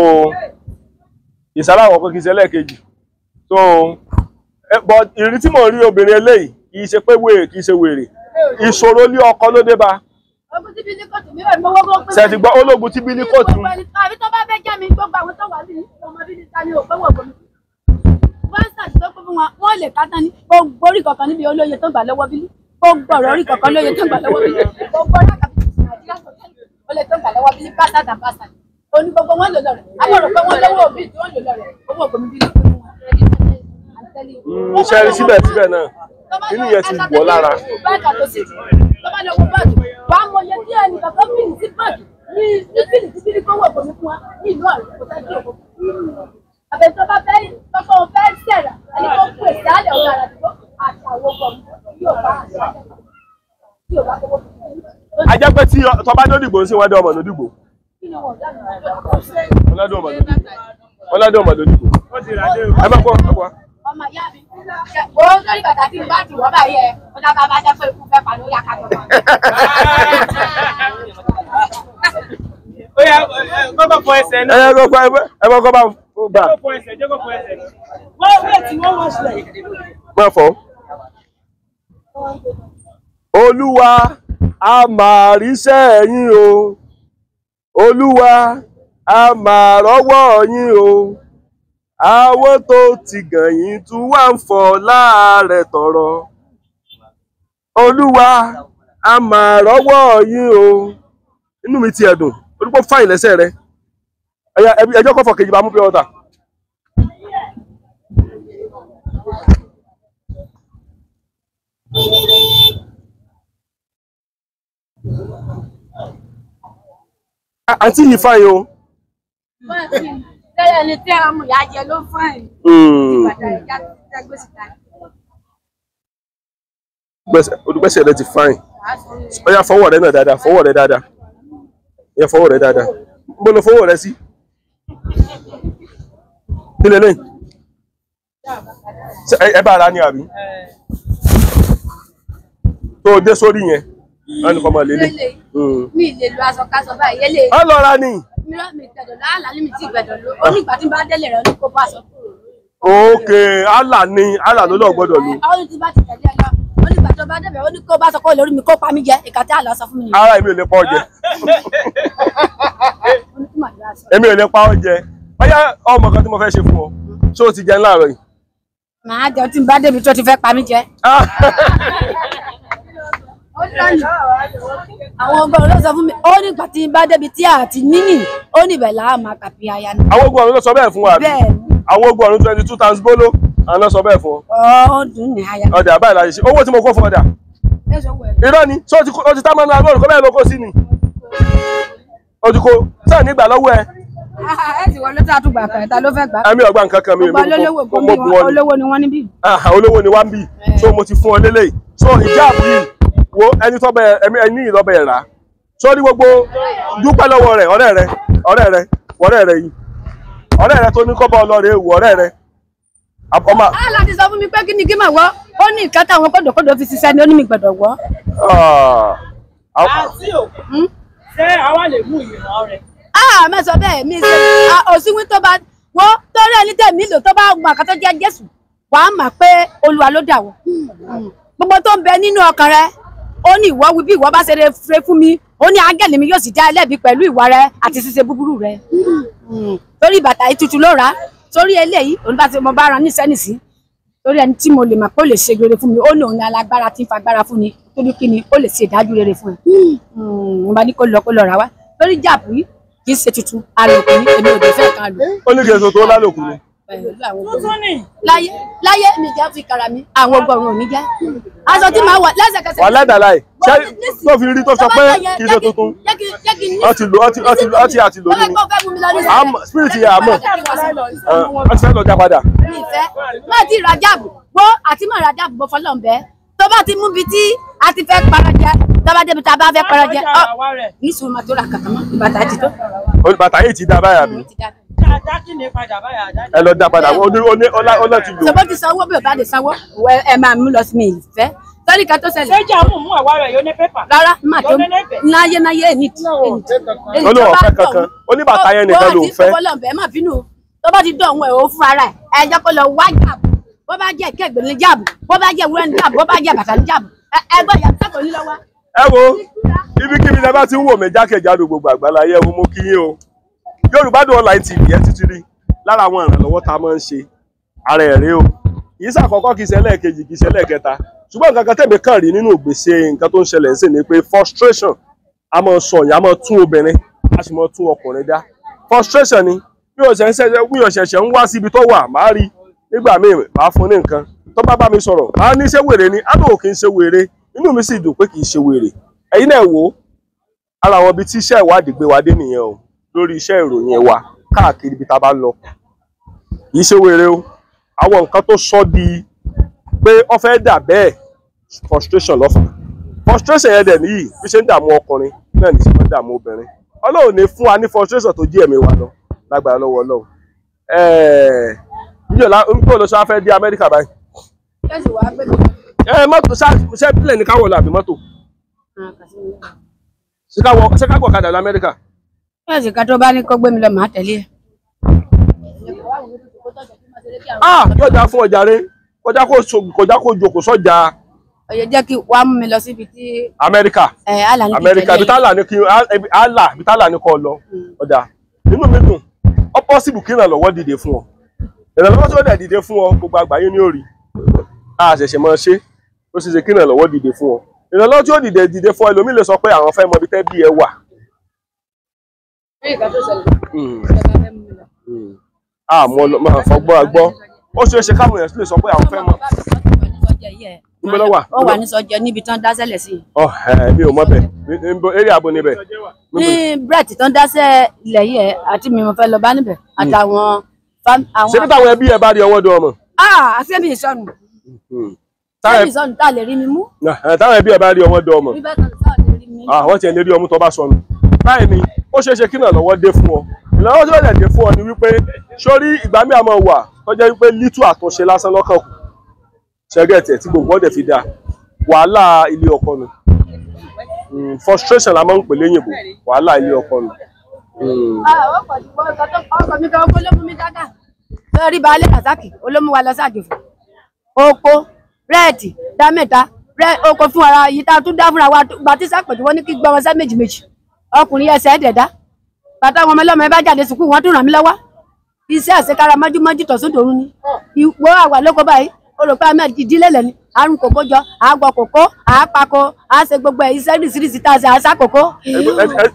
ìsàlẹ̀ àkọ́kọ́ kì í ṣẹlẹ̀ kejì. So but ìrírí tí mò ń rí obìnrin eléyìí kì í ṣe pé wèrè kì í ṣe wèrè. Ìṣòro lé ọkọ ló dé bá. Ogun tí Bílí kòtù mi wà ní owó gbogbo. Ṣé ti gbọ́ ológun tí Bílí kòtù. Àbí tó bá fẹ́ jẹ́ mi gbogbo àwọn tó wà ní ọmọ Bílí ta ni òpé wọ̀ gbòmí. Pásítọ̀ tó kún fún wọn, wọ́n lè ká tán ní gbogbo orí kankan níbi olóye tó gbà lọ́wọ́ Bílí. Gbogbo ọ̀rọ̀ orí kankan lóye tó gbà lọ́wọ́ Bílí. Gbogbo ọ̀rọ̀ kàbí Nàìjíríà tó tẹ́lẹ̀ olè tó gbà lọ́wọ́ Bílí pásítọ̀ and pásítọ̀. Oní gbogbo wọn lò lọ́rẹ̀. Àwọn rò pé wọ́n lọ́wọ́ òbí tí wọ́n lò lọ́rẹ̀. Owó ògbómi Bílí kò fún wọn. Ṣe rí síbẹ̀síbẹ̀ náà inú yẹn ti wọ̀ lára. Tó bá lọ wo báàgì, wàá mọ iye tí ẹnì kankan fìlì sí báàgì ní fìlì sí bílí kówó ògbómi fún wa ní ìlú ọ̀rẹ́ kò tẹ́jú ògbó. Àbẹ̀ tó bá fẹ́ tọ́kọ̀ fẹ́ sẹ̀rà ẹni tó kú èsì àlẹ́ ọ̀gá àdúgbò àti àwọn ọkọ̀ yóò bá àṣà yóò bá kówó fún mi. A jẹ́ pé tí tọba lódìgbò ń sìn wọ́n dé ọmọ lódìgbò. Ọlọ́dún ọmọ lódìgbò. Ọlọ́dún ọmọ lódìgbò. Ó ti rà dé o. Ẹ bá kọ́ ẹ kọ́. Ọmọ ìyá mi, ó lórí bàtà tí mo bá ti wọ́ báyìí ẹ̀, ó dábàá bá jẹ́ pé ikú fẹ́ pa lórí akátọ̀ kan. Ó yá kọ́kọ́ fọ ẹsẹ̀ náà. Ẹ kọ́kọ́ ẹ kọ́kọ́ bá gbà. Jẹ́ kó fọ ẹsẹ̀, jẹ́ kó fọ ẹsẹ̀ náà. Wọ́n wait, wọ́n wash leg. Má fọ́. Olúwa a máa ríṣẹ́ yín o. Olúwa a máa rọ́wọ́ yín o. Àwọn tó ti gàn yín tún wá ń fọ láàrẹ̀ tọ̀rọ̀. Olúwa a máa rọ́wọ́ yín o. Inú mi ti ẹ̀dùn, olùkọ́ fáìn lẹ́sẹ̀ rẹ. Ẹjọ́ kọ́fọ̀ kejì bá mú pure water. Àǹtí yìí fáìn o. Tẹ́lẹ̀ ni tí ọmọ ìyá jẹ ló fáìn. Bàtà ìjà tẹ́gbẹ́ síta. Olùgbẹ́sẹ̀ rẹ ti fáìn. Ó yá fọwọ́ rẹ náà dáadáa, fọwọ́ rẹ dáadáa. Ó yá fọwọ́ rẹ dáadáa. Mo lọ fọwọ́ rẹ sí. Kí lélẹ̀? Ẹ bá ara ní àbí? Tó o dé sórí yẹn, wọ́n ní kọ́ máa lélẹ̀. Mi lè lo aṣọ káṣọ báyìí, yẹlẹ̀. Á lọ ra ni. Mìíràn mi gbẹ̀dọ̀ láàlá ní mi tí gbẹ̀dọ̀ ló. Ó ní ìgbà tí n bá délé rẹ̀ ní kó bá aṣọ kúrò. Ókè, Allah ni, Allah ló lọ gbọ́dọ̀ lò. Ó ní tí bá ti tẹ̀lé ẹ lọ. Ó ní ìgbà tó bá débẹ̀, ó ní kó bá aṣọ kúrò lórí mi kó pa mí jẹ. Ìkà tí Allah sọ fún mi nìyẹn. Ara èmi ò lè pa ọ jẹ. Ó ní kí màá lọ aṣọ. Èmi ò lè pa ọ jẹ. Bóyá ọmọ kan tí mo fẹ́ ṣe fún ọ, ṣé o ti jẹun láàárọ̀ yìí? Màá jẹun tí n bá débi tó ti fẹ́ pa mí jẹ. Àwọn ọgbọ́n ló sọ fún mi, ó ní ìgbà tí n bá débi tí àti níyìn, ó ní ibẹ̀ làá máa kàpí aya ni. Àwọn ogun ọ̀run ló sọ bẹ́ẹ̀ fún wa àbí? Bẹ́ẹ̀ ni. Àwọn ogun ọ̀run 22 times bóló, àwọn ló sọ bẹ́ẹ̀ fún ọ. Ó dùn ní aya. Ọ̀dà báyìí la ṣe ṣe, owó tí mo kó fún ọ̀dà. Irọ́ ni, ṣé o ti tá mọ́nú agbóhùn kó bẹ́ẹ̀ ló kó sí ni? O ti kó, sáà nígbà lọ́wọ́ ẹ. Ẹ ti wọlé tí a tún gbà kan, ta ló fẹ́ gbà? Ẹ̀mí ọgbà nǹkan kan mi, Gbogbo olówó mo bù ọ ni. olówó ni wọ́n níbí. Olówó ni wá ń bì, so mo ti fún ọ lélẹ́yìí. So ìjáàbù yìí, wo ẹni tó bẹ ẹni ẹni yìí lọ́bẹ̀ rà. Sórí gbogbo dúpẹ́ lọ́wọ́ rẹ̀, ọ̀rẹ́ rẹ̀, ọ̀rẹ́ rẹ̀, ọ̀rẹ́ rẹ̀ yìí. Ọ̀rẹ́ rẹ̀ tó ní kọ́bọ̀ ọlọ́rẹ̀ ewu ọ̀rẹ́ rẹ̀. Allah ti sọ fún mi pé kí ni kí màá wọ́, ó ní nǹkan táwọn kódòkódò fi ṣiṣẹ́ ni ó ní mi gbọ́dọ̀ wọ́. Àǹtí o, ṣé àwa lè mú ìran rẹ̀? Ah, mẹ́sàn bẹ́ẹ̀ mi ṣe òsínwín tó bá wọ́ torí ẹni tẹ̀mí lò tó bá mọ àkàtọ́ jẹ́ Jésù wà á mà pé Olúwa ló dà wọ́. Gbogbo tó ń bẹ nínú ọkàn rẹ, ó ní ìwọ wí bí ìwọ bá ṣe rere fún mi, ó ní áńgẹ́lì mi yóò sì dá ẹ lẹ́bi pẹ̀lú ìwà rẹ àti ṣíṣe búburú rẹ. Torí bàtà yìí tuntun ló rà á, torí eléyìí òun bá ti mo bá ra nísẹ́nìsí, torí ẹni tí mo lè mà pé ó lè ṣe rere fún mi, ó ní òun ní alágbára tí ń fagbára fún ni, torí kí ni ó lè ṣe ìdájú rere fún ẹ. Mo bá ní kó lọ rà wá. Torí jáàpù yìí kì í ṣe tuntun, àlòkù ni, èmi ò dé fẹ́ kan lò. Ó ní kí èso tó lálòkù ni. Tuntun ni. Láyé láyé mi jẹ́ fi kara mi, àwọn ọgbọ̀run ò ní jẹ́. Aṣọ tí màá wọ̀ lẹ́sẹ̀kẹsẹ̀. Wà ládàá ẹ̀, ṣé tó fi rí tó sọ pé kì í ṣe tuntun? Ó ti lò, ó ti ó ti ó ti àti lò ní. Spirit yẹn àmọ́, ó ti fẹ́ lọ já padà. Mi fẹ́, má ti ra jáàbù, wo àti má ra jáàbù bọ́ fọlọ́n bẹ́ẹ̀. Tó bá ti mú bi tí a ti fẹ́ para jẹ, tó bá débi tá a bá fẹ́ para jẹ, ọ ní sùúrù máa tó ra kàkà mọ́, ìbàtà ti tó. Bàtà yìí ti dá báyà bí. Ẹ lọ dá padà, ó ní ọlá ti lò. Sọ̀bọ́ ti sanwó bí ò bá lè sanwó, ẹ máa mú lọ sí mi ìfẹ́. Sọ́rí kan tó ṣẹlẹ̀. Ṣé jàmù mú àwa rẹ̀ yóò ní pépà? Rárá, má tó náyé náyé èmi tí. Ó lóun ọ̀fẹ́ kankan, ó ní bàtà yẹn nìkan lòun fẹ́. Ó má bínú o, tó bá ti dán òun ẹ̀ ó fún ara ẹ̀, ẹ jẹ́ kó lọ wá jáàbù. Bó bá jẹ́ ìkẹ́gbẹ̀ ní jáàbù, bó bá jẹ́ ìwúrẹ́ ní jáàbù, bó bá jẹ́ bàtà ní jáàbù. Ẹ gbọ́ ìyá sẹ́kọ̀ọ́ ní lọ́wọ́. Ẹ wo, ibikíbi tẹ́ bá ti ń wò mí jákèjádò gbogbo àgbáláyé, ẹ wo mo kí yín o. Yorùbá Dùn Online TV ẹ ti rí lára àwọn ìrànlọ́wọ́ tá a máa ń ṣe ara ẹ̀ rí o. Kì í ṣàkọ́kọ́, kì í ṣe ẹlẹ́ẹ̀kejì, kì í ṣe ẹlẹ́ẹ̀kẹta. Ṣùgbọ́n nǹkan kan tẹ̀mí kàn rí nínú ìgbésẹ̀ nǹkan tó ń ṣẹlẹ̀ ń sìn ni pé frustration a máa sọ ìyá máa tún obìnrin, a sì máa tún ọkùnrin dá. Frustration ni bí o ṣẹ̀ṣẹ̀ ń wá síbi tó wà, màá rí nígbà míì màá fún ní nǹkan. Tó bá bá mi sọ̀rọ̀, màá ní ṣé wèrè ni, á lóò kì í ṣe wèrè. Inú mi sì dùn pé kì í ṣe wèrè. Ẹ̀yin náà wò ó, ara àwọn ibi tí iṣẹ́ ìwádìí gbé wa dé nìyẹn o, lórí iṣẹ́ ìròyìn wa káàkiri ibi tá a bá ń lọ. Kì í ṣe wèrè o. Àwọn nǹkan tó sọ di pé ó fẹ́ dà bẹ́ẹ̀, frustration ló fà. Frustration yẹn dẹ̀ níyì, bí ṣe ń dààmú ọkùnrin náà ní ṣe máa ń dààmú obìnrin. Ọlọ́run ní fún wa ní frustration tó jí ẹ̀mí wa lọ lágbára lọ́wọ́ Ọlọ́run. Níjọ́ ló ṣe wá fẹ́ dé Amẹ́ríkà báyìí? Mọ́tò ṣe pílẹ̀ ní káwọ̀ lọ àbí mọ́tò? Ṣé káwọ̀ kadà lọ Amẹ́ríkà? Ṣé ká tó bá ní kó gbé mi lọ màá tẹ̀lé ẹ. Ah, yóò dáa fún ọjà rẹ, kọjá kó jókòó sọ́jà. Ọ̀yẹ́ jẹ́ kí wàá mú mi lọ síbi tí. Amẹ́ríkà. Amẹ́ríkà ibi tá là ní kọ́ lọ. Ọ̀dà inú mi dùn, ó pọ́sibù kí ìrànlọ́wọ́ dìde fún ọ. Ìrànlọ́wọ́ tó dẹ̀ dìde fún ọ, gbogbo àgbáyé ní òrì. A ṣẹ̀ṣẹ̀ máa ṣe. Ó ṣeé ṣe kí ìrànlọ́wọ́ dìde fún ọ. Ìrànlọ́wọ́ tí ó dìde fún ọ, ẹlòmíì lè sọ pé àwọn fẹ́ mọ ibi tẹ́ bí ẹ wà. Àmọ́ máa fọgbọ́n agbọ́. Ó ṣeé ṣe káwọn èèyàn lè sọ pé àwọn fẹ́ mọ. Níbo ló wà? Ó wà ní Sọjẹ níbi tán dáṣẹ́lẹ̀ sí. Ọ̀hẹ́ mi ò mọ̀ bẹ̀. Eré àbò níbẹ̀. Ní Brett tán dáṣẹ́ ilẹ̀ yìí ẹ̀ àti mi mo fẹ́ lọ bá níbẹ̀ àtàwọn. Ṣé bí táwọn ẹbí ẹ bá rí ọwọ́ dùn ọmọ? Àṣé mi ìsọnù. Ṣé mi ìsọnù tá a lè rí mi mú? Táwọn ẹbí ẹ bá rí ọwọ́ dùn ọmọ. Àwọn tiẹ̀ lè rí ọmú tó bá sọnù. Báyìí ni ó ṣeé ṣe kí ìrànlọ́wọ́ dé fún ọ. Ìrànlọ́wọ́ tó lè dé fún ọ ni wípé sórí ìgbà mi àmọ́ wà tó jẹ́ wípé lítú àtúnṣe lásán lọ́kàn kù. Ṣẹ́gẹ̀tì ẹ̀ tí gbogbo ọ̀dẹ̀ fi dáa. Wàhálà ilé ọkọ nù. Frustration la máa ń pè léyìnbó. Wàhálà ilé ọkọ nù. Ọkọ̀ mi kan oko ló mú mi dáká. Lórí baálé Rasaki, olómú wa lọ sáàjòfò. Oko, rẹ́ẹ̀tì, dá mẹ́ta, oko fún ara yìí tá a tún dá fúnra wa gba tí sápẹ̀jù wọ́n ní kí gbọ́ wọn sá méjì méjì. Ọkùnrin ẹsẹ̀ ẹ̀dẹ̀dá. Bàtà àwọn ọmọ ọlọ́mọ ẹ bá jáde sùkúù wọ́n tún ràn mí lọ́wọ́. Iṣẹ́ àṣekára mọ́júmọ́jú tọ̀sún dòru ni. Ìwọ àwà lóko báyìí, o rò pé àmì ìdílé lẹ̀ ni. Àrùn kòkó jọ, àgbọ̀ kòkó, àpakọ, àṣe gbogbo ẹ̀ iṣẹ́ ríṣiríṣi tá a ṣe àṣà kòkó.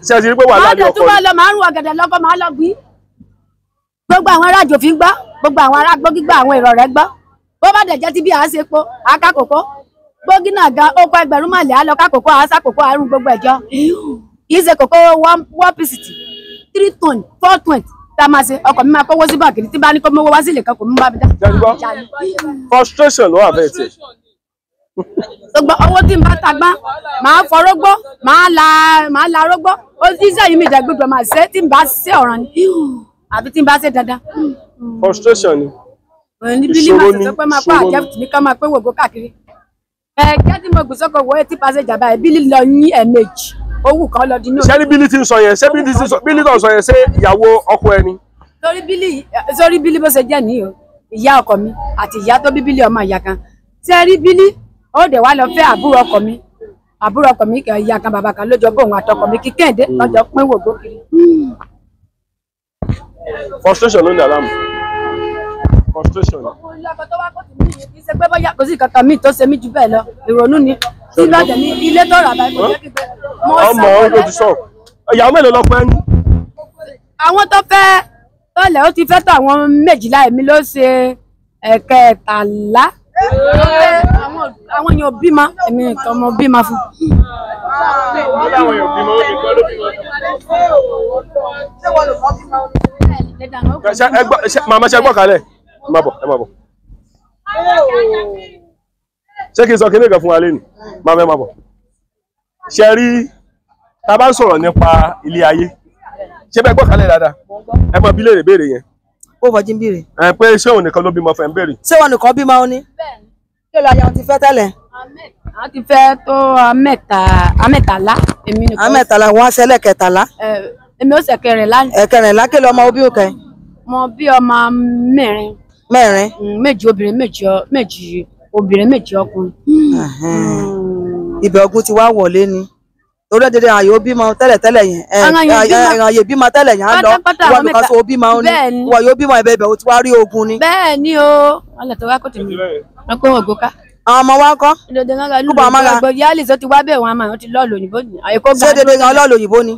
Ṣé ẹ ti rí pé wàhálà ní ọkọ ni? Máa tún bá lọ, màá rún ọ̀gẹ̀dẹ̀ lọ́kọ́, màá lọ gbìn. Gbogbo àwọn ará àjò fi ń gbọ́, gbogbo àwọn ará gbọ́ gbígbọ́ àwọn èrò rẹ̀ gbọ́. Bó bá dẹ̀ jẹ́ ti bí à ń ṣe po, àká kòkó. Gbógi náà gan, ó kọ́ ẹgbẹ̀rún mọ̀lẹ́, á lọ ká kòkó, àṣà kòkó, àrùn gbogbo ẹ̀jọ́. Kì í ṣe kòkó one piece, 3 ton, 4 ton. Tá a máa ṣe ọkọ̀ mi máa kówó sí báńkì tí bá ní kó mówó wá sílé kan kò mú bá mi dá. Frustration ló wà bẹ́ẹ̀ tiẹ̀. Gbogbo owó tí n bá tagbá máa fọrógbó máa la rógbó ó iṣẹ́ yìí mi ìdàgbẹ́gbẹ́ máa ṣe tí n bá ṣe ọ̀ràn ni àbí tí n bá ṣe dandan. Frustration ni. Ìṣòro ni ìṣòro ni. Máa kó àjẹsí ní ká máa pé wògó káàkiri. Ẹ̀ẹ́dẹ́ tí mo gbé sọ́kọ̀ wọ etí pàṣẹ jàmbá ẹ̀ bílí lọ yín ẹ̀ẹ̀mejì owó kan lọ dínú. Ṣé ní bílí tí ń sọ yẹn ṣé bílí tó ń sọ yẹn ṣé ìyàwó ọkọ ẹni. Sórí bílí bó ṣe jẹ́ nìyí o, ìyá ọkọ mi àti ìyá tó bí bílí ọmọ ìyá kan. Ṣé rí bílí ó dẹ̀ wá lọ fẹ́ àbúrò ọkọ mi, àbúrò ọkọ mi ìyá kan bàbá kan lójọ bóun àtọkọ mi kíkẹ́ǹdé lọ́jọ́ pín wògbó kiri. Frustration ló ń dà láàmú. Frustration. Kò sí kankan míì tó ṣe mí ju bẹ́ẹ̀ lọ, ìrònú ni. Tí bá tẹ̀ ní ilé tó rà báyìí kò jẹ́ kí bẹ́ẹ̀. Ọmọ ọdún ti sọ. Ìyàwó mélòó lọkọ ẹni? Àwọn tó fẹ́ tọ́lẹ̀ ó ti fẹ́ tó àwọn méjìlá, èmi ló ṣe ẹ̀kẹtàlá. Àwọn èèyàn bímọ, èmi nìkan mo bímọ fún. Màmá ṣe gbọ́ kalẹ̀, ẹ má bọ̀, ẹ má bọ̀. Ṣé kí n sọ kí ní ìkan fún wa lẹ́nu? Màmá ẹ má bọ̀. Ṣé rí tá a bá ń sọ̀rọ̀ nípa ilé ayé, ṣé bẹ́ẹ̀ gbọ́ kalẹ̀ dáadáa? Ẹ mọ bí léèrè béèrè yẹn. Ó fọjí ń béèrè. Ẹ pé ṣé òun nìkan ló bímọ fẹ́ ń béèrè. Ṣé wọn nìkan bímọ ó ní? Kí ló aya wọn ti fẹ́ tẹ́lẹ̀? Àwọn ti fẹ́ tó amẹ́tàlá. Èmi nìkan. Amẹ́tàlá wọn á ṣẹlẹ̀ kẹtàlá. Èmi ó ṣe kẹrìnlá. Ẹ̀kẹrìnlá kí ló ọmọ òbí òkè? Mo bí ọmọ mẹ́rin. Mẹ́rin. Méjì obìnrin méjì obìnrin méjì ọkùnrin. Ibẹ̀ ogun ti wá wọlé ni. Torí dédé àyè bímọ tẹ́lẹ̀tẹ́lẹ̀ yẹn àyè bímọ tẹ́lẹ̀ yẹn á lọ wọ́n nìkan so bímọ ó ní wọ́n yóò bímọ ibẹ̀ ibẹ̀ ó ti wá rí ogun ni. Bẹ́ẹ̀ ni o, wọ́n lè tó wá kó tèmi wọ́n pé wọn gòkà. Àwọn ọmọ wa ń kọ́. Dédé náà lù ú yálì tó ti wá bẹ́ẹ̀ wọn àmọ́ àwọn ti lọ́ọ̀lù òyìnbó ni. Ṣé dédé gan ọlọ́ọ̀lù òyìnbó ni?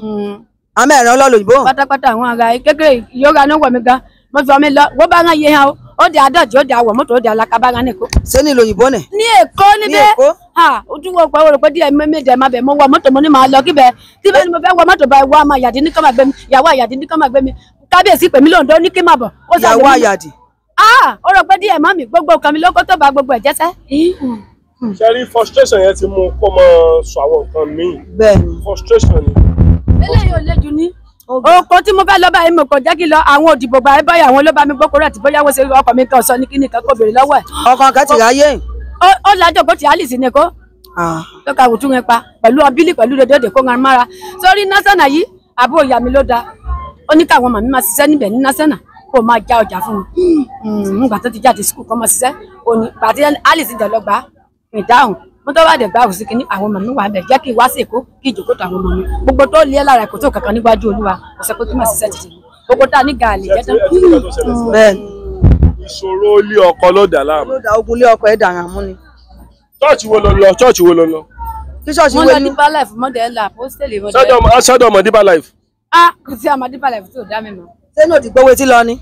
Àmọ́ ẹ̀rọ ọlọ́ọ̀lù òyìnbó. Pátápátá àwọn ará kékeré yóò ra náà wọ̀ mí gan mo fi ọmọ lọ wọ́n bá rán iye hàn o ó di adọ́jì ó di àwọ̀ mọ́tò ó di alákàbára ní Èkó. Ṣé ní ìlú òyìnbó ni? Ní Èkó níbẹ̀ ojú wo pé o rò pé díẹ̀ méje máa bẹ̀ mo wọ mọ́tò mo ní máa lọ kíbẹ̀ tí bẹ́ẹ̀ ni mo fẹ́ wọ mọ́tò bá wọ ọmọ àyàdí ní kọ́ máa gbé mi ìyàwó àyàdí ní kọ́ máa gbé mi kábíyèsí pèmí lóńdó ní kí máa bọ̀. Ìyàwó àyàdí. Ó rò pé díẹ̀ mọ́ mi gbogbo nǹkan mi lóko tó bá gbogbo ẹ̀ jẹ́sẹ́. Ṣé rí frustration yẹn ti mú kó máa sọ àwọn nǹkan míì. Bẹ́ẹ̀ni. Frustration ni. Eléyìí ò le jù ní oko tí mo fẹ́ lọ báyìí mo kò jẹ́ kí lọ àwọn òdìbò gbà báyìí àwọn ló bá mi gbókòrò àti bóyá wọ́n ṣe ọkọ̀ mi kan sọ ní kíní kan kó béèrè lọ́wọ́ ẹ̀. Ọkàn kan ti ráyè. Ó lájọ kó ti Alice ní kó tó ka wùtú yẹn pa pẹ̀lú ọbílì pẹ̀lú dédé kó ń mára sórí násánà yìí àbúrò ìyá mi ló da ó ní káwọn màmí máa ṣiṣẹ́ níbẹ̀ ní násánà kó máa já ọjà fún wọn nígbà tó ti jáde sukùl kó máa ṣiṣẹ́ òní pàtí Alice dẹ̀ lọ gbà ìdáhùn mo tó bá dẹ̀ gbà òsì kìíní àwọn màmí wà bẹ̀ jẹ́ kí n wá sí Èkó kí ìjòkó tó àwọn màmí gbogbo tó lé lára ẹ̀kọ́ tó kankan níwájú Olúwa kò sọ pé kí màá ṣiṣẹ́ títì gbogbo tá a ní gàlè jẹ́ tán. Bẹ́ẹ̀ni. Ìṣòro ilé ọkọ ló dà láàmú. Ló dà ogun ilé ọkọ ẹ̀ dàrán mú ni. Chọ́ọ̀chì wo ló ń lọ? Chọ́ọ̀chì wo ló ń lọ? Kí ṣọ́ọ̀ṣì Mo wo lọ ni? Deeper Life, mo dẹ̀ lọ Apostle, mo dẹ̀. Sọ́dọ̀ ọmọ Deeper Life. Ah, kò sí àmọ́ Deeper Life tó dá mi mọ̀. Ṣé ní òdìgbò wo ti lọ ni?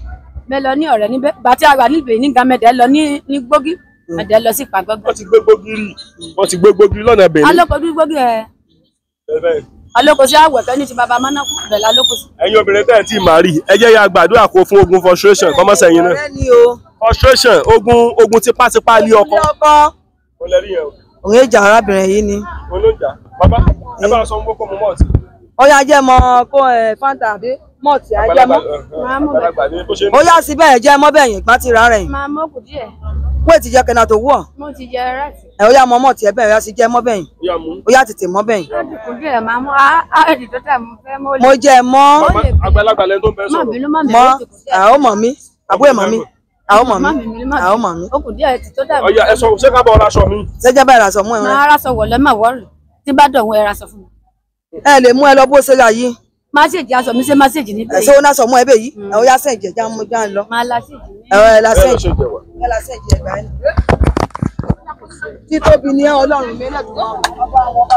Mẹ lọ ní ọ̀rẹ́ níbẹ̀, bàtí a wà níbẹ̀ ní Gàmẹ̀dẹ̀ mẹ̀dẹ̀ lọ ní Gbógí, mẹ̀dẹ̀ lọ sí Pàgọ́gọ́. Wọ́n ti gbé gbógiri. Wọ́n ti gbé gbógiri lọ́nà Benin. Alóko Gbógí ẹ̀. Alóko sí àwẹ̀kẹ́ ní ti baba Mánákú, bẹ̀ lálóko sí. Ẹ̀yin obìnrin tẹ́ ẹ̀ tí màá rí, ẹ jẹ́ yá gbàdúrà kó fún ogun frustration kọ́mọ́sẹ̀ yín náà. Ọ̀rẹ́ ni o. Frustration, ogun tipátipá lé ọkọ. Ilé ọkọ. Mo lẹ rí yẹn o. Òun èjà arábìnrin yìí ni. Mo ló ń jà. Bàbá, ẹ bá sọ fún kókó mu mọ́ọ̀tì. Ó yá jẹ́ mọ kó ẹ Fanta àbí mọ́ọ̀tì á jẹ́ mọ́. Àgbàlagbà ni bó ṣe ń. Ó yá sí bẹ́ẹ̀ jẹ́ mọ́ bẹ́ẹ̀ yìn gbá ti ra rẹ̀ yìn. Máa mọ́ kù díẹ̀, Wé ti jẹ́ kẹ́nà tó wù ọ́. mo ti jẹ ráìsì. Ẹ ó yá mọ mọ́ọ̀tì ẹ bẹ́ẹ̀ ó yá sí jẹ́ mọ́ bẹ́ẹ̀ yìn. Ó yá mú. Ó yá tètè mọ́ bẹ́ẹ̀ yìn. Láti kù díẹ̀ máa mú áàdì tó tà mú fẹ́ mọ́ Mo jẹ́ mọ́ Màmá, àgbàlagbà lẹni tó ń bẹ Má sọ̀rọ̀. bínú, má bínú, mọ́ ó ti kù díẹ̀. àwọn mọ̀ mí àbúrò ẹ̀ mọ̀ mí àwọn mọ̀ Má mí bínú, má àwọn mọ̀ mí. Ó kù díẹ̀ ti tó dà mí. Ọya ẹ sọ ṣé ká bọ̀ ọ́ aṣọ mi. Ṣẹ́jẹ́ báyìí rà sọ mú ẹ rẹ. Máa rásọ wọ̀ lọ́ máa wọ́ọ̀rì. Tí bá dọ̀hún ẹ ra sọ fún mi. Ẹ lè mú ẹ lọ bó ṣe ra yìí. Má ṣèjì aṣọ mi ṣe má ṣèjì níbẹ̀ Ẹ ṣé ó ná sọ mú ẹ bẹ́ẹ̀ yìí. Ẹ ó yá sẹ̀jẹ̀ já mú já lọ. Máa la ṣèjì ní. Ẹ ẹ la Ẹ lọ sẹ̀jẹ̀. ṣe jẹ̀wà. Ẹ la sẹ̀jẹ̀ ẹgbàá ẹ. Títóbi ni ẹ Ọlọ́run mi lẹ́dùn-ún. Ọba àwọn ọba.